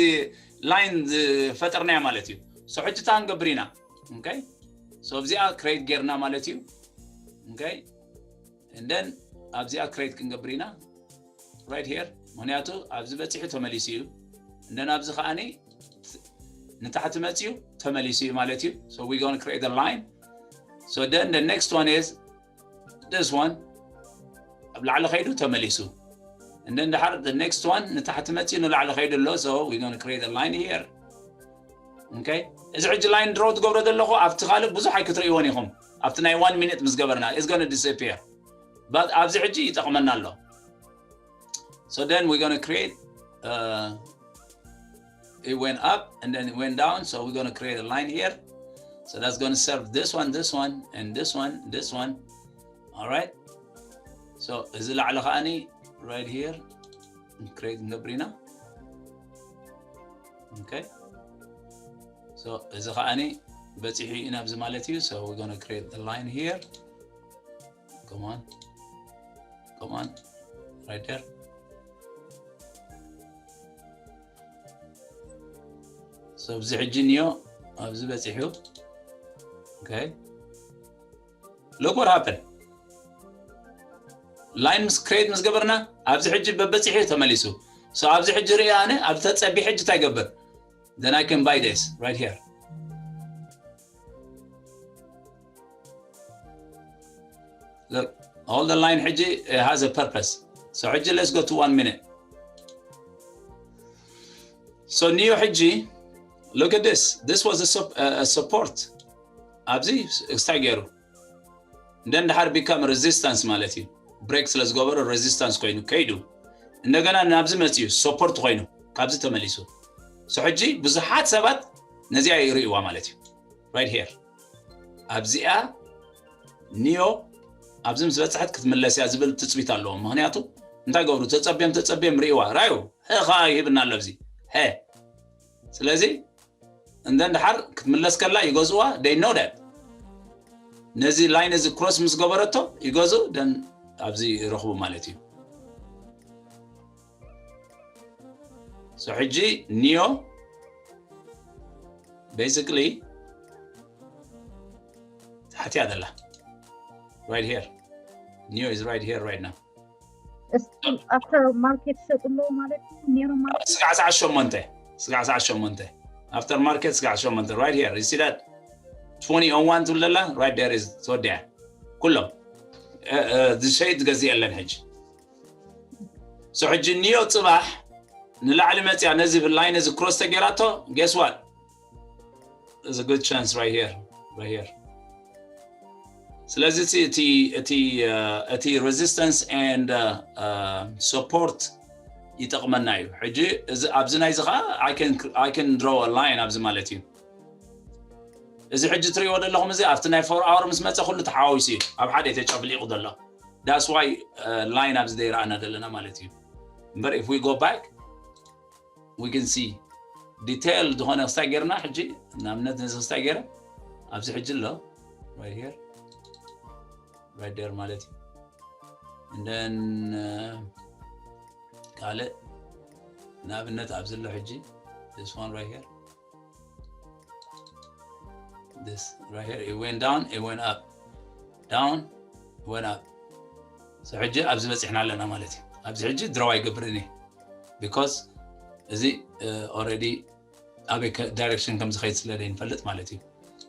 line ዝፈጠርናያ ማለት እዩ። So ሕጂ እንታይ ክንገብር ኢና? Okay, so ኣብዚኣ create ጌርና ማለት እዩ። Okay, and then ኣብዚኣ create ክንገብር ኢና፣ right here። ምክንያቱ ኣብዚ በፂሑ ተመሊሱ እዩ። And then ኣብዚ ከዓኒ ንታሕቲ መፂኡ ተመሊሱ እዩ ማለት እዩ። So we gonna create a line. So then the next one is this one. ኣብ ላዕሊ ከይዱ ተመሊሱ። And then ድሓር the next one ንታሕቲ መፂኡ ንላዕሊ ከይዱ ኣሎ። So we gonna create a line here. Okay, እዚ ሕጂ line draw ትገብሮ ዘለኹ ኣብቲ ካልእ ብዙሕ ኣይክትርእይዎን ኢኹም። ኣብቲ ናይ one minute ምስ ገበርና is gonna disappear, but ኣብዚ ሕጂ ይጠቕመና ኣሎ። So then we're gonna create, uh, it went up and then it went down. So we're gonna create a line here. So that's gonna serve this one, this one, and this one, this one. All right. So እዚ ላዕሊ ከዓኒ right here create ንገብር ኢና። Okay. So እዚ ከዓኒ በፂሑ እዩ ናብዚ ማለት እዩ። So we're gonna create the line here. Come on. Come on. Right there. So ኣብዚ ሕጂ NIO ኣብዚ በፂሑ። Okay. Look what happened. Line ምስ create ምስ ገበርና ኣብዚ ሕጂ በበፂሑ ተመሊሱ። So ኣብዚ ሕጂ ርኢ ኣነ ኣብ ተፀቢ ሕጂ እንታይ ገብር? Then I can buy this right here. Look, all the line ሕጂ has a purpose. So ሕጂ let's go to one minute. So NIO ሕጂ, look at this. This was a, sup- uh, a support. ኣብዚ እስታይ ገይሩ እንደን ድሓር become resistance ማለት እዩ። Break ስለ ዝገበረ resistance ኮይኑ ከይዱ እንደገና ናብዚ መፅዩ support ኮይኑ ካብዚ ተመሊሱ። So ሕጂ ብዙሓት ሰባት ነዚኣ ይርእይዋ ማለት እዩ። Right here ኣብዚኣ NIO ኣብዚ ምስ በፅሐት ክትምለስ እያ ዝብል ትፅቢት ኣለዎም። ምክንያቱ እንታይ ገብሩ? ተፀብዮም ተፀብዮም ርእይዋ ራዩ ኸ ይህብና ኣሎ ኣብዚ ሀ ስለዚ እንደን ድሓር ክትምለስ ከላ ይገዝዋ። They know that ነዚ line እዚ cross ምስ ገበረቶ ይገዙ ደን ኣብዚ ይረኽቡ ማለት እዩ። So ሕጂ NIO basically ታሕቲያ ዘላ right here. NIO is right here right now. After market ይሸጡ ኣለዉ ማለት እዩ። ኔሮ ማለት ስጋዕ ሰዓት ሸሞንተ ስጋዕ ሰዓት ሸሞንተ after market ስጋዕ ሸሞንተ right here. You see that twenty oh one ትብል ዘላ right there is ተወዲያ። ኩሎም ዝሸይጥ ገዚእ የለን ሕጂ። So ሕጂ ኒዮ ጽባሕ ንላዕሊ መጽያ ነዚ line እዚ cross ተገይራቶ, guess what? There's a good chance right here, right here. ስለዚ እቲ እቲ እቲ እቲ resistance and support ይጠቕመና እዩ። ሕጂ እዚ ኣብዚ ናይዚ ኸዓ I can I can draw a line ኣብዚ ማለት እዩ። እዚ ሕጂ ትሪእዎ ዘለኹም እዚ ኣብቲ ናይ four hour ምስ መጸ ኩሉ ተሓዋዊሱ እዩ ኣብ ሓደ ተጨፍሊቑ ዘሎ። That's why line ኣብዚ ዘይረኣና ዘለና ማለት እዩ። እምበር if we go back we can see detail ዝኾነ ክስታይ ጌርና ሕጂ ንኣብነት ነዚ ክስታይ ጌረ ኣብዚ ሕጂ ኣሎ right here right there ማለት እዩ። And then ካልእ ንኣብነት ኣብዚ ኣሎ ሕጂ this one right here this right here it went down, it went up, down, went up. So ሕጂ ኣብዚ በፂሕና ኣለና ማለት እዩ። ኣብዚ ሕጂ draw ኣይገብርን እየ because እዚ already ኣበይ direction ከም ዝኸይድ ስለ ዘይንፈልጥ ማለት እዩ።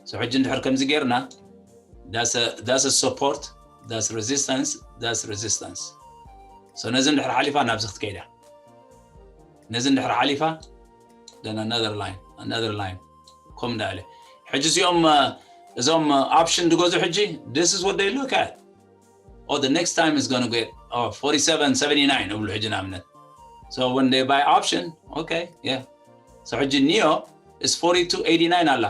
So ሕጂ እንድሕር ከምዚ ጌርና that's support, that's resistance, that's resistance. So ነዚ እንድሕር ሓሊፋ ናብዚ ክትከይዳ ነዚ እንድሕር ሓሊፋ then another line, another line ኮም እንዳለ ሕጂ እዚኦም እዞም option ዝገዙ ሕጂ this is what they look at. Oh, the next time is going to get, oh, forty-seven seventy-nine እብሉ ሕጂ ንኣብነት. So when they buy option, okay, yeah. So ሕጂ ኒዮ is forty-two eighty-nine ኣላ.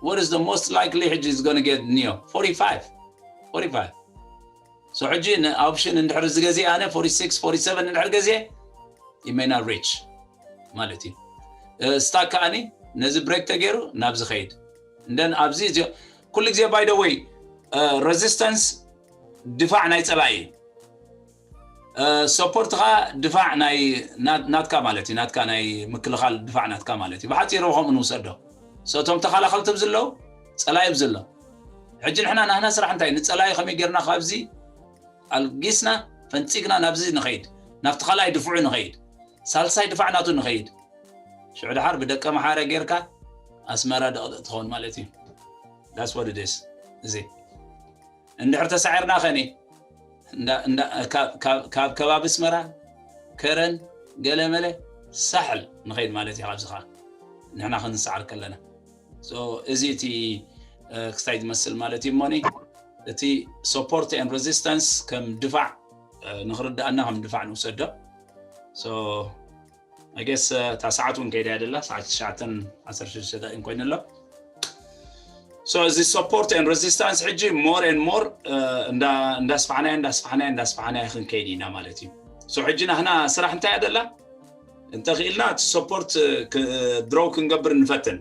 What is the most likely ሕጂ is going to get ኒዮ? Forty-five, forty-five. So ሕጂ ን option እንድሕር ዝገዜ ኣነ forty-six forty-seven እንድሕር ገዜ it may not reach ማለት እዩ። Stock ከኣኒ ነዚ break ተገይሩ ናብዚ ኸይድ እንደን ኣብዚ ኩሉ ግዜ by the way resistance ድፋዕ ናይ ጸላኢ እዩ። Support ኻ ድፋዕ ናይ ናትካ ማለት እዩ። ናትካ ናይ ምክልኻል ድፋዕ ናትካ ማለት እዩ። ብሓፂሩ ከምኡ ንውሰዶ። So እቶም ተኸላኸልቲ ብዝለው ጸላኢ ብዝሎ ሕጂ ንሕና ናህና ስራሕ እንታይ ንጸላኢ ከመይ ጌርና ካብዚ ኣልጊስና ፈንፂግና ናብዚ ንኸይድ ናብቲ ካልኣይ ድፍዑ ንኸይድ ሳልሳይ ድፋዕ ናቱ ንኸይድ ሽዑ ድሓር ብደቀ መሓረ ጌርካ ኣስመራ ደቕደቕ ትኸውን ማለት እዩ። That's what it is። እዚ እንድሕር ተሳዒርና ኸኒ ካብ ከባቢ ኣስመራ ከረን ገለመለ ሳሕል ንኸይድ ማለት እዩ። ካብዚ ኸዓ ንሕና ክንሰዓር ከለና እዚ እቲ ክስታይ ዝመስል ማለት እዩ። እሞኒ እቲ support and resistance ከም ድፋዕ ንኽርድኣና ከም ድፋዕ ንውሰዶ። So I guess እታ ሰዓት እውን ከይዳ እያ ደላ ሰዓት ትሽዓተን ዓሰርተ ሽዱሽተ ደቂን ኮይኑ ኣሎ። So እዚ support and resistance ሕጂ more and more እንዳስፋሕናዮ እንዳስፋሕናዮ እንዳስፋሕናዮ ክንከይድ ኢና ማለት እዩ። So ሕጂ ናህና ስራሕ እንታይ እያ ደላ እንተኽኢልና እቲ support draw ክንገብር ንፈትን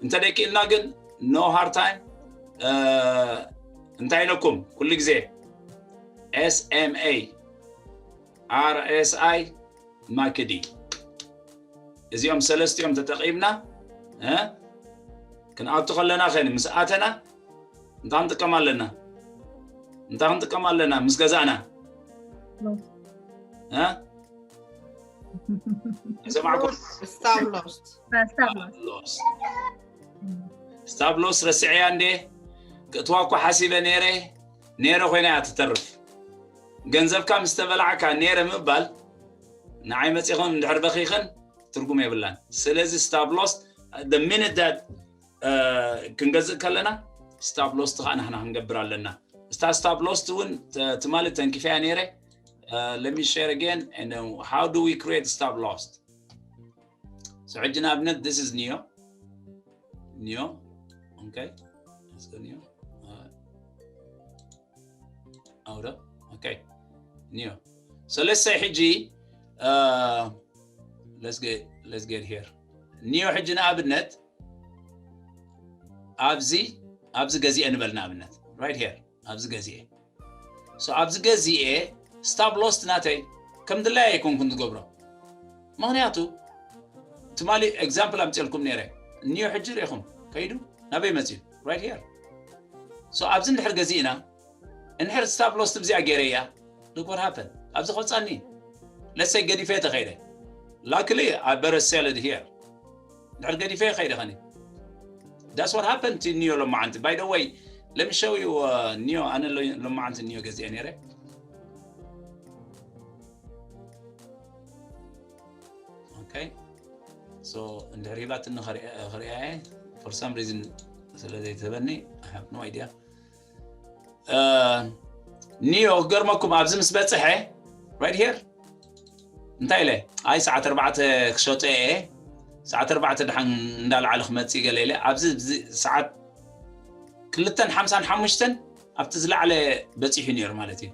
እንተደይክኢልና ግን no hard time እንታይ ኢለኩም ኩሉ ግዜ SMA RSI MACD እዚኦም ሰለስቲኦም ተጠቒምና ክንኣቱ ከለና ኸን ምስ ኣተና እንታይ ክንጥቀም ኣለና? እንታይ ክንጥቀም ኣለና ምስ ገዛእና? ሰማዕኩም stop loss. Stop loss ረስዐያ እንዴ ክእትዋ እኮ ሓሲበ ነይረ ነይረ ኮይና እያ ትተርፍ። ገንዘብካ ምስ ተበላዕካ ነይረ ምባል ንዓይ መፂኽን እንድሕር በኺኽን ትርጉም የብላን። ስለዚ stop loss the minute that ክንገዝእ ከለና stop loss ከዓ ንሕና ክንገብር ኣለና። እታ stop loss እውን ትማሊ ተንኪፈያ ነይረ። Let me share again and how do we create stop loss? So ሕጂ ንኣብነት this is ኒዮ ኒዮ okay let's go ኒዮ ኣውደ okay ኒዮ so let's say ሕጂ let's get let's get here ኒዮ ሕጂ ንኣብነት ኣብዚ ኣብዚ ገዚኤ ንበል ንኣብነት right here ኣብዚ ገዚኤ so ኣብዚ ገዚኤ stop loss ናተይ ከም ድላይ ኣይኮንኩን ዝገብሮ ምክንያቱ ትማሊ example ኣምፅልኩም ነይረ ኒዮ ሕጂ ርኢኹም ከይዱ ናበይ መፅዩ right here so ኣብዚ እንድሕር ገዚእና እንድሕር stop loss ብዚኣ ገይረ እያ look what happen ኣብዚ ከውፃኒ let's say ገዲፈ ተኸይደ luckily I better sell it here እንድሕር ገዲፈ ከይደ ኸኒ that's what happened to ኒዮ ሎማዓንቲ by the way Let me show you, uh, Neo. ኣነ ሎ- ሎማዓንቲ Neo ገዚኤ ነይረ። Okay, so እንድሕር ሂባትኒ ክሪኣ ክሪኣ እየ። For some reason ስለ ዘይትህበኒ, I have no idea. Neo ክገርመኩም ኣብዚ ምስ በፅሐ right here እንታይ ኢለ? ኣይ ሰዓት ኣርባዕተ ክሸጦ እየ፣ ሰዓት ኣርባዕተ ደሓን እንዳልዓለ ክመፅእ ገለ ኢለ። ኣብዚ ኣብዚ ሰዓት ክልተን ሓምሳን ሓሙሽተን ኣብቲ ዝለዓለ በፂሑ ነይሩ ማለት እዩ።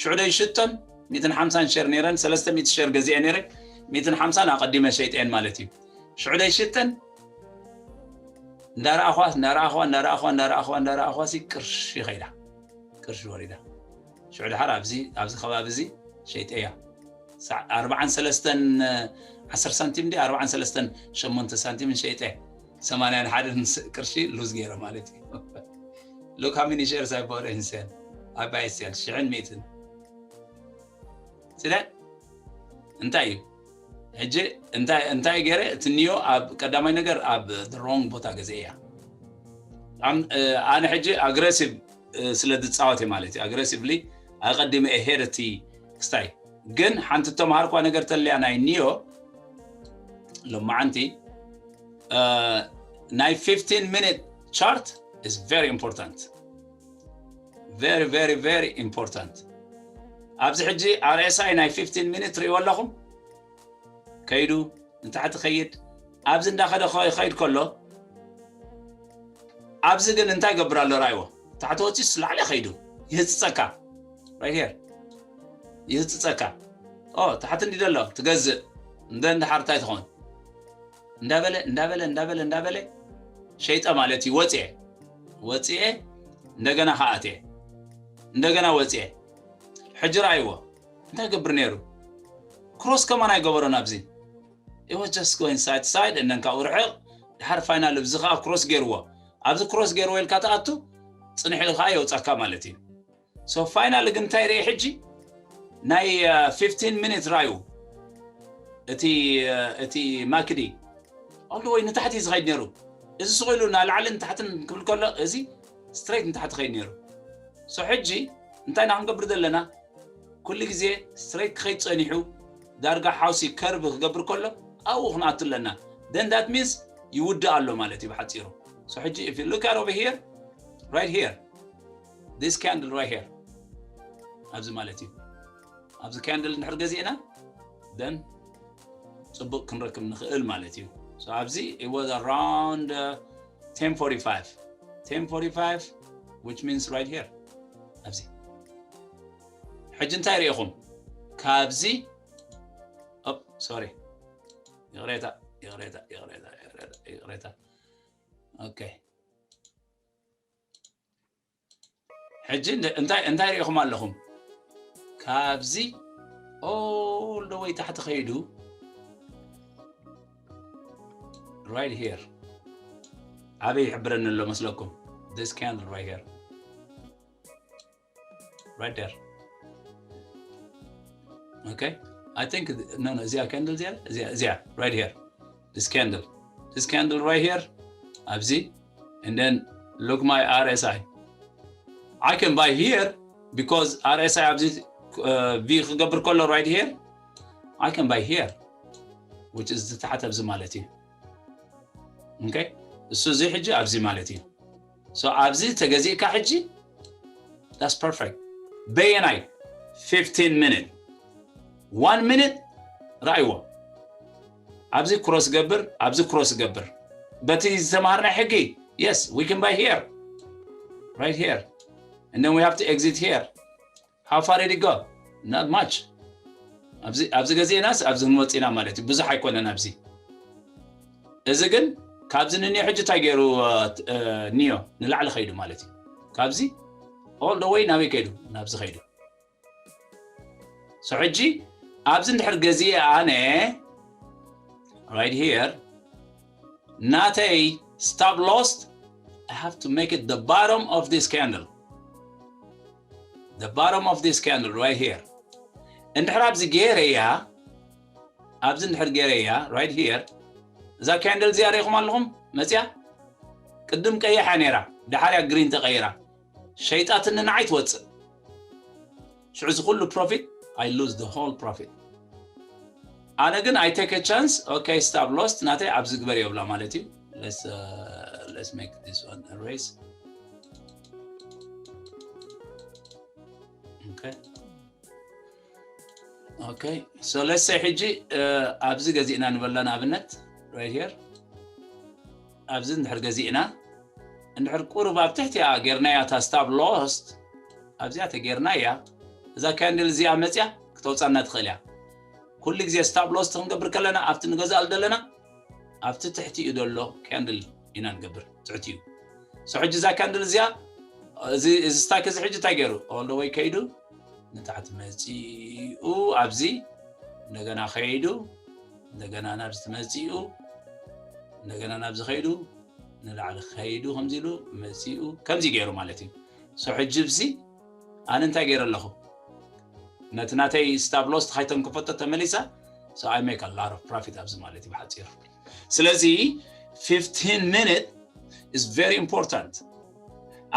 ሽዑ ዶ ይሽጠን ሚእትን ሓምሳን ሸር ነይረን፣ ሰለስተ ሚእቲ ሸር ገዚአ ነይረ፣ ሚእትን ሓምሳን ኣቐዲመ ሸይጠን ማለት እዩ። ሽዑ ዶ ይሽጠን እንዳረኣኹዋ እንዳረኣኹዋ እንዳረኣኹዋ እንዳረኣኹዋ እንዳረኣኹዋ ሲ ቅርሺ ከይዳ፣ ቅርሺ ወሪዳ። ሽዑ ድሓር ኣብዚ ኣብዚ ከባቢ እዚ ሸይጠያ። ኣርባዓን ሰለስተን ዓሰርተ ሳንቲም ዲ ኣርባዓን ሰለስተን ሸሞንተ ሳንቲምን ሸይጠ፣ ሰማንያን ሓደን ቅርሺ ሉዝ ገይረ ማለት እዩ። Look how many shares I bought and sell. I buy and sell ሽሕን ሚእትን ስለ እንታይ እዩ ሕጂ እንታይ እንታይ ገይረ? እቲ Neo ኣብ ቀዳማይ ነገር ኣብ wrong ቦታ ገዚኤያ። ኣነ ሕጂ ኣግረሲቭ ስለ ዝፃወት ማለት እዩ። ኣግረሲቭሊ ኣቀዲመ ahead እቲ ክስታይ። ግን ሓንቲ ተምሃርኳ ነገር ተለያ ናይ Neo ሎማዓንቲ ናይ fifteen minute chart is very important, very very very important። ኣብዚ ሕጂ RSI ናይ fifteen minute ርእይዎ ኣለኹም። ከይዱ ንታሕቲ ከይድ፣ ኣብዚ እንዳኸደ ከይድ ከሎ ኣብዚ ግን እንታይ ገብር ኣሎ? ራይዎ ታሕቲ ወፂስ ላዕሊ ከይዱ ይህፅፀካ። Right here ይህፅፀካ። ኦ ታሕቲ እንዲ ዘሎ ትገዝእ እንደ እንድሓር እንታይ ትኾን? እንዳበለ እንዳበለ እንዳበለ እንዳበለ ሸይጠ ማለት እዩ። ወፅኤ ወፅኤ እንደገና ከኣትየ እንደገና ወፅኤ። ሕጂ ራይዎ እንታይ ገብር ነይሩ? ክሮስ ከማን ኣይገበሮን ኣብዚ። It was just going side to side and then ካብኡ ርሕቕ ድሓር ፋይናል እዚ ከዓ ክሮስ ገይርዎ። ኣብዚ ክሮስ ገይርዎ ኢልካ ትኣቱ ፅንሕ ኢሉ ከዓ የውፃካ ማለት እዩ። So ፋይናል ግን እንታይ ርኢ ሕጂ? ናይ fifteen minute ራዩ እቲ እቲ ማክዲ all the way ንታሕቲ ዝኸይድ ነይሩ። እዚ ስቕ ኢሉ ናላዕልን ንታሕትን ክብል ከሎ እዚ ስትሬት ንታሕቲ ኸይድ ነይሩ። So ሕጂ እንታይ ኢና ክንገብር ዘለና? ኩሉ ግዜ ስትሬት ክኸይድ ጸኒሑ ዳርጋ ሓውሲ ከርቭ ክገብር ከሎ ኣብኡ ክንኣቱ ኣለና። Then that means ይውድእ ኣሎ ማለት እዩ ብሓጺሩ። So ሕጂ if you look at over here, right here, this candle right here ኣብዚ ማለት እዩ። ኣብዚ ካንድል እንድሕር ገዚእና then ጽቡቅ ክንረክብ ንኽእል ማለት እዩ። So ኣብዚ it was around ten forty-five, ten forty-five, which means right here ኣብዚ ሕጂ እንታይ ርኢኹም? ካብዚ ኦፕ ሶሪ ይቕሬታ ይቕሬታ ይቕሬታ ይቕሬታ ይቕሬታ ኦኬ ሕጂ እንታይ እንታይ ርኢኹም ኣለኹም? ካብዚ all the way ታሕቲ ከይዱ right here ኣበይ ይሕብረኒ ኣሎ መስለኩም? This candle right here, right there. Okay, I think no no እዚኣ ካንድል እዚኣ እዚኣ እዚኣ right here, this candle, this candle right here ኣብዚ and then look my RSI. I can buy here because RSI ኣብዚ V ክገብር ከሎ right here I can buy here, which is ታሕት ኣብዚ ማለት እዩ። Okay, እሱ እዚ ሕጂ ኣብዚ ማለት እዩ። So ኣብዚ ተገዚእካ ሕጂ that's perfect። በየናይ fifteen minute, one minute ራእይዎ። ኣብዚ ክሮስ ገብር፣ ኣብዚ ክሮስ ገብር። በቲ ዝተማሃርናይ ሕጊ yes we can buy here, right here, and then we have to exit here. How far did it go? Not much. ኣብዚ ገዜናስ ኣብዚ ንወፂና ማለት እዩ። ብዙሕ ኣይኮነን ኣብዚ። እዚ ግን ካብዚ ንኒዮ ሕጂ እንታይ ገይሩ ኒዮ ንላዕሊ ከይዱ ማለት እዩ። ካብዚ all the way ናበይ ከይዱ? ናብዚ ከይዱ። So ሕጂ ኣብዚ እንድሕር ገዚኤ ኣነ right here ናተይ stop loss, I have to make it the bottom of this candle, the bottom of this candle right here. እንድሕር ኣብዚ ገይረያ ኣብዚ እንድሕር ገይረያ right here እዛ ካንድል እዚኣ ሪኢኹም ኣለኹም መፅያ ቅድም ቀይሓ ነይራ። ድሓር እያ green ተቐይራ ሸይጣትኒ ንዓይ ትወፅእ። ሽዑ እዚ ኩሉ profit I lose the whole profit። ኣነ ግን I take a chance. Okay, stop loss ናተይ ኣብዚ ግበር የብላ ማለት እዩ። Let's uh, let's make this one erase. Okay. Okay, so let's say ሕጂ ኣብዚ ገዚእና ንበላ ንኣብነት right here ኣብዚ እንድሕር ገዚእና እንድሕር ቁሩብ ኣብ ትሕቲያ ጌርናያ እታ stop loss ኣብዚኣ ተጌርናያ እዛ candle እዚኣ መፅያ ክተውፃና ትኽእል እያ። ኩሉ ግዜ stop loss ክንገብር ከለና ኣብቲ ንገዛሉ ዘለና ኣብቲ ትሕቲኡ ዘሎ candle ኢና ንገብር ትሕቲኡ። So ሕጂ እዛ candle እዚኣ እዚ stock እዚ ሕጂ እንታይ ገይሩ all the way ከይዱ ንታሕቲ መፂኡ ኣብዚ እንደገና ከይዱ እንደገና ናብዚ መፂኡ እንደገና ናብዚ ከይዱ ንላዕሊ ከይዱ ከምዚ ኢሉ መፂኡ ከምዚ ገይሩ ማለት እዩ። So ሕጂ ብዚ ኣነ እንታይ ገይረ ኣለኹ ነቲ ናተይ stop loss ተኻይተን ክፈቶ ተመሊሳ። So I make a lot of profit ኣብዚ ማለት እዩ ብሓፂሩ። ስለዚ fifteen minute is very important።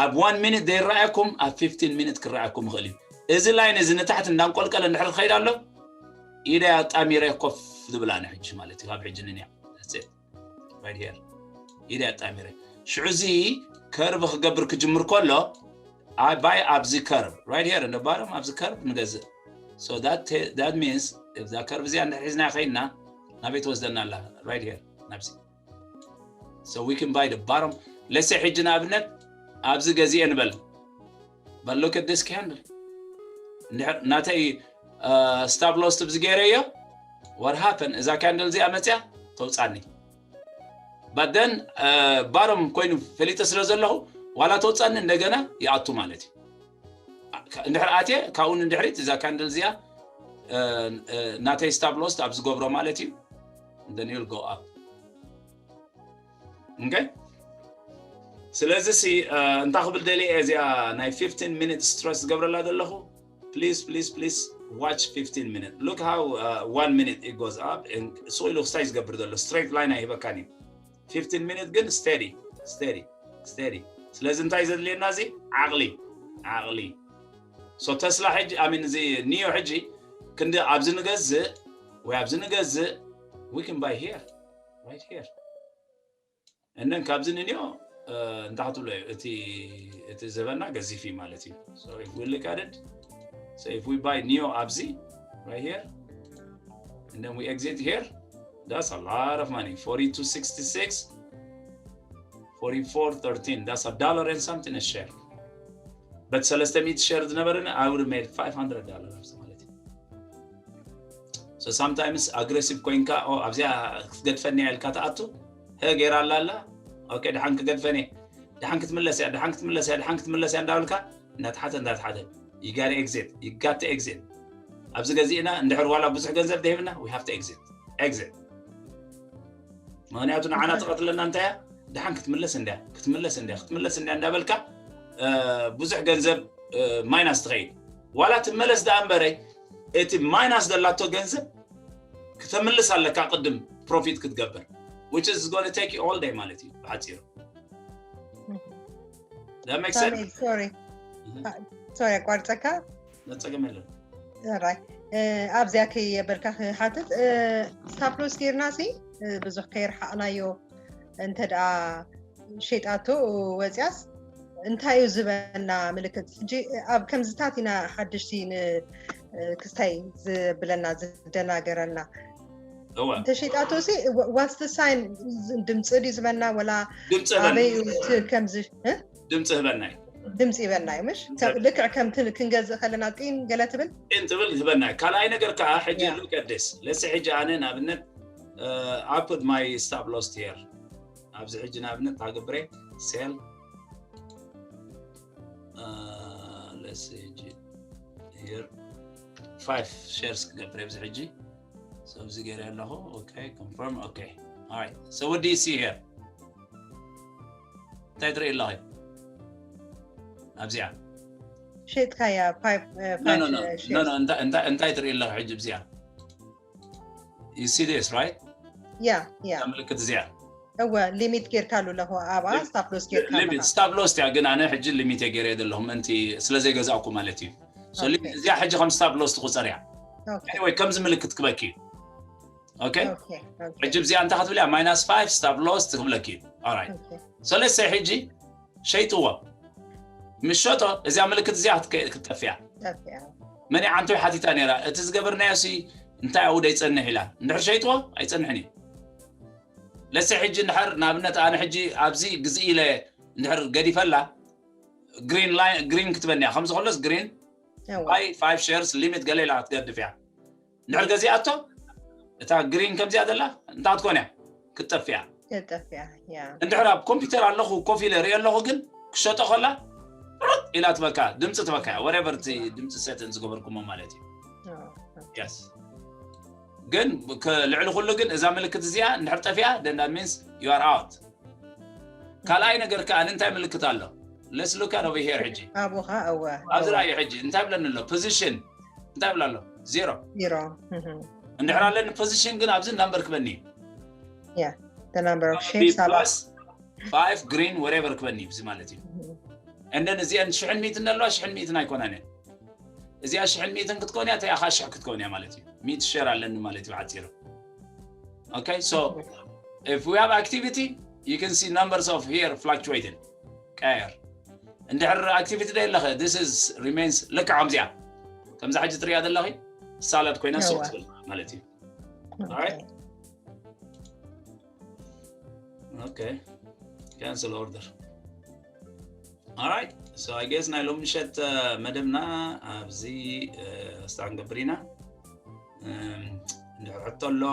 ኣብ one minute ዘይረኣየኩም ኣብ fifteen minute ክረኣየኩም ይኽእል እዩ። እዚ line እዚ ንታሕቲ እንዳንቆልቀለ እንድሕር ዝኸይድ ኣሎ ኢደ ኣጣሚረ ኮፍ ዝብል ኣነ ሕጂ ማለት እዩ ካብ ሕጂ ንንያ right here ኢደ ኣጣሚረ ሽዑ እዚ curve ክገብር ክጅምር ከሎ I buy ኣብዚ curve right here in the bottom ኣብዚ curve ንገዝእ። So that that means if that curve እዚኣ እንድሕር ሒዝና ከይድና ናበይ ትወስደና ኣላ? Right here ናብዚ። So we can buy the bottom. Let's say ሕጂ ንኣብነት ኣብዚ ገዚኤ ንበል። But look at this candle. ናተይ stop loss ብዚ ገይረዮ what happened እዛ candle እዚኣ መፅያ ተውፃኒ። But then bottom ኮይኑ ፈሊጠ ስለ ዘለኹ ዋላ ተውፃኒ እንደገና ይኣቱ ማለት እዩ። እንድሕር ኣትየ ካብኡ ንድሕሪት እዛ candle እዚኣ ናተይ stop loss ኣብ ዝገብሮ ማለት እዩ። Then you'll go up. Okay? ስለዚ ሲ እንታይ ክብል ደልየ እዚኣ ናይ fifteen minute stress ዝገብረላ ዘለኹ። Please, please, please watch fifteen minute. Look how uh, one minute it goes up and so ኢሉ ክሳይ ዝገብር ዘሎ straight line ኣይህበካን እዩ። Fifteen minute ግን steady steady steady። ስለዚ እንታይ ዘድልየና እዚ ዓቕሊ ዓቕሊ። So ተስላ ሕጂ I mean እዚ ኒዮ ሕጂ ክንዲ ኣብዚ ንገዝእ ወይ ኣብዚ ንገዝእ we can buy here right here and then ካብዚ ንንዮ እንታይ ክትብሎ እዩ እቲ እቲ ዝህበና ገዚፍ እዩ ማለት እዩ። So if we look at it, so if we buy neo ኣብዚ right here and then we exit here, that's a lot of money. Forty-two sixty-six, forty-four thirteen, that's a dollar and something a share. But ሰለስተ ሚእቲ share ዝነበረኒ I would have made five hundred dollars ማለት እዩ። So sometimes aggressive ኮይንካ ኣብዚኣ ክትገድፈኒ ኢልካ ትኣቱ። ገይራ ኣላ ኣላ okay ድሓን ክገድፈኒ ድሓን ክትምለስ እያ ድሓን ክትምለስ እያ ድሓን ክትምለስ እያ እንዳበልካ እንዳትሓተ እንዳትሓተ you gotta exit, you got to exit። ኣብዚ ገዚእና እንድሕር ዋላ ብዙሕ ገንዘብ ደሂብና we have to exit, exit። ምክንያቱ ንዓና ትቐትለና እንታይ እያ? ድሓን ክትምለስ እንድያ ክትምለስ እንድያ ክትምለስ እንድያ እንዳበልካ ብዙሕ ገንዘብ minus ትኸይድ። ዋላ ትመለስ ደኣ እምበረይ እቲ minus ዘላቶ ገንዘብ ክተምልስ ኣለካ ቅድም profit ክትገብር which is going to take you all day ማለት እዩ ብሓፂሩ። That makes sense? Sorry, sorry ኣቋርፀካ። ጸገም የለን። ኣብዚኣ ከየበልካ ክሓትት stop loss ጌርና ሲ ብዙሕ ከይርሓቕናዮ እንተ ደኣ ሸይጣቶ ወፅያስ እንታይ እዩ ዝበና ምልክት ሕጂ ኣብ ከምዝታት ኢና ሓድሽቲ ክስታይ ዝብለና ዝደናገረና። እንተ ሸይጣቶ ሲ what's the sign? ድምፂ ድዩ ዝበና ወላ ኣበይ ከምዚ ድምፂ ህበና እዩ። ድምፂ ይበና እዩ ምሽ ልክዕ ከምቲ ክንገዝእ ከለና ጢን ገለ ትብል ጢን ትብል ህበና እዩ። ካልኣይ ነገር ከዓ ሕጂ look at this let's say ሕጂ ኣነ ንኣብነት I put my stop loss here ኣብዚ ሕጂ ንኣብነት ታገብረ sell let's say ሕጂ here five shares ክገብር ኣብዚ ሕጂ ኣብዚ ገይረ ኣለኹ okay confirm okay alright so what do you see here እንታይ ትርኢ ኣለኺ ኣብዚኣ ሸጥካያ እንታይ ትርኢ ኣለኺ ሕጂ ኣብዚኣ you see this right yeah yeah ምልክት እዚኣ እወ limit ጌርካሉ ኣለኹ ኣብኣ stop loss ጌርካ limit stop loss እያ ግን ኣነ ሕጂ limit የ ገይረ ዘለኹ ምእንቲ ስለ ዘይገዛእኩ ማለት እዩ እዚኣ ሕጂ ከም stop loss ትቁፀር እያ anyway ከምዚ ምልክት ክበኪ እዩ okay ሕጂ እዚኣ እንታይ ክትብል እያ minus five stop loss ትክብለኪ እዩ so let's say ሕጂ ሸይጥዎ ምስ ሸጦ እዚኣ ምልክት እዚኣ ክትጠፍያ መን ዓንቶ ሓቲታ ነይራ እቲ ዝገበርናዮ ሲ እንታይ ኣብኡ ደይፀንሕ ኢላ እንድሕር ሸይጥዎ ኣይፀንሕን እዩ let's say ሕጂ እንድሕር ንኣብነት ኣነ ሕጂ ኣብዚ ግዝእ ኢለ እንድሕር ገዲፈላ green line green ክትበኒ እያ ከምዚ ከሎስ green buy five shares limit ገለ ኢላ ክትገድፍ እያ እንድሕር ገዚኣቶ እታ green ከምዚኣ ዘላ እንታይ ክትኮን እያ ክትጠፍያ ተጠፍያ ያ እንድሕር ኣብ ኮምፒውተር ኣለኹ ኮፍ ኢለ ርኢ ኣለኹ ግን ክሸጦ ከላ ርጥ ኢላ ትበካ ድምፂ ትበካ whatever እቲ ድምፂ setting ዝገበርኩሞ ማለት እዩ yes ግን ልዕሊ ኩሉ ግን እዛ ምልክት እዚኣ እንድሕር ጠፊኣ then that means you are out ካልኣይ ነገር ከዓ እንታይ ምልክት ኣሎ let's look at over here ሕጂ ኣብኡ ከዓ እወ ኣብዚ ራእዩ ሕጂ እንታይ ብለኒ ኣሎ position እንታይ ብላ ኣሎ zero zero እንድሕር ኣለኒ position ግን ኣብዚ number ክበኒ እዩ yeah the number of shares ኣሎ plus five green whatever ክበኒ እዩ እዚ ማለት እዩ and then እዚአን ሽሕን ሚእትን ኣለዋ ሽሕን ሚእትን ኣይኮነን እዚኣ ሽሕን ሚእትን ክትኮን እያ ተያኻ ሽሕ ክትኮን እያ ማለት እዩ ሚእቲ share ኣለኒ ማለት እዩ ብሓፂሩ okay so if we have activity you can see numbers of here fluctuating ቀየር እንድሕር activity ዶ የለኸ this is remains ልክዕ ከምዚኣ ከምዛ ሕጂ ትሪኣ ዘለኺ ሳላት ኮይና ስቕ ትብል ማለት እዩ okay cancel order alright so I guess ናይ ሎም ምሸት መደብና ኣብዚ ስታ ክንገብር ኢና እንድሕር ሕቶ ኣሎ